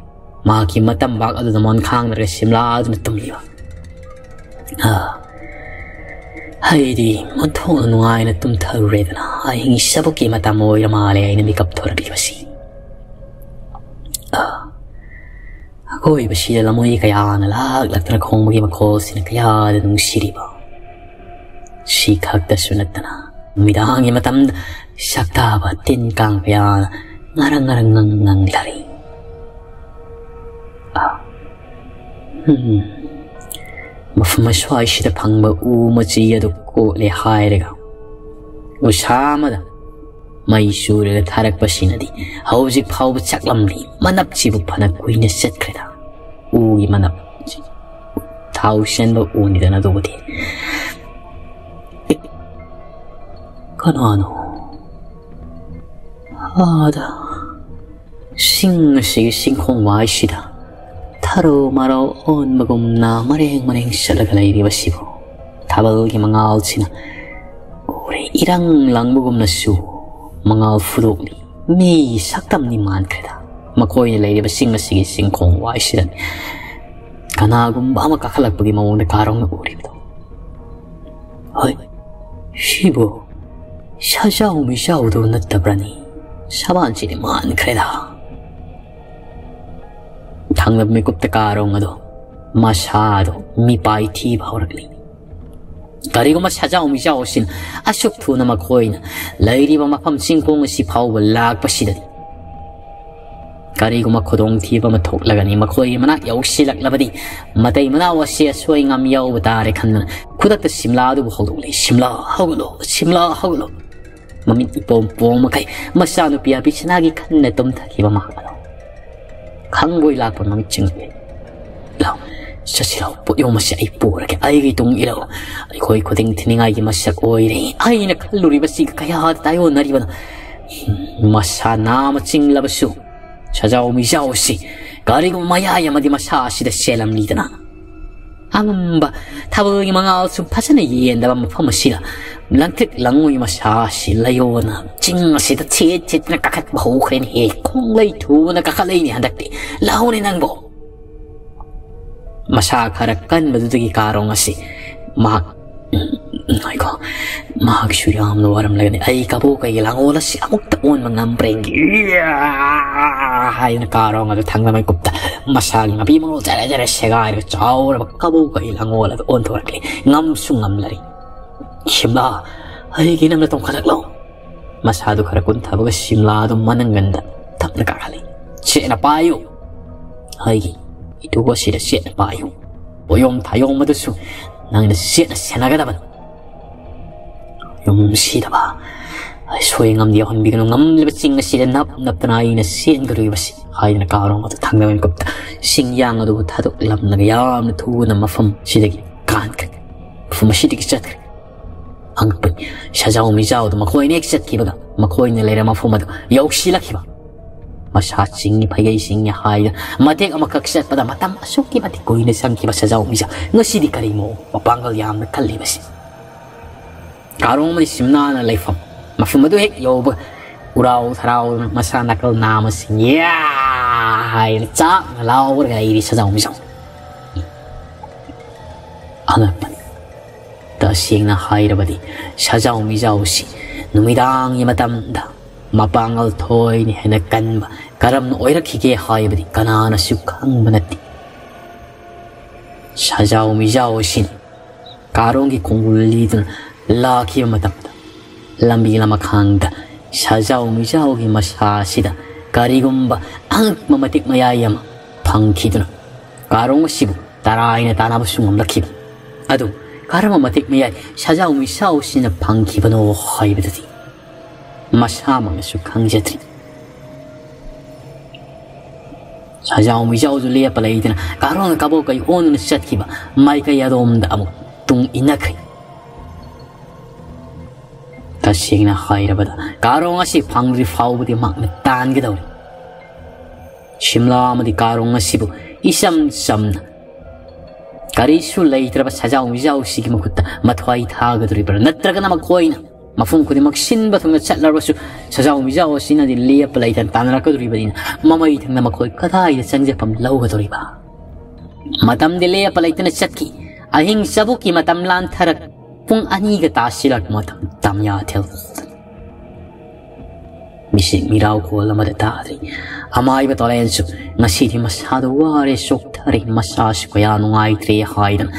ꯃꯍꯥꯛꯀꯤ ꯃꯇꯝꯕꯥꯛ ꯑꯗꯨꯗ ꯃꯣꯟꯈꯥꯡꯅꯔꯒ ꯁꯤꯝꯂꯥꯗꯨꯅ ꯇꯨꯝꯂꯤꯕ꯫ ꯑꯥ, ꯑꯩꯗꯤ ꯑꯣꯟꯊꯣꯛꯅ ꯅꯨꯡꯉꯥꯏꯅ ꯇꯨꯝꯊꯔꯨꯔꯦꯗꯅ, ꯑꯍꯤꯡ ꯆꯕꯨꯛꯀꯤ ꯃꯇꯝ ꯑꯣꯏꯔ ꯃꯥꯜꯂꯦ ꯑꯩꯅ ꯃꯤꯀꯞ ꯊꯣꯔꯛꯂꯤꯕꯁꯤ꯫ ꯑꯥ, ꯑꯀꯣꯏꯕꯁꯤꯗ ꯂꯃꯣꯏ ꯀꯌꯥꯅ ꯂꯥꯛꯂꯛꯇꯅ ꯈꯣꯡꯕꯒꯤ ꯃꯈꯣꯜꯁꯤꯅ ꯀꯌꯥꯗ ꯅꯨꯡꯁꯤꯔꯤꯕ꯫ ꯁꯤ ꯈꯛꯇꯁꯨ ꯅꯠꯇꯅ ꯅꯨꯃꯤꯗꯥꯡꯒꯤ ꯃꯇꯝꯗ ꯁꯛꯇꯥꯕ ꯇꯤꯟ ꯀꯥꯡ ꯀꯌꯥꯅ ꯉꯔꯪ ꯉꯔꯪ ꯉꯪ ꯉꯪꯂꯔꯤ꯫ ꯑꯥ, ꯎꯝ, ꯃꯐꯝ ꯑꯁ꯭ꯋꯥꯏꯁꯤꯗ ꯐꯪꯕ ꯎ ꯃꯆꯤ ꯑꯗꯨ ꯀꯣꯠꯂꯦ ꯍꯥꯏꯔꯒ ꯎꯁꯥ ꯑꯃꯗ ꯃꯩ ꯆꯨꯔꯒ ꯊꯥꯔꯛꯄꯁꯤꯅꯗꯤ ꯍꯧꯖꯤꯛ ꯐꯥꯎꯕ ꯆꯥꯛꯂꯝꯂꯤ꯫ ꯃꯅꯞꯁꯤꯕꯨ ꯐꯅ ꯀꯨꯏꯅ ꯆꯠꯈ꯭ꯔꯦꯗ꯫ ꯎꯒꯤ ꯃꯅꯞ, ꯊꯥꯎ ꯆꯦꯟꯕ ꯎꯅꯤꯗꯅ ꯑꯗꯨꯕꯨꯗꯤ꯫ ꯑꯦ, ꯀꯅꯥꯅꯣ? ꯑꯥꯗ ꯁꯤꯡ ꯑꯁꯤꯒꯤ ꯆꯤꯡꯈꯣꯡ ꯋꯥꯏꯁꯤꯗ ꯊꯔꯣ ꯃꯔꯣ ꯑꯣꯟꯕꯒꯨꯝꯅ ꯃꯔꯦꯡ ꯃꯔꯦꯡ ꯆꯠꯂꯒ ꯂꯩꯔꯤꯕꯁꯤꯕꯨ ꯊꯥꯕꯜꯒꯤ ꯃꯉꯥꯜꯁꯤꯅ ꯎꯔꯦ꯫ ꯏꯔꯪ ꯂꯪꯕꯒꯨꯝꯅꯁꯨ ꯃꯉꯥꯜ ꯐꯨꯗꯣꯛꯂꯤ꯫ ꯃꯤ ꯁꯛꯇꯝꯗꯤ ꯃꯥꯟꯈ꯭ꯔꯦꯗ꯫ ꯃꯈꯣꯏꯅ ꯂꯩꯔꯤꯕ ꯆꯤꯡ ꯑꯁꯤꯒꯤ ꯆꯤꯡꯈꯣꯡ ꯋꯥꯏꯁꯤꯗ ꯀꯅꯥꯒꯨꯝꯕ ꯑꯃ ꯀꯥꯈꯠꯂꯛꯄꯒꯤ ꯃꯑꯣꯡꯗ ꯀꯥꯔꯣꯡꯅ ꯎꯔꯤꯕꯗꯣ꯫ ꯍꯣꯏ, ꯁꯤꯕꯨ ꯁꯥꯖꯥꯎ ꯃꯤꯖꯥꯎꯗꯣ ꯅꯠꯇꯕ꯭ꯔꯅꯤ? ꯁꯕꯥꯟꯁꯤꯗꯤ ꯃꯥꯟꯈ꯭ꯔꯦꯗ꯫ ꯊꯪꯅꯕ ꯃꯤꯀꯨꯞꯇ ꯀꯥꯔꯣꯡ ꯑꯗꯣ ꯃꯁꯥꯗꯣ ꯃꯤꯄꯥꯏ ꯊꯤꯕ ꯍꯧꯔꯛꯂꯤ꯫ ꯀꯔꯤꯒꯨꯝꯕ ꯁꯖꯥꯎ ꯃꯤꯖꯥꯎ ꯑꯁꯤꯅ ꯑꯁꯨꯛ ꯊꯨꯅ ꯃꯈꯣꯏꯅ ꯂꯩꯔꯤꯕ ꯃꯐꯝ ꯆꯤꯡꯈꯣꯡ ꯑꯁꯤ ꯐꯥꯎꯕ ꯂꯥꯛꯄꯁꯤꯗꯗꯤ ꯀꯔꯤꯒꯨꯝꯕ ꯈꯨꯗꯣꯡꯊꯤꯕ ꯑꯃ ꯊꯣꯛꯂꯒꯅꯤ, ꯃꯈꯣꯏꯒꯤ ꯃꯅꯥꯛ ꯌꯧꯁꯤꯜꯂꯛꯂꯕꯗꯤ ꯃꯇꯩ ꯃꯅꯥꯎ ꯑꯁꯤ ꯑꯁꯣꯏ ꯉꯥꯝ ꯌꯥꯎꯕ ꯇꯥꯔꯦ ꯈꯟꯗꯨꯅ ꯈꯨꯗꯛꯇ ꯁꯤꯝꯂꯥ ꯑꯗꯨꯕꯨ ꯍꯧꯗꯣꯛꯂꯦ꯫ "ꯁꯤꯝꯂꯥ ꯍꯧꯒꯠꯂꯣ, ꯁꯤꯝꯂꯥ ꯍꯧꯒꯠꯂꯣ!" ꯃꯃꯤꯠ ꯏꯄꯣꯝ ꯄꯣꯝꯃꯈꯩ ꯃꯆꯥꯅꯨꯄꯤ ꯑꯕꯤꯁꯅꯥꯒꯤ ꯈꯟꯅ ꯇꯨꯝꯊꯈꯤꯕ ꯃꯍꯥꯛ ꯑꯗꯣ ꯈꯪꯕꯣꯏ ꯂꯥꯛꯄ ꯃꯃꯤꯠꯁꯤꯡ ꯂꯥꯎ, ꯆꯠꯁꯤ ꯂꯥꯎ, ꯄꯣꯠꯌꯣꯝ ꯑꯁꯤ ꯑꯩ ꯄꯨꯔꯒꯦ, ꯑꯩꯒꯤ ꯇꯨꯡ ꯏꯜꯂꯛꯎ꯫ ꯑꯩꯈꯣꯏ ꯈꯨꯗꯤꯡ ꯊꯤꯅꯤꯡꯉꯥꯏꯒꯤ ꯃꯁꯛ ꯑꯣꯏꯔꯦ꯫ ꯑꯩꯅ ꯈꯜꯂꯨꯔꯤꯕꯁꯤꯒ ꯀꯌꯥꯗ ꯇꯥꯏꯑꯣꯟꯅꯔꯤꯕꯅꯣ? ꯃꯁꯥ ꯅꯥꯃ ꯆꯤꯡꯂꯕꯁꯨ ꯁꯖꯥꯎ ꯃꯤꯖꯥꯎ ꯑꯁꯤ ꯀꯔꯤꯒꯨꯝꯕ ꯃꯌꯥꯏ ꯑꯃꯗꯤ ꯃꯁꯥ ꯑꯁꯤꯗ ꯆꯦꯜꯂꯝꯂꯤꯗꯅ꯫ ꯑꯉꯝꯕ ꯊꯥꯕꯜꯒꯤ ꯃꯉꯥꯜꯁꯨ ꯐꯖꯅ ꯌꯦꯟꯗꯕ ꯃꯐꯝ ꯑꯁꯤꯗ ꯂꯪꯇ꯭ꯔꯤꯛ ꯂꯪꯉꯣꯏ ꯃꯁꯥ ꯑꯁꯤ ꯂꯩꯌꯣꯅ ꯆꯤꯡ ꯑꯁꯤꯗ ꯊꯦꯠ ꯊꯦꯠꯇꯅ ꯀꯥꯈꯠꯄ ꯍꯧꯈ꯭ꯔꯦꯅꯦꯍꯦ꯫ ꯈꯣꯡꯂꯩ ꯊꯨꯅ ꯀꯥꯈꯠꯂꯛꯏꯅꯦ ꯍꯟꯗꯛꯇꯤ꯫ ꯂꯥꯎꯅꯦ ꯅꯪꯕꯣ꯫ ꯃꯁꯥ ꯈꯔ ꯀꯟꯕꯗꯨꯗꯒꯤ ꯀꯥꯔꯣꯡ ꯑꯁꯤ ꯃꯍꯥꯛ, ꯎꯝ, ꯉꯥꯏꯈꯣ, ꯃꯍꯥꯛꯁꯨ ꯌꯥꯝꯅ ꯋꯥꯔꯝꯂꯒꯅꯤ꯫ "ꯑꯩ ꯀꯕꯣꯀꯩꯒꯤ ꯂꯥꯡꯒꯣꯜ ꯑꯁꯤ ꯑꯃꯨꯛꯇ ꯑꯣꯟꯕ ꯉꯝꯕ꯭ꯔꯥ ꯌꯦꯡꯒꯦ" ꯍꯥꯏꯅ ꯀꯥꯔꯣꯡ ꯑꯗꯨ ꯊꯪꯅ ꯃꯩꯀꯨꯞꯇ ꯃꯁꯥꯒꯤ ꯃꯄꯤ ꯃꯔꯣꯜ ꯖꯔ ꯖꯔ ꯁꯦꯒꯥꯏꯔꯒ ꯆꯥꯎꯔꯕ ꯀꯕꯣꯀꯩ ꯂꯥꯡꯒꯣꯜ ꯑꯗꯨ ꯑꯣꯟꯊꯣꯔꯛꯂꯦ꯫ ꯉꯝꯁꯨ ꯉꯝꯂꯔꯤ꯫ "ꯁꯤꯝꯂꯥ, ꯑꯩꯒꯤ ꯅꯪꯅ ꯇꯣꯡꯈꯠꯂꯛꯂꯣ꯫" ꯃꯁꯥꯗꯨ ꯈꯔ ꯀꯨꯟꯊꯕꯒ ꯁꯤꯝꯂꯥꯗꯨ ꯃꯅꯪꯒꯟꯗ ꯇꯞꯅ ꯀꯥꯈꯠꯂꯤ꯫ "ꯆꯦꯠꯅ ꯄꯥꯏꯌꯨ꯫ ꯑꯩꯒꯤ ꯏꯇꯨ ꯑꯁꯤꯗ ꯆꯦꯠꯅ ꯄꯥꯏꯌꯨ꯫ ꯄꯣꯌꯣꯝ ꯊꯥꯌꯣꯝ ꯑꯗꯨꯁꯨ ꯅꯪꯅ ꯆꯦꯠꯅ ꯁꯦꯟꯅꯒꯗꯕꯅꯤ꯫ ꯌꯨꯝ ꯁꯤꯗꯕ, ꯑꯁꯣꯏ ꯉꯝꯗ ꯌꯥꯎꯍꯟꯕꯤꯒꯅꯨ꯫ ꯉꯝꯂꯤꯕ ꯆꯤꯡ ꯑꯁꯤꯗ ꯅꯞ ꯅꯞꯇꯅ ꯑꯩꯅ ꯆꯦꯟꯒꯗꯧꯔꯤꯕꯁꯤ" ꯍꯥꯏꯗꯨꯅ ꯀꯥꯔꯣꯡ ꯑꯗꯨ ꯊꯪꯅꯕ ꯃꯤꯀꯨꯞꯇ ꯁꯤꯡꯌꯥꯡ ꯑꯗꯨꯕꯨ ꯊꯥꯗꯣꯛꯂꯝꯂꯒ ꯌꯥꯝꯅ ꯊꯨꯅ ꯃꯐꯝ ꯑꯁꯤꯗꯒꯤ ꯀꯥꯟꯈ꯭ꯔꯦ꯫ ꯃꯐꯝ ꯑꯁꯤꯗꯒꯤ ꯆꯠꯈ꯭ꯔꯦ꯫ ꯑꯉꯛꯄꯅꯤ꯫ ꯁꯖꯥꯎ ꯃꯤꯖꯥꯎꯗ ꯃꯈꯣꯏꯅ ꯍꯦꯛ ꯆꯠꯈꯤꯕꯒ ꯃꯈꯣꯏꯅ ꯂꯩꯔ ꯃꯐꯝ ꯑꯗꯨ ꯌꯧꯁꯤꯜꯂꯛꯈꯤꯕ꯫ ꯃꯁꯥ ꯆꯤꯡꯉꯤ, ꯐꯩꯒꯩ ꯆꯤꯡꯉꯤ ꯍꯥꯏꯗꯅ ꯃꯇꯦꯛ ꯑꯃꯈꯛ ꯆꯠꯄꯗ ꯃꯇꯝ ꯑꯁꯨꯛꯀꯤ ꯃꯇꯤꯛ ꯀꯨꯏꯅ ꯆꯪꯈꯤꯕ ꯁꯖꯥꯎ ꯃꯤꯖꯥꯎ ꯉꯁꯤꯗꯤ ꯀꯔꯤ ꯃꯑꯣꯡ ꯃꯄꯥꯡꯒꯜ ꯌꯥꯝꯅ ꯀꯜꯂꯤꯕꯁꯤ꯫ ꯀꯥꯔꯣꯡ ꯑꯃꯗꯤ ꯁꯤꯝꯅꯥꯅ ꯂꯩꯐꯝ ꯃꯐꯝ ꯑꯗꯨ ꯍꯦꯛ ꯌꯧꯕ ꯎꯔꯥꯎ ꯊꯔꯥꯎꯗꯅ ꯃꯁꯥ ꯅꯥꯀꯜ ꯅꯥꯝꯃꯁꯤꯡ "ꯌꯥ!" ꯍꯥꯏꯅ ꯆꯥꯛꯅ ꯂꯥꯎꯔꯒ ꯂꯩꯔꯤ ꯁꯖꯥꯎ ꯃꯤꯖꯥꯎ꯫ ꯑꯉꯛꯄꯅꯤ꯫ ꯇꯁꯦꯡꯅ ꯍꯥꯏꯔꯕꯗꯤ ꯁꯖꯥꯎ ꯃꯤꯖꯥꯎꯁꯤ ꯅꯨꯃꯤꯗꯥꯡꯒꯤ ꯃꯇꯝꯗ ꯃꯄꯥꯡꯒꯜ ꯊꯣꯏꯅ ꯍꯦꯟꯅ ꯀꯟꯕ ꯀꯔꯝꯅ ꯑꯣꯏꯔꯛꯈꯤꯒꯦ ꯍꯥꯏꯕꯗꯤ ꯀꯅꯥꯅꯁꯨ ꯈꯪꯕ ꯅꯠꯇꯦ꯫ ꯁꯖꯥꯎ ꯃꯤꯖꯥꯎ ꯑꯁꯤꯅ ꯀꯥꯔꯣꯡꯒꯤ ꯈꯣꯡꯒꯨꯜ ꯂꯤꯗꯨꯅ ꯂꯥꯛꯈꯤꯕ ꯃꯇꯝꯗ, ꯂꯝꯕꯤ ꯂꯃꯈꯥꯡꯗ ꯁꯖꯥꯎ ꯃꯤꯖꯥꯎꯒꯤ ꯃꯁꯥ ꯑꯁꯤꯗ ꯀꯔꯤꯒꯨꯝꯕ ꯑꯉꯛꯄ ꯃꯇꯤꯛ ꯃꯌꯥꯏ ꯑꯃ ꯐꯪꯈꯤꯗꯨꯅ, ꯀꯥꯔꯣꯡ ꯑꯁꯤꯕꯨ ꯇꯔꯥꯏꯅ ꯇꯥꯟꯅꯕꯁꯨ ꯉꯝꯂꯛꯈꯤꯕ꯫ ꯑꯗꯨ ꯀꯔꯝꯕ ꯃꯇꯤꯛ ꯃꯌꯥꯏ ꯁꯖꯥꯎ ꯃꯤꯖꯥꯎꯁꯤꯅ ꯐꯪꯈꯤꯕꯅꯣ ꯍꯥꯏꯕꯗꯨꯗꯤ ꯃꯁꯥꯃꯛꯅꯁꯨ ꯈꯪꯖꯗ꯭ꯔꯤ꯫ ꯁꯖꯥꯎ ꯃꯤꯖꯥꯎꯁꯨ ꯂꯦꯞꯄ ꯂꯩꯇꯅ ꯀꯥꯔꯣꯡꯅ ꯀꯕꯣꯛ ꯀꯩ ꯑꯣꯟꯗꯨꯅ ꯆꯠꯈꯤꯕ ꯃꯥꯏꯀꯩ ꯑꯗꯣꯝꯗ ꯑꯃꯨꯛ ꯇꯨꯡ ꯏꯟꯅꯈ꯭ꯔꯦ꯫ ꯇꯁꯦꯡꯅ ꯍꯥꯏꯔꯕꯗ, ꯀꯥꯔꯣꯡ ꯑꯁꯤ ꯐꯪꯗ꯭ꯔꯤ ꯐꯥꯎꯕꯗꯤ ꯃꯍꯥꯛꯅ ꯇꯥꯟꯒꯗꯧꯔꯤ꯫ ꯁꯤꯝꯂꯥ ꯑꯃꯗꯤ ꯀꯥꯔꯣꯡ ꯑꯁꯤꯕꯨ ꯏꯆꯝ ꯆꯝꯅ ꯀꯔꯤꯁꯨ ꯂꯩꯇ꯭ꯔꯕ ꯁꯖꯥꯎ ꯃꯤꯖꯥꯎꯁꯤꯒꯤ ꯃꯈꯨꯠꯇ ꯃꯊ꯭ꯋꯥꯏ ꯊꯥꯒꯗꯧꯔꯤꯕ꯭ꯔꯥ? ꯅꯠꯇ꯭ꯔꯒꯅ ꯃꯈꯣꯏꯅ ꯃꯐꯝ ꯈꯨꯗꯤꯡꯃꯛ ꯁꯤꯟꯕ ꯊꯨꯡꯅ ꯆꯠꯂꯕꯁꯨ, ꯁꯖꯥꯎ ꯃꯤꯖꯥꯎ ꯑꯁꯤꯅꯗꯤ ꯂꯦꯞꯄ ꯂꯩꯇꯅ ꯇꯥꯟꯅꯔꯛꯀꯗꯧꯔꯤꯕꯅꯤꯅ, ꯃꯃꯩ ꯊꯪꯅ ꯃꯈꯣꯏ ꯀꯗꯥꯏꯗ ꯆꯪꯖꯐꯝ ꯂꯧꯒꯗꯧꯔꯤꯕ? ꯃꯇꯝꯗꯤ ꯂꯦꯞꯄ ꯂꯩꯇꯅ ꯆꯠꯈꯤ꯫ ꯑꯍꯤꯡ ꯆꯕꯨꯛꯀꯤ ꯃꯇꯝ ꯂꯥꯟꯊꯔꯛ ꯄꯨꯡ ꯑꯅꯤꯒ ꯇꯥꯁꯤꯜꯂꯛ ꯃꯇꯝ ꯇꯝꯌꯥ ꯊꯦꯜ ꯃꯤꯁꯤꯡ ꯃꯤꯔꯥꯎ ꯈꯣꯜ ꯑꯃꯗ ꯇꯥꯗ꯭ꯔꯤ꯫ ꯑꯃꯥꯏꯕ ꯇꯣꯂꯦꯟꯁꯨ ꯉꯁꯤꯗꯤ ꯃꯁꯥꯗ ꯋꯥꯔꯦ, ꯆꯣꯛꯊꯔꯦ, ꯃꯁꯥꯁꯨ ꯀꯌꯥ ꯅꯨꯡꯉꯥꯏꯇ꯭ꯔꯦ ꯍꯥꯏꯗꯅ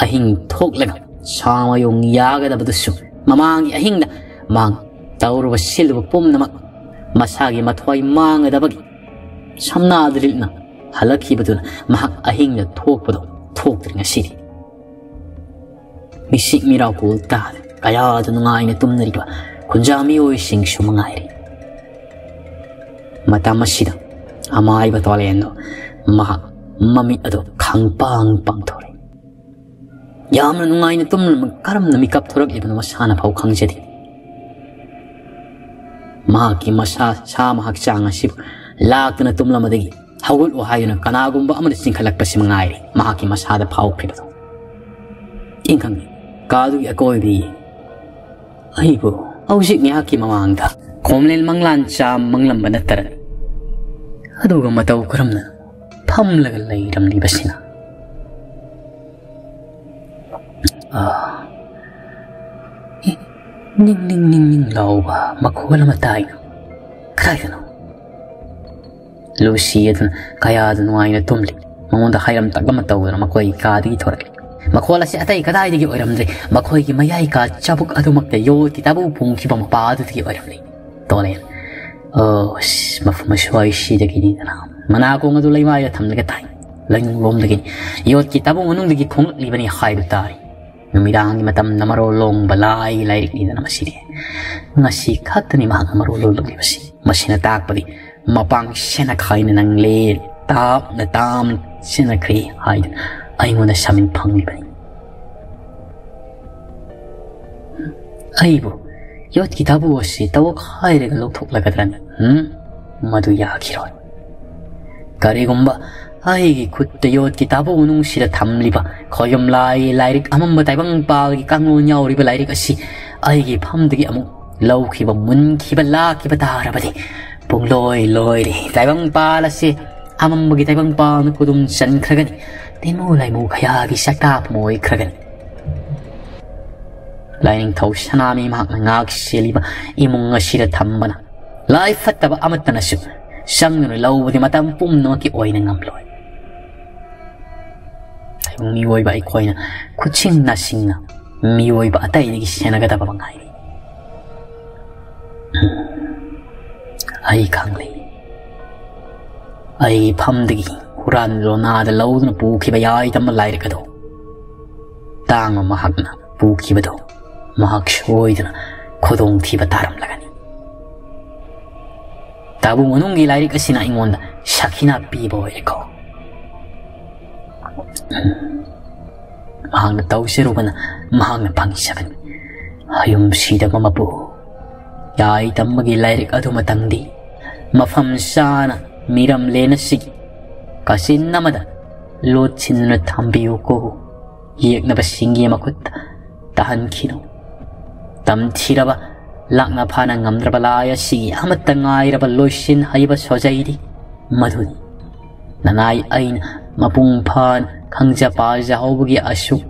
ꯑꯍꯤꯡ ꯊꯣꯛꯂꯒ ꯁꯥ ꯃꯌꯣꯡ ꯌꯥꯒꯗꯕꯗꯨꯁꯨ ꯃꯃꯥꯡꯒꯤ ꯑꯍꯤꯡꯗ ꯃꯥꯡ ꯇꯧꯔꯨꯕ ꯁꯤꯜꯂꯨꯕ ꯄꯨꯝꯅꯃꯛ ꯃꯁꯥꯒꯤ ꯃꯊ꯭ꯋꯥꯏ ꯃꯥꯡꯒꯗꯕꯒꯤ ꯁꯝꯅꯥꯗ ꯂꯤꯠꯅ ꯍꯜꯂꯛꯈꯤꯕꯗꯨꯅ ꯃꯍꯥꯛ ꯑꯍꯤꯡꯗ ꯊꯣꯛꯄꯗꯣ ꯊꯣꯛꯇ꯭ꯔꯤ ꯉꯁꯤꯗꯤ꯫ ꯃꯤꯁꯤꯛ ꯃꯤꯔꯥꯎ ꯄꯨꯜ ꯇꯥꯗ ꯀꯌꯥꯗ ꯅꯨꯡꯉꯥꯏꯅ ꯇꯨꯝꯅꯔꯤꯕ ꯈꯨꯟꯖꯥ ꯃꯤꯑꯣꯏꯁꯤꯡꯁꯨ ꯃꯉꯥꯏꯔꯦ꯫ ꯃꯇꯝ ꯑꯁꯤꯗ ꯑꯃꯥꯏꯕ ꯇꯣꯂꯦꯟꯗꯣ ꯃꯍꯥꯛ ꯃꯃꯤꯠ ꯑꯗꯨ ꯈꯪꯄꯥꯡ ꯄꯥꯡꯊꯣꯔꯛꯏ꯫ ꯌꯥꯝꯅ ꯅꯨꯡꯉꯥꯏꯅ ꯇꯨꯝꯂꯝ ꯀꯔꯝꯅ ꯃꯤꯀꯞ ꯊꯣꯔꯛꯂꯤꯕꯅꯣ ꯃꯁꯥꯅ ꯐꯥꯎ ꯈꯪꯖꯗꯦ꯫ ꯃꯍꯥꯛꯀꯤ ꯃꯁꯥ ꯁꯥ ꯍꯛꯆꯥꯡ ꯑꯁꯤꯕꯨ ꯂꯥꯛꯇꯅ ꯇꯨꯝꯂꯝꯕꯗꯒꯤ ꯍꯧꯒꯠꯂꯨ ꯍꯥꯏꯗꯨꯅ ꯀꯅꯥꯒꯨꯝꯕ ꯑꯃꯅ ꯆꯤꯡꯈꯠꯂꯛꯄꯁꯤ ꯃꯉꯥꯏꯔꯦ ꯃꯍꯥꯛꯀꯤ ꯃꯁꯥꯗ ꯐꯥꯎꯈ꯭ꯔꯤꯕꯗꯣ꯫ ꯏꯪꯈꯪ ꯀꯥꯗꯨꯒꯤ ꯑꯀꯣꯏꯕꯗ ꯌꯦꯡ꯫ ꯑꯩꯕꯨ ꯍꯧꯖꯤꯛ ꯉꯥꯏꯍꯥꯛꯀꯤ ꯃꯃꯥꯡꯗ ꯈꯣꯝꯂꯦꯟ ꯃꯪꯂꯥꯟ ꯆꯥ ꯃꯪꯂꯝꯕ ꯅꯠꯇ꯭ꯔꯅꯤ꯫ ꯑꯗꯨꯒ ꯃꯇꯧ ꯀꯔꯝꯅ ꯐꯝꯂꯒ ꯂꯩꯔꯝꯂꯤꯕꯁꯤꯅ? ꯑꯥ, ꯑꯦ, ꯅꯤꯡ ꯅꯤꯡ ꯅꯤꯡ ꯅꯤꯡ ꯂꯥꯎꯕ ꯃꯈꯣꯜ ꯑꯃ ꯇꯥꯏꯅ꯫ ꯀꯗꯥꯏꯗꯅꯣ? ꯂꯨꯁꯤ ꯑꯗꯨꯅ ꯀꯌꯥꯗ ꯅꯨꯡꯉꯥꯏꯅ ꯇꯨꯝꯂꯤ꯫ ꯃꯉꯣꯟꯗ ꯍꯥꯏꯔꯝ ꯇꯛ ꯑꯃ ꯇꯧꯗꯨꯅ ꯃꯈꯣꯏꯒꯤ ꯀꯥꯗꯒꯤ ꯊꯣꯔꯛꯂꯤ꯫ ꯃꯈꯣꯜ ꯑꯁꯤ ꯑꯇꯩ ꯀꯗꯥꯏꯗꯒꯤ ꯑꯣꯏꯔꯝꯗ꯭ꯔꯦ, ꯃꯈꯣꯏꯒꯤ ꯃꯌꯥꯏ ꯀꯥ ꯆꯥꯕꯨꯛ ꯑꯗꯨꯃꯛꯇ ꯌꯣꯠꯀꯤ ꯇꯥꯕꯨ ꯄꯨꯡꯈꯤꯕ ꯃꯄꯥ ꯑꯗꯨꯗꯒꯤ ꯑꯣꯏꯔꯝꯂꯦ꯫ ꯇꯣꯂꯦꯟ, ꯑꯣ, ꯑꯁ, ꯃꯐꯝ ꯑꯁ꯭ꯋꯥꯏꯁꯤꯗꯒꯤꯅꯤꯗꯅ ꯃꯅꯥꯀꯣꯡ ꯑꯗꯨ ꯂꯩꯃꯥꯏꯗ ꯊꯝꯂꯒ ꯇꯥꯏ꯫ ꯂꯩꯅꯨꯡꯂꯣꯝꯗꯒꯤ ꯌꯣꯠꯀꯤ ꯇꯥꯕꯨ ꯃꯅꯨꯡꯗꯒꯤ ꯈꯣꯡꯂꯛꯂꯤꯕꯅꯤ ꯍꯥꯏꯕ ꯇꯥꯔꯤ꯫ ꯅꯨꯃꯤꯗꯥꯡꯒꯤ ꯃꯇꯝꯗ ꯃꯔꯣꯜ ꯂꯣꯡꯕ ꯂꯥꯏꯒꯤ ꯂꯥꯏꯔꯤꯛꯅꯤꯗꯅ ꯃꯁꯤꯗꯤ꯫ ꯉꯁꯤ ꯈꯛꯇꯅꯤ ꯃꯍꯥꯛꯅ ꯃꯔꯣꯜ ꯂꯣꯜꯂꯛꯂꯤꯕꯁꯤ꯫ ꯃꯁꯤꯅ ꯇꯥꯛꯄꯗꯤ ꯃꯄꯥꯡ ꯁꯦꯟꯅꯈꯥꯏꯅ ꯅꯪꯂꯦ, ꯇꯥꯞꯅ ꯇꯥꯝꯅ ꯁꯦꯟꯅꯈ꯭ꯔꯦ ꯍꯥꯏꯗꯨꯅ ꯑꯩꯉꯣꯟꯗ ꯁꯥꯃꯤꯟ ꯐꯪꯂꯤꯕꯅꯤ꯫ ꯑꯩꯕꯨ ꯌꯣꯠꯀꯤ ꯇꯥꯕꯨ ꯑꯁꯤ ꯇꯧꯈꯥꯏꯔꯒ ꯂꯧꯊꯣꯛꯂꯒꯗ꯭ꯔꯅꯤ? ꯎꯝ? ꯃꯗꯨ ꯌꯥꯈꯤꯔꯣꯏ꯫ ꯀꯔꯤꯒꯨꯝꯕ ꯑꯩꯒꯤ ꯈꯨꯠꯇ ꯌꯣꯠꯀꯤ ꯇꯥꯕꯨ ꯃꯅꯨꯡꯁꯤꯗ ꯊꯝꯂꯤꯕ ꯈꯣꯌꯨꯝ ꯂꯥꯏ ꯂꯥꯏꯔꯤꯛ ꯑꯃꯝꯕ ꯇꯥꯏꯕꯪꯄꯥꯜꯒꯤ ꯀꯥꯡꯂꯣꯟ ꯌꯥꯎꯔꯤꯕ ꯂꯥꯏꯔꯤꯛ ꯑꯁꯤ ꯑꯩꯒꯤ ꯐꯝꯗꯒꯤ ꯑꯃꯨꯛ ꯂꯧꯈꯤꯕ, ꯃꯨꯟꯈꯤꯕ, ꯂꯥꯛꯈꯤꯕ ꯇꯥꯔꯕꯗꯤ ꯄꯨꯡꯂꯣꯏ ꯂꯣꯏꯔꯦ꯫ ꯇꯥꯏꯕꯪꯄꯥꯜ ꯑꯁꯤ ꯑꯃꯝꯕꯒꯤ ꯇꯥꯏꯕꯪꯄꯥꯜꯅ ꯈꯨꯗꯨꯝ ꯆꯟꯈ꯭ꯔꯒꯅꯤ꯫ ꯇꯤꯃꯨ ꯂꯥꯏꯃꯨ ꯈꯌꯥꯒꯤ ꯆꯥꯛꯇꯥ ꯄꯨꯝ ꯑꯣꯏꯈ꯭ꯔꯒꯅꯤ꯫ ꯂꯥꯏꯅꯤꯡꯊꯧ ꯁꯅꯥꯃꯤ ꯃꯍꯥꯛꯅ ꯉꯥꯛ ꯁꯦꯜꯂꯤꯕ ꯏꯃꯨꯡ ꯑꯁꯤꯗ ꯊꯝꯕꯅ ꯂꯥꯏ ꯐꯠꯇꯕ ꯑꯃꯠꯇꯅꯁꯨ ꯆꯪꯗꯨꯅ ꯂꯧꯕꯗꯤ ꯃꯇꯝ ꯄꯨꯝꯅꯃꯛꯀꯤ ꯑꯣꯏꯅ ꯉꯝꯂꯣꯏ꯫ ꯇꯥꯏꯕꯪ ꯃꯤꯑꯣꯏꯕ ꯑꯩꯈꯣꯏꯅ ꯈꯨꯠꯁꯤꯡ ꯅꯥꯁꯤꯡꯅ ꯃꯤꯑꯣꯏꯕ ꯑꯇꯩꯗꯒꯤ ꯁꯦꯟꯅꯒꯗꯕ ꯃꯉꯥꯏꯔꯦ꯫ ꯑꯩ ꯈꯪꯂꯦ꯫ ꯑꯩꯒꯤ ꯐꯝꯗꯒꯤ ꯍꯨꯔꯥꯟ ꯂꯣꯅꯥꯗ ꯂꯧꯗꯨꯅ ꯄꯨꯈꯤꯕ ꯌꯥꯏ ꯇꯝꯕ ꯂꯥꯏꯔꯤꯛ ꯑꯗꯨ ꯇꯥꯡꯕ ꯃꯍꯥꯛꯅ ꯄꯨꯈꯤꯕꯗꯨ ꯃꯍꯥꯛ ꯁꯣꯏꯗꯅ ꯈꯨꯗꯣꯡꯊꯤꯕ ꯇꯥꯔꯝꯂꯒꯅꯤ꯫ ꯇꯥꯕꯨ ꯃꯅꯨꯡꯒꯤ ꯂꯥꯏꯔꯤꯛ ꯑꯁꯤꯅ ꯑꯩꯉꯣꯟꯗ ꯁꯥꯈꯤꯅꯥ ꯄꯤꯕ ꯑꯣꯏꯔꯦꯀꯣ꯫ ꯃꯍꯥꯛꯅ ꯇꯧꯖꯔꯨꯕꯅ ꯃꯍꯥꯛꯅ ꯐꯪꯖꯕꯅꯤ꯫ ꯍꯌꯨꯝꯁꯤꯗꯕ ꯃꯄꯨ ꯌꯥꯏ ꯇꯝꯕꯒꯤ ꯂꯥꯏꯔꯤꯛ ꯑꯗꯨꯃꯇꯪꯗꯤ ꯃꯐꯝ ꯆꯥꯅ ꯃꯤꯔꯝꯂꯦꯟ ꯑꯁꯤꯒꯤ ꯀꯥꯆꯤꯟ ꯑꯃꯗ ꯂꯣꯠꯁꯤꯟꯗꯨꯅ ꯊꯝꯕꯤꯌꯨꯀꯣ꯫ ꯌꯦꯛꯅꯕꯁꯤꯡꯒꯤ ꯃꯈꯨꯠꯇ ꯇꯥꯍꯟꯈꯤꯅꯨ꯫ ꯇꯝꯊꯤꯔꯕ, ꯂꯥꯛꯅ ꯐꯥꯅ ꯉꯝꯗ꯭ꯔꯕ ꯂꯥꯏ ꯑꯁꯤꯒꯤ ꯑꯃꯠꯇ ꯉꯥꯏꯔꯕ ꯂꯣꯏꯁꯤꯟ ꯍꯩꯕ ꯁꯣꯖꯩꯗꯤ ꯃꯗꯨꯅꯤ꯫ ꯅꯅꯥꯏ ꯑꯩꯅ ꯃꯄꯨꯡ ꯐꯥꯅ ꯈꯪꯖ ꯄꯥꯖꯍꯧꯕꯒꯤ ꯑꯁꯨꯛ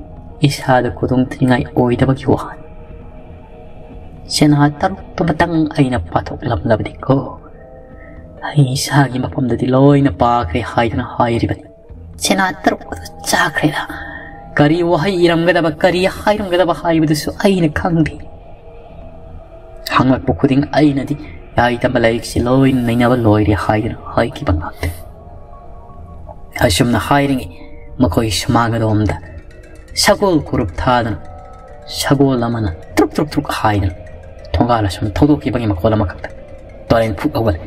ꯏꯁꯥꯗ ꯈꯨꯗꯣꯡ ꯊꯤꯅꯤꯡꯉꯥꯏ ꯑꯣꯏꯗꯕꯒꯤ ꯋꯥꯅꯤ꯫ ꯁꯦꯟꯍꯥ ꯇꯔꯨꯛꯇꯨꯃꯇꯪ ꯑꯩꯅ ꯄꯥꯊꯣꯛꯂꯝꯂꯕꯗꯤꯀꯣ, ꯑꯩ ꯏꯁꯥꯒꯤ ꯃꯐꯝꯗꯗꯤ ꯂꯣꯏꯅ ꯄꯥꯈ꯭ꯔꯦ ꯍꯥꯏꯗꯨꯅ ꯍꯥꯏꯔꯤꯕꯅꯤ꯫ ꯁꯦꯟꯍꯥ ꯇꯔꯨꯛ ꯑꯗꯨ ꯆꯥꯈ꯭ꯔꯦꯗ꯫ ꯀꯔꯤ ꯋꯥꯍꯩ ꯏꯔꯝꯒꯗꯕ, ꯀꯔꯤ ꯍꯥꯏꯔꯝꯒꯗꯕ ꯍꯥꯏꯕꯗꯨꯁꯨ ꯑꯩꯅ ꯈꯪꯗꯦ꯫ ꯍꯪꯂꯛꯄ ꯈꯨꯗꯤꯡ ꯑꯩꯅꯗꯤ ꯌꯥꯏ ꯇꯝꯕ ꯂꯥꯏꯔꯤꯛꯁꯤ ꯂꯣꯏꯅ ꯅꯩꯅꯕ ꯂꯣꯏꯔꯦ ꯍꯥꯏꯗꯨꯅ ꯍꯥꯏꯈꯤꯕ ꯉꯥꯛꯇꯅꯤ꯫ ꯑꯁꯨꯝꯅ ꯍꯥꯏꯔꯤꯉꯩ ꯃꯈꯣꯏ ꯁꯨꯃꯥꯡ ꯑꯗꯣꯝꯗ ꯁꯒꯣꯜ ꯈꯨꯔꯨꯞ ꯊꯥꯗꯨꯅ ꯁꯒꯣꯜ ꯑꯃꯅ ꯇ꯭ꯔꯨꯛ ꯇ꯭ꯔꯨꯛ ꯇ꯭ꯔꯨꯛ ꯍꯥꯏꯗꯨꯅ ꯊꯣꯡꯒꯥꯜ ꯑꯁꯨꯝ ꯊꯧꯗꯣꯛꯈꯤꯕꯒꯤ ꯃꯈꯣꯜ ꯑꯃꯈꯛꯇ ꯇꯣꯔꯦꯟ ꯐꯨꯛ ꯍꯧꯒꯠꯂꯦ꯫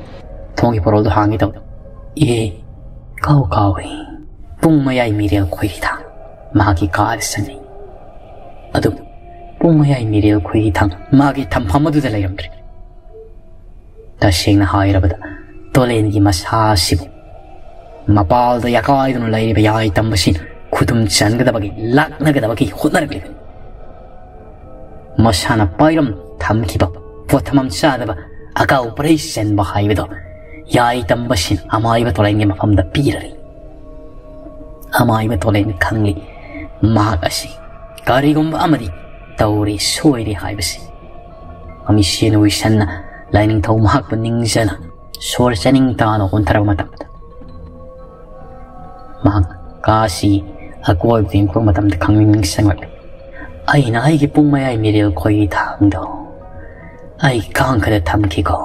ꯊꯣꯡꯒꯤ ꯄꯣꯔꯣꯜꯗꯨ ꯍꯥꯡꯒꯦ ꯇꯧ꯫ ꯏꯍꯦ, ꯀꯥꯎ ꯀꯥꯎꯏ꯫ ꯄꯨꯡ ꯃꯌꯥꯏ ꯃꯤꯔꯦꯜ ꯈꯣꯏꯔꯤ ꯊꯥꯡ꯫ ꯃꯍꯥꯛꯀꯤ ꯀꯥꯗ ꯆꯪꯉꯤ꯫ ꯑꯗꯨꯕꯨ ꯄꯨꯡ ꯃꯌꯥꯏ ꯃꯤꯔꯦꯜ ꯈꯣꯏꯔꯤ ꯊꯥꯡ ꯃꯥꯒꯤ ꯊꯝꯐꯝ ꯑꯗꯨꯗ ꯂꯩꯔꯝꯗ꯭ꯔꯦ꯫ ꯇꯁꯦꯡꯅ ꯍꯥꯏꯔꯕꯗ ꯇꯣꯂꯦꯟꯒꯤ ꯃꯁꯥ ꯑꯁꯤꯕꯨ ꯃꯄꯥꯜꯗ ꯌꯥꯀꯥꯏꯗꯨꯅ ꯂꯩꯔꯤꯕ ꯌꯥꯏ ꯇꯝꯕꯁꯤꯅ ꯈꯨꯗꯨꯝ ꯆꯟꯒꯗꯕꯒꯤ, ꯂꯥꯛꯅꯒꯗꯕꯒꯤ ꯍꯣꯠꯅꯔꯛꯂꯤꯕꯅꯤ꯫ ꯃꯁꯥꯅ ꯄꯥꯏꯔꯝ ꯊꯝꯈꯤꯕ ꯄꯣꯠꯊꯝꯐꯝ ꯆꯥꯗꯕ ꯑꯀꯥꯎ ꯄꯔꯩ ꯆꯦꯟꯕ ꯍꯥꯏꯕꯗꯣ ꯌꯥꯏ ꯇꯝꯕꯁꯤꯅ ꯑꯃꯥꯏꯕ ꯇꯣꯂꯦꯟꯒꯤ ꯃꯐꯝꯗ ꯄꯤꯔꯔꯤ꯫ ꯑꯃꯥꯏꯕ ꯇꯣꯂꯦꯟ ꯈꯪꯂꯤ ꯃꯍꯥꯛ ꯑꯁꯤ ꯀꯔꯤꯒꯨꯝꯕ ꯑꯃꯗꯤ ꯇꯧꯔꯦ ꯁꯣꯏꯔꯦ ꯍꯥꯏꯕꯁꯤ꯫ ꯃꯃꯤꯠꯁꯦꯟ ꯎꯏꯁꯟꯅ ꯂꯥꯏꯅꯤꯡꯊꯧ ꯃꯍꯥꯛꯄꯨ ꯅꯤꯡꯖꯅ ꯁꯣꯔ ꯆꯥꯅꯤꯡ ꯇꯥꯅ ꯍꯣꯟꯊꯔꯕ ꯃꯇꯝꯗ ꯃꯍꯥꯛ ꯀꯥꯁꯤ ꯑꯀꯣꯏꯕꯗ ꯌꯦꯡꯊꯣꯛꯄ ꯃꯇꯝꯗ ꯈꯪꯅꯤꯡ ꯅꯤꯡꯁꯤꯡꯂꯛꯂꯤ꯫ ꯑꯩꯅ ꯑꯩꯒꯤ ꯄꯨꯡ ꯃꯌꯥꯏ ꯃꯤꯔꯦꯜ ꯈꯣꯏꯒꯤ ꯊꯥꯡꯗꯣ ꯑꯩ ꯀꯥꯡꯈꯗ ꯊꯝꯈꯤꯀꯣ꯫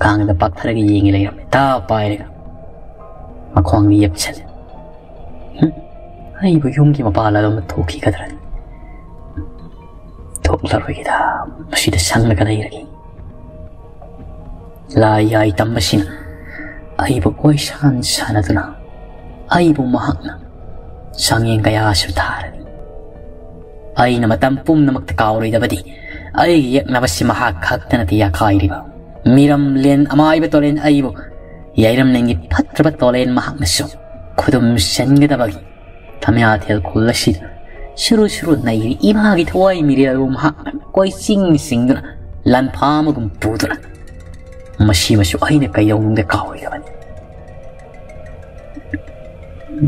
ꯀꯥꯡꯗ ꯄꯥꯛꯊꯔꯒ ꯌꯦꯡꯉꯤ ꯂꯩꯔꯝꯃꯦ, ꯇꯥ ꯄꯥꯏꯔꯒ ꯃꯈꯣꯡꯗ ꯌꯦꯞꯁꯜꯂꯦ꯫ ꯍꯨꯝ, ꯑꯩꯕꯨ ꯌꯨꯝꯒꯤ ꯃꯄꯥꯜ ꯑꯗꯣꯝꯗ ꯊꯣꯛꯈꯤꯒꯗ꯭ꯔꯅꯤ? ꯊꯣꯛꯂꯔꯣꯏꯒꯦꯗ, ꯃꯁꯤꯗ ꯁꯪꯂꯒ ꯂꯩꯔꯒꯦ꯫ ꯂꯥꯏ ꯌꯥꯏ ꯇꯝꯕꯁꯤꯅ ꯑꯩꯕꯨ ꯀꯣꯏꯁꯥꯟ ꯁꯥꯟꯅꯗꯨꯅ ꯑꯩꯕꯨ ꯃꯍꯥꯛꯅ ꯆꯥꯡꯌꯦꯡ ꯀꯌꯥꯁꯨ ꯊꯥꯔꯅꯤ꯫ ꯑꯩꯅ ꯃꯇꯝ ꯄꯨꯝꯅꯃꯛꯇ ꯀꯥꯎꯔꯣꯏꯗꯕꯗꯤ ꯑꯩꯒꯤ ꯌꯦꯛꯅꯕꯁꯤ ꯃꯍꯥꯛ ꯈꯛꯇ ꯅꯠꯇꯦ ꯌꯥꯈꯥꯏꯔꯤꯕ꯫ ꯃꯤꯔꯝꯂꯦꯟ ꯑꯃꯥꯏꯕ ꯇꯣꯂꯦꯟ ꯑꯩꯕꯨ ꯌꯥꯏꯔꯝꯂꯦꯟꯒꯤ ꯐꯠꯇ꯭ꯔꯕ ꯇꯣꯂꯦꯟ ꯃꯍꯥꯛꯅꯁꯨ ꯈꯨꯗꯨꯝ ꯆꯟꯒꯗꯕꯒꯤ ꯊꯃꯌꯥꯊꯦꯜ ꯈꯨꯜ ꯑꯁꯤꯗ ꯁꯨꯔꯨ ꯁꯨꯔꯨ ꯅꯩꯔꯤ꯫ ꯏꯃꯥꯒꯤ ꯊꯋꯥꯏ ꯃꯤꯔꯦꯜꯕꯨ ꯃꯍꯥꯛꯅ ꯀꯣꯏꯆꯤꯡ ꯆꯤꯡꯗꯨꯅ ꯂꯥꯟꯐꯥ ꯑꯃꯒꯨꯝ ꯄꯨꯗꯨꯅ꯫ ꯃꯁꯤꯃꯁꯨ ꯑꯩꯅ ꯀꯩꯗꯧꯅꯨꯡꯗ ꯀꯥꯎꯔꯣꯏꯗꯕꯅꯤ꯫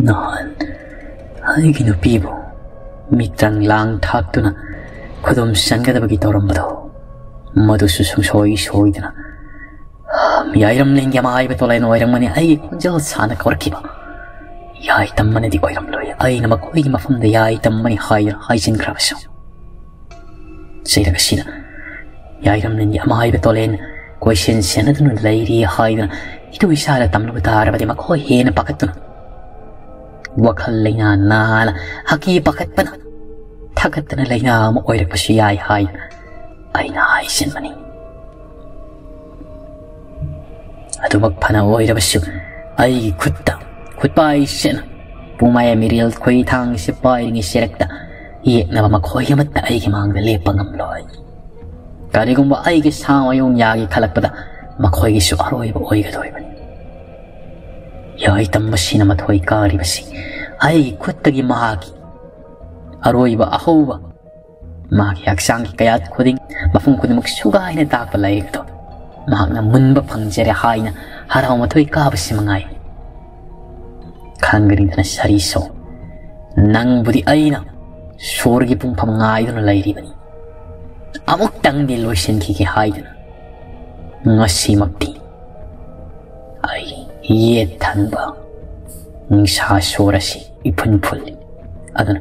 ꯅꯍꯥꯟ ꯑꯩꯒꯤ ꯅꯨꯄꯤꯕꯨ ꯃꯤꯇ꯭ꯔꯪ ꯂꯥꯡ ꯊꯥꯛꯇꯨꯅ ꯈꯨꯗꯨꯝ ꯆꯟꯒꯗꯕꯒꯤ ꯇꯧꯔꯝꯕꯗꯣ, ꯃꯗꯨꯁꯨ ꯁꯨꯡꯁꯣꯏ ꯁꯣꯏꯗꯅ ꯌꯥꯏꯔꯝꯂꯦꯟꯒꯤ ꯑꯃꯥꯏꯕ ꯇꯣꯂꯦꯟ ꯑꯣꯏꯔꯝꯒꯅꯤ꯫ ꯑꯩꯒꯤ ꯈꯣꯟꯖꯦꯜ ꯁꯥꯅ ꯀꯧꯔꯛꯈꯤꯕ ꯌꯥꯏꯇꯝꯕꯅꯗꯤ ꯑꯣꯏꯔꯝꯂꯣꯏ, ꯑꯩꯅ ꯃꯈꯣꯏꯒꯤ ꯃꯐꯝꯗ ꯌꯥꯏꯇꯝꯕꯅꯤ ꯍꯥꯏꯗꯨꯅ ꯍꯥꯏꯖꯤꯟꯈ꯭ꯔꯕꯁꯨ꯫ ꯆꯩꯔꯛ ꯑꯁꯤꯗ ꯌꯥꯏꯔꯝꯂꯦꯟꯒꯤ ꯑꯃꯥꯏꯕ ꯇꯣꯂꯦꯟ ꯀꯣꯏꯁꯦꯟ ꯁꯦꯟꯅꯗꯨꯅ ꯂꯩꯔꯤ ꯍꯥꯏꯗꯨꯅ ꯏꯇꯨ ꯏꯆꯥꯗ ꯇꯝꯂꯨꯕ ꯇꯥꯔꯕꯗꯤ ꯃꯈꯣꯏ ꯍꯦꯟꯅ ꯄꯥꯈꯠꯇꯨꯅ ꯋꯥꯈꯜ ꯂꯩꯅꯥ ꯅꯥꯅ ꯑꯀꯤ ꯄꯥꯈꯠꯄꯅ ꯊꯛꯀꯠꯇꯅ ꯂꯩꯅꯥ ꯑꯃ ꯑꯣꯏꯔꯛꯄꯁꯨ ꯌꯥꯏ ꯍꯥꯏꯅ ꯑꯩꯅ ꯍꯥꯏꯖꯤꯟꯕꯅꯤ꯫ ꯑꯗꯨꯃꯛ ꯐꯅ ꯑꯣꯏꯔꯕꯁꯨ ꯑꯩꯒꯤ ꯈꯨꯠꯇ ꯈꯨꯠꯄꯥꯏꯁꯤꯅ ꯄꯨꯃꯥꯏ ꯃꯤꯔꯦꯜ ꯈꯣꯏꯊꯥꯡꯁꯤ ꯄꯥꯏꯔꯤꯉꯩ ꯁꯦꯔꯛꯇ ꯌꯦꯛꯅꯕ ꯃꯈꯣꯏ ꯑꯃꯠꯇ ꯑꯩꯒꯤ ꯃꯥꯡꯗ ꯂꯦꯞꯄ ꯉꯝꯂꯣꯏ꯫ ꯀꯔꯤꯒꯨꯝꯕ ꯑꯩꯒꯤ ꯁꯥ ꯃꯌꯨꯡ ꯌꯥꯒꯦ ꯈꯜꯂꯛꯄꯗ ꯃꯈꯣꯏꯒꯤꯁꯨ ꯑꯔꯣꯏꯕ ꯑꯣꯏꯒꯗꯧꯔꯤꯕꯅꯤ꯫ ꯌꯥꯏꯇꯝꯕꯁꯤꯅ ꯃꯊꯣꯏ ꯀꯥꯔꯤꯕꯁꯤ ꯑꯩꯒꯤ ꯈꯨꯠꯇꯒꯤ ꯃꯍꯥꯛꯀꯤ ꯑꯔꯣꯏꯕ ꯑꯍꯧꯕ ꯃꯍꯥꯛꯀꯤ ꯍꯛꯆꯥꯡꯒꯤ ꯀꯌꯥꯠ ꯈꯨꯗꯤꯡ, ꯃꯐꯝ ꯈꯨꯗꯤꯡꯃꯛ ꯁꯨꯒꯥꯏꯅ ꯇꯥꯛꯄ ꯂꯥꯏꯔꯤꯛ ꯑꯗꯣ ꯃꯍꯥꯛꯅ ꯃꯨꯟꯕ ꯐꯪꯖꯔꯦ ꯍꯥꯏꯅ ꯍꯔꯥꯎ ꯃꯊꯣꯏ ꯀꯥꯕꯁꯤ ꯃꯉꯥꯏ꯫ ꯈꯪꯒꯅꯤꯗꯅ ꯁꯔꯤꯁꯣ, ꯅꯪꯕꯨꯗꯤ ꯑꯩꯅ ꯁꯣꯔꯒꯤ ꯄꯨꯡꯐꯝ ꯉꯥꯏꯗꯨꯅ ꯂꯩꯔꯤꯕꯅꯤ꯫ ꯑꯃꯨꯛꯇꯪꯗꯤ ꯂꯣꯏꯁꯤꯟꯈꯤꯒꯦ ꯍꯥꯏꯗꯨꯅ ꯉꯁꯤꯃꯛꯇꯤ ꯑꯩ ꯌꯦꯠ ꯊꯪꯕ ꯅꯤꯡꯁꯥ ꯁꯣꯔ ꯑꯁꯤ ꯏꯐꯨꯟ ꯐꯨꯜꯂꯤ꯫ ꯑꯗꯨꯅ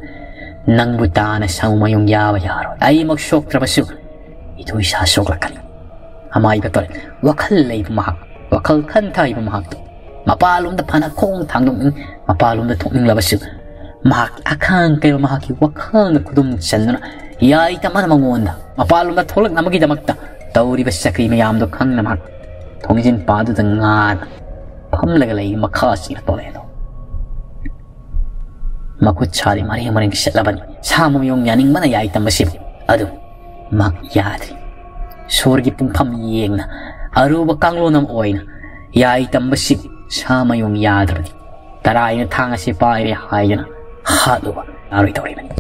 ꯅꯪꯕꯨ ꯇꯥꯅ ꯁꯥꯃꯨ ꯃꯌꯨꯡ ꯌꯥꯕ ꯌꯥꯔꯣꯏ꯫ ꯑꯩꯃꯛ ꯁꯣꯛꯇ꯭ꯔꯕꯁꯨ ꯏꯇꯨ ꯏꯁꯥ ꯁꯣꯛꯂꯛꯀꯅꯤ꯫ ꯑꯃꯥꯏꯕ ꯇꯣꯔꯦ ꯋꯥꯈꯜ ꯂꯩꯕ ꯃꯍꯥꯛ, ꯋꯥꯈꯜ ꯈꯟꯊ ꯍꯩꯕ ꯃꯍꯥꯛꯇꯨ ꯃꯄꯥꯟꯂꯣꯝꯗ ꯐꯅ ꯈꯣꯡ ꯊꯥꯡꯗꯣꯛꯅꯤꯡ, ꯃꯄꯥꯟꯂꯣꯝꯗ ꯊꯣꯛꯅꯤꯡꯂꯕꯁꯨ ꯃꯍꯥꯛꯀꯤ ꯑꯈꯥꯡ ꯀꯩꯕ ꯃꯍꯥꯛꯀꯤ ꯋꯥꯈꯜꯅ ꯈꯨꯗꯨꯝ ꯆꯟꯗꯨꯅ ꯌꯥꯏꯇꯝꯕꯅ ꯃꯉꯣꯟꯗ ꯃꯄꯥꯟꯂꯣꯝꯗ ꯊꯣꯛꯂꯛꯅꯕꯒꯤꯗꯃꯛꯇ ꯇꯧꯔꯤꯕ ꯆꯀ꯭ꯔꯤ ꯃꯌꯥꯝꯗꯣ ꯈꯪꯅ ꯃꯍꯥꯛ ꯊꯣꯡꯖꯤꯟ ꯄꯥꯗꯨꯗ ꯉꯥꯅ ꯐꯝꯂꯒ ꯂꯩ ꯃꯈꯥꯁꯤꯅ ꯇꯣꯔꯦꯗꯣ꯫ ꯃꯈꯨꯠ ꯁꯥꯗꯤ ꯃꯔꯦꯡ ꯃꯔꯦꯡ ꯆꯠꯂꯕꯅꯤ꯫ ꯁꯥꯃꯨ ꯃꯌꯨꯡ ꯌꯥꯅꯤꯡꯕꯅ ꯌꯥꯏꯇꯝꯕꯁꯤꯕꯨ ꯑꯗꯨ ꯃꯍꯥꯛ ꯌꯥꯗ꯭ꯔꯤ꯫ ꯁꯣꯔꯒꯤ ꯄꯨꯡꯐꯝ ꯌꯦꯡꯅ ꯑꯔꯨꯕ ꯀꯥꯡꯂꯣꯟ ꯑꯃ ꯑꯣꯏꯅ ꯌꯥꯏꯇꯝꯕꯁꯤꯕꯨ ꯁꯥ ꯃꯌꯨꯡ ꯌꯥꯗ꯭ꯔꯕꯗꯤ ꯇꯔꯥꯏꯅ ꯊꯥꯡ ꯑꯁꯤ ꯄꯥꯏꯔꯦ ꯍꯥꯏꯗꯨꯅ ꯍꯥꯠꯂꯨꯕ ꯌꯥꯔꯣꯏꯗꯧꯔꯤꯕꯅꯤ꯫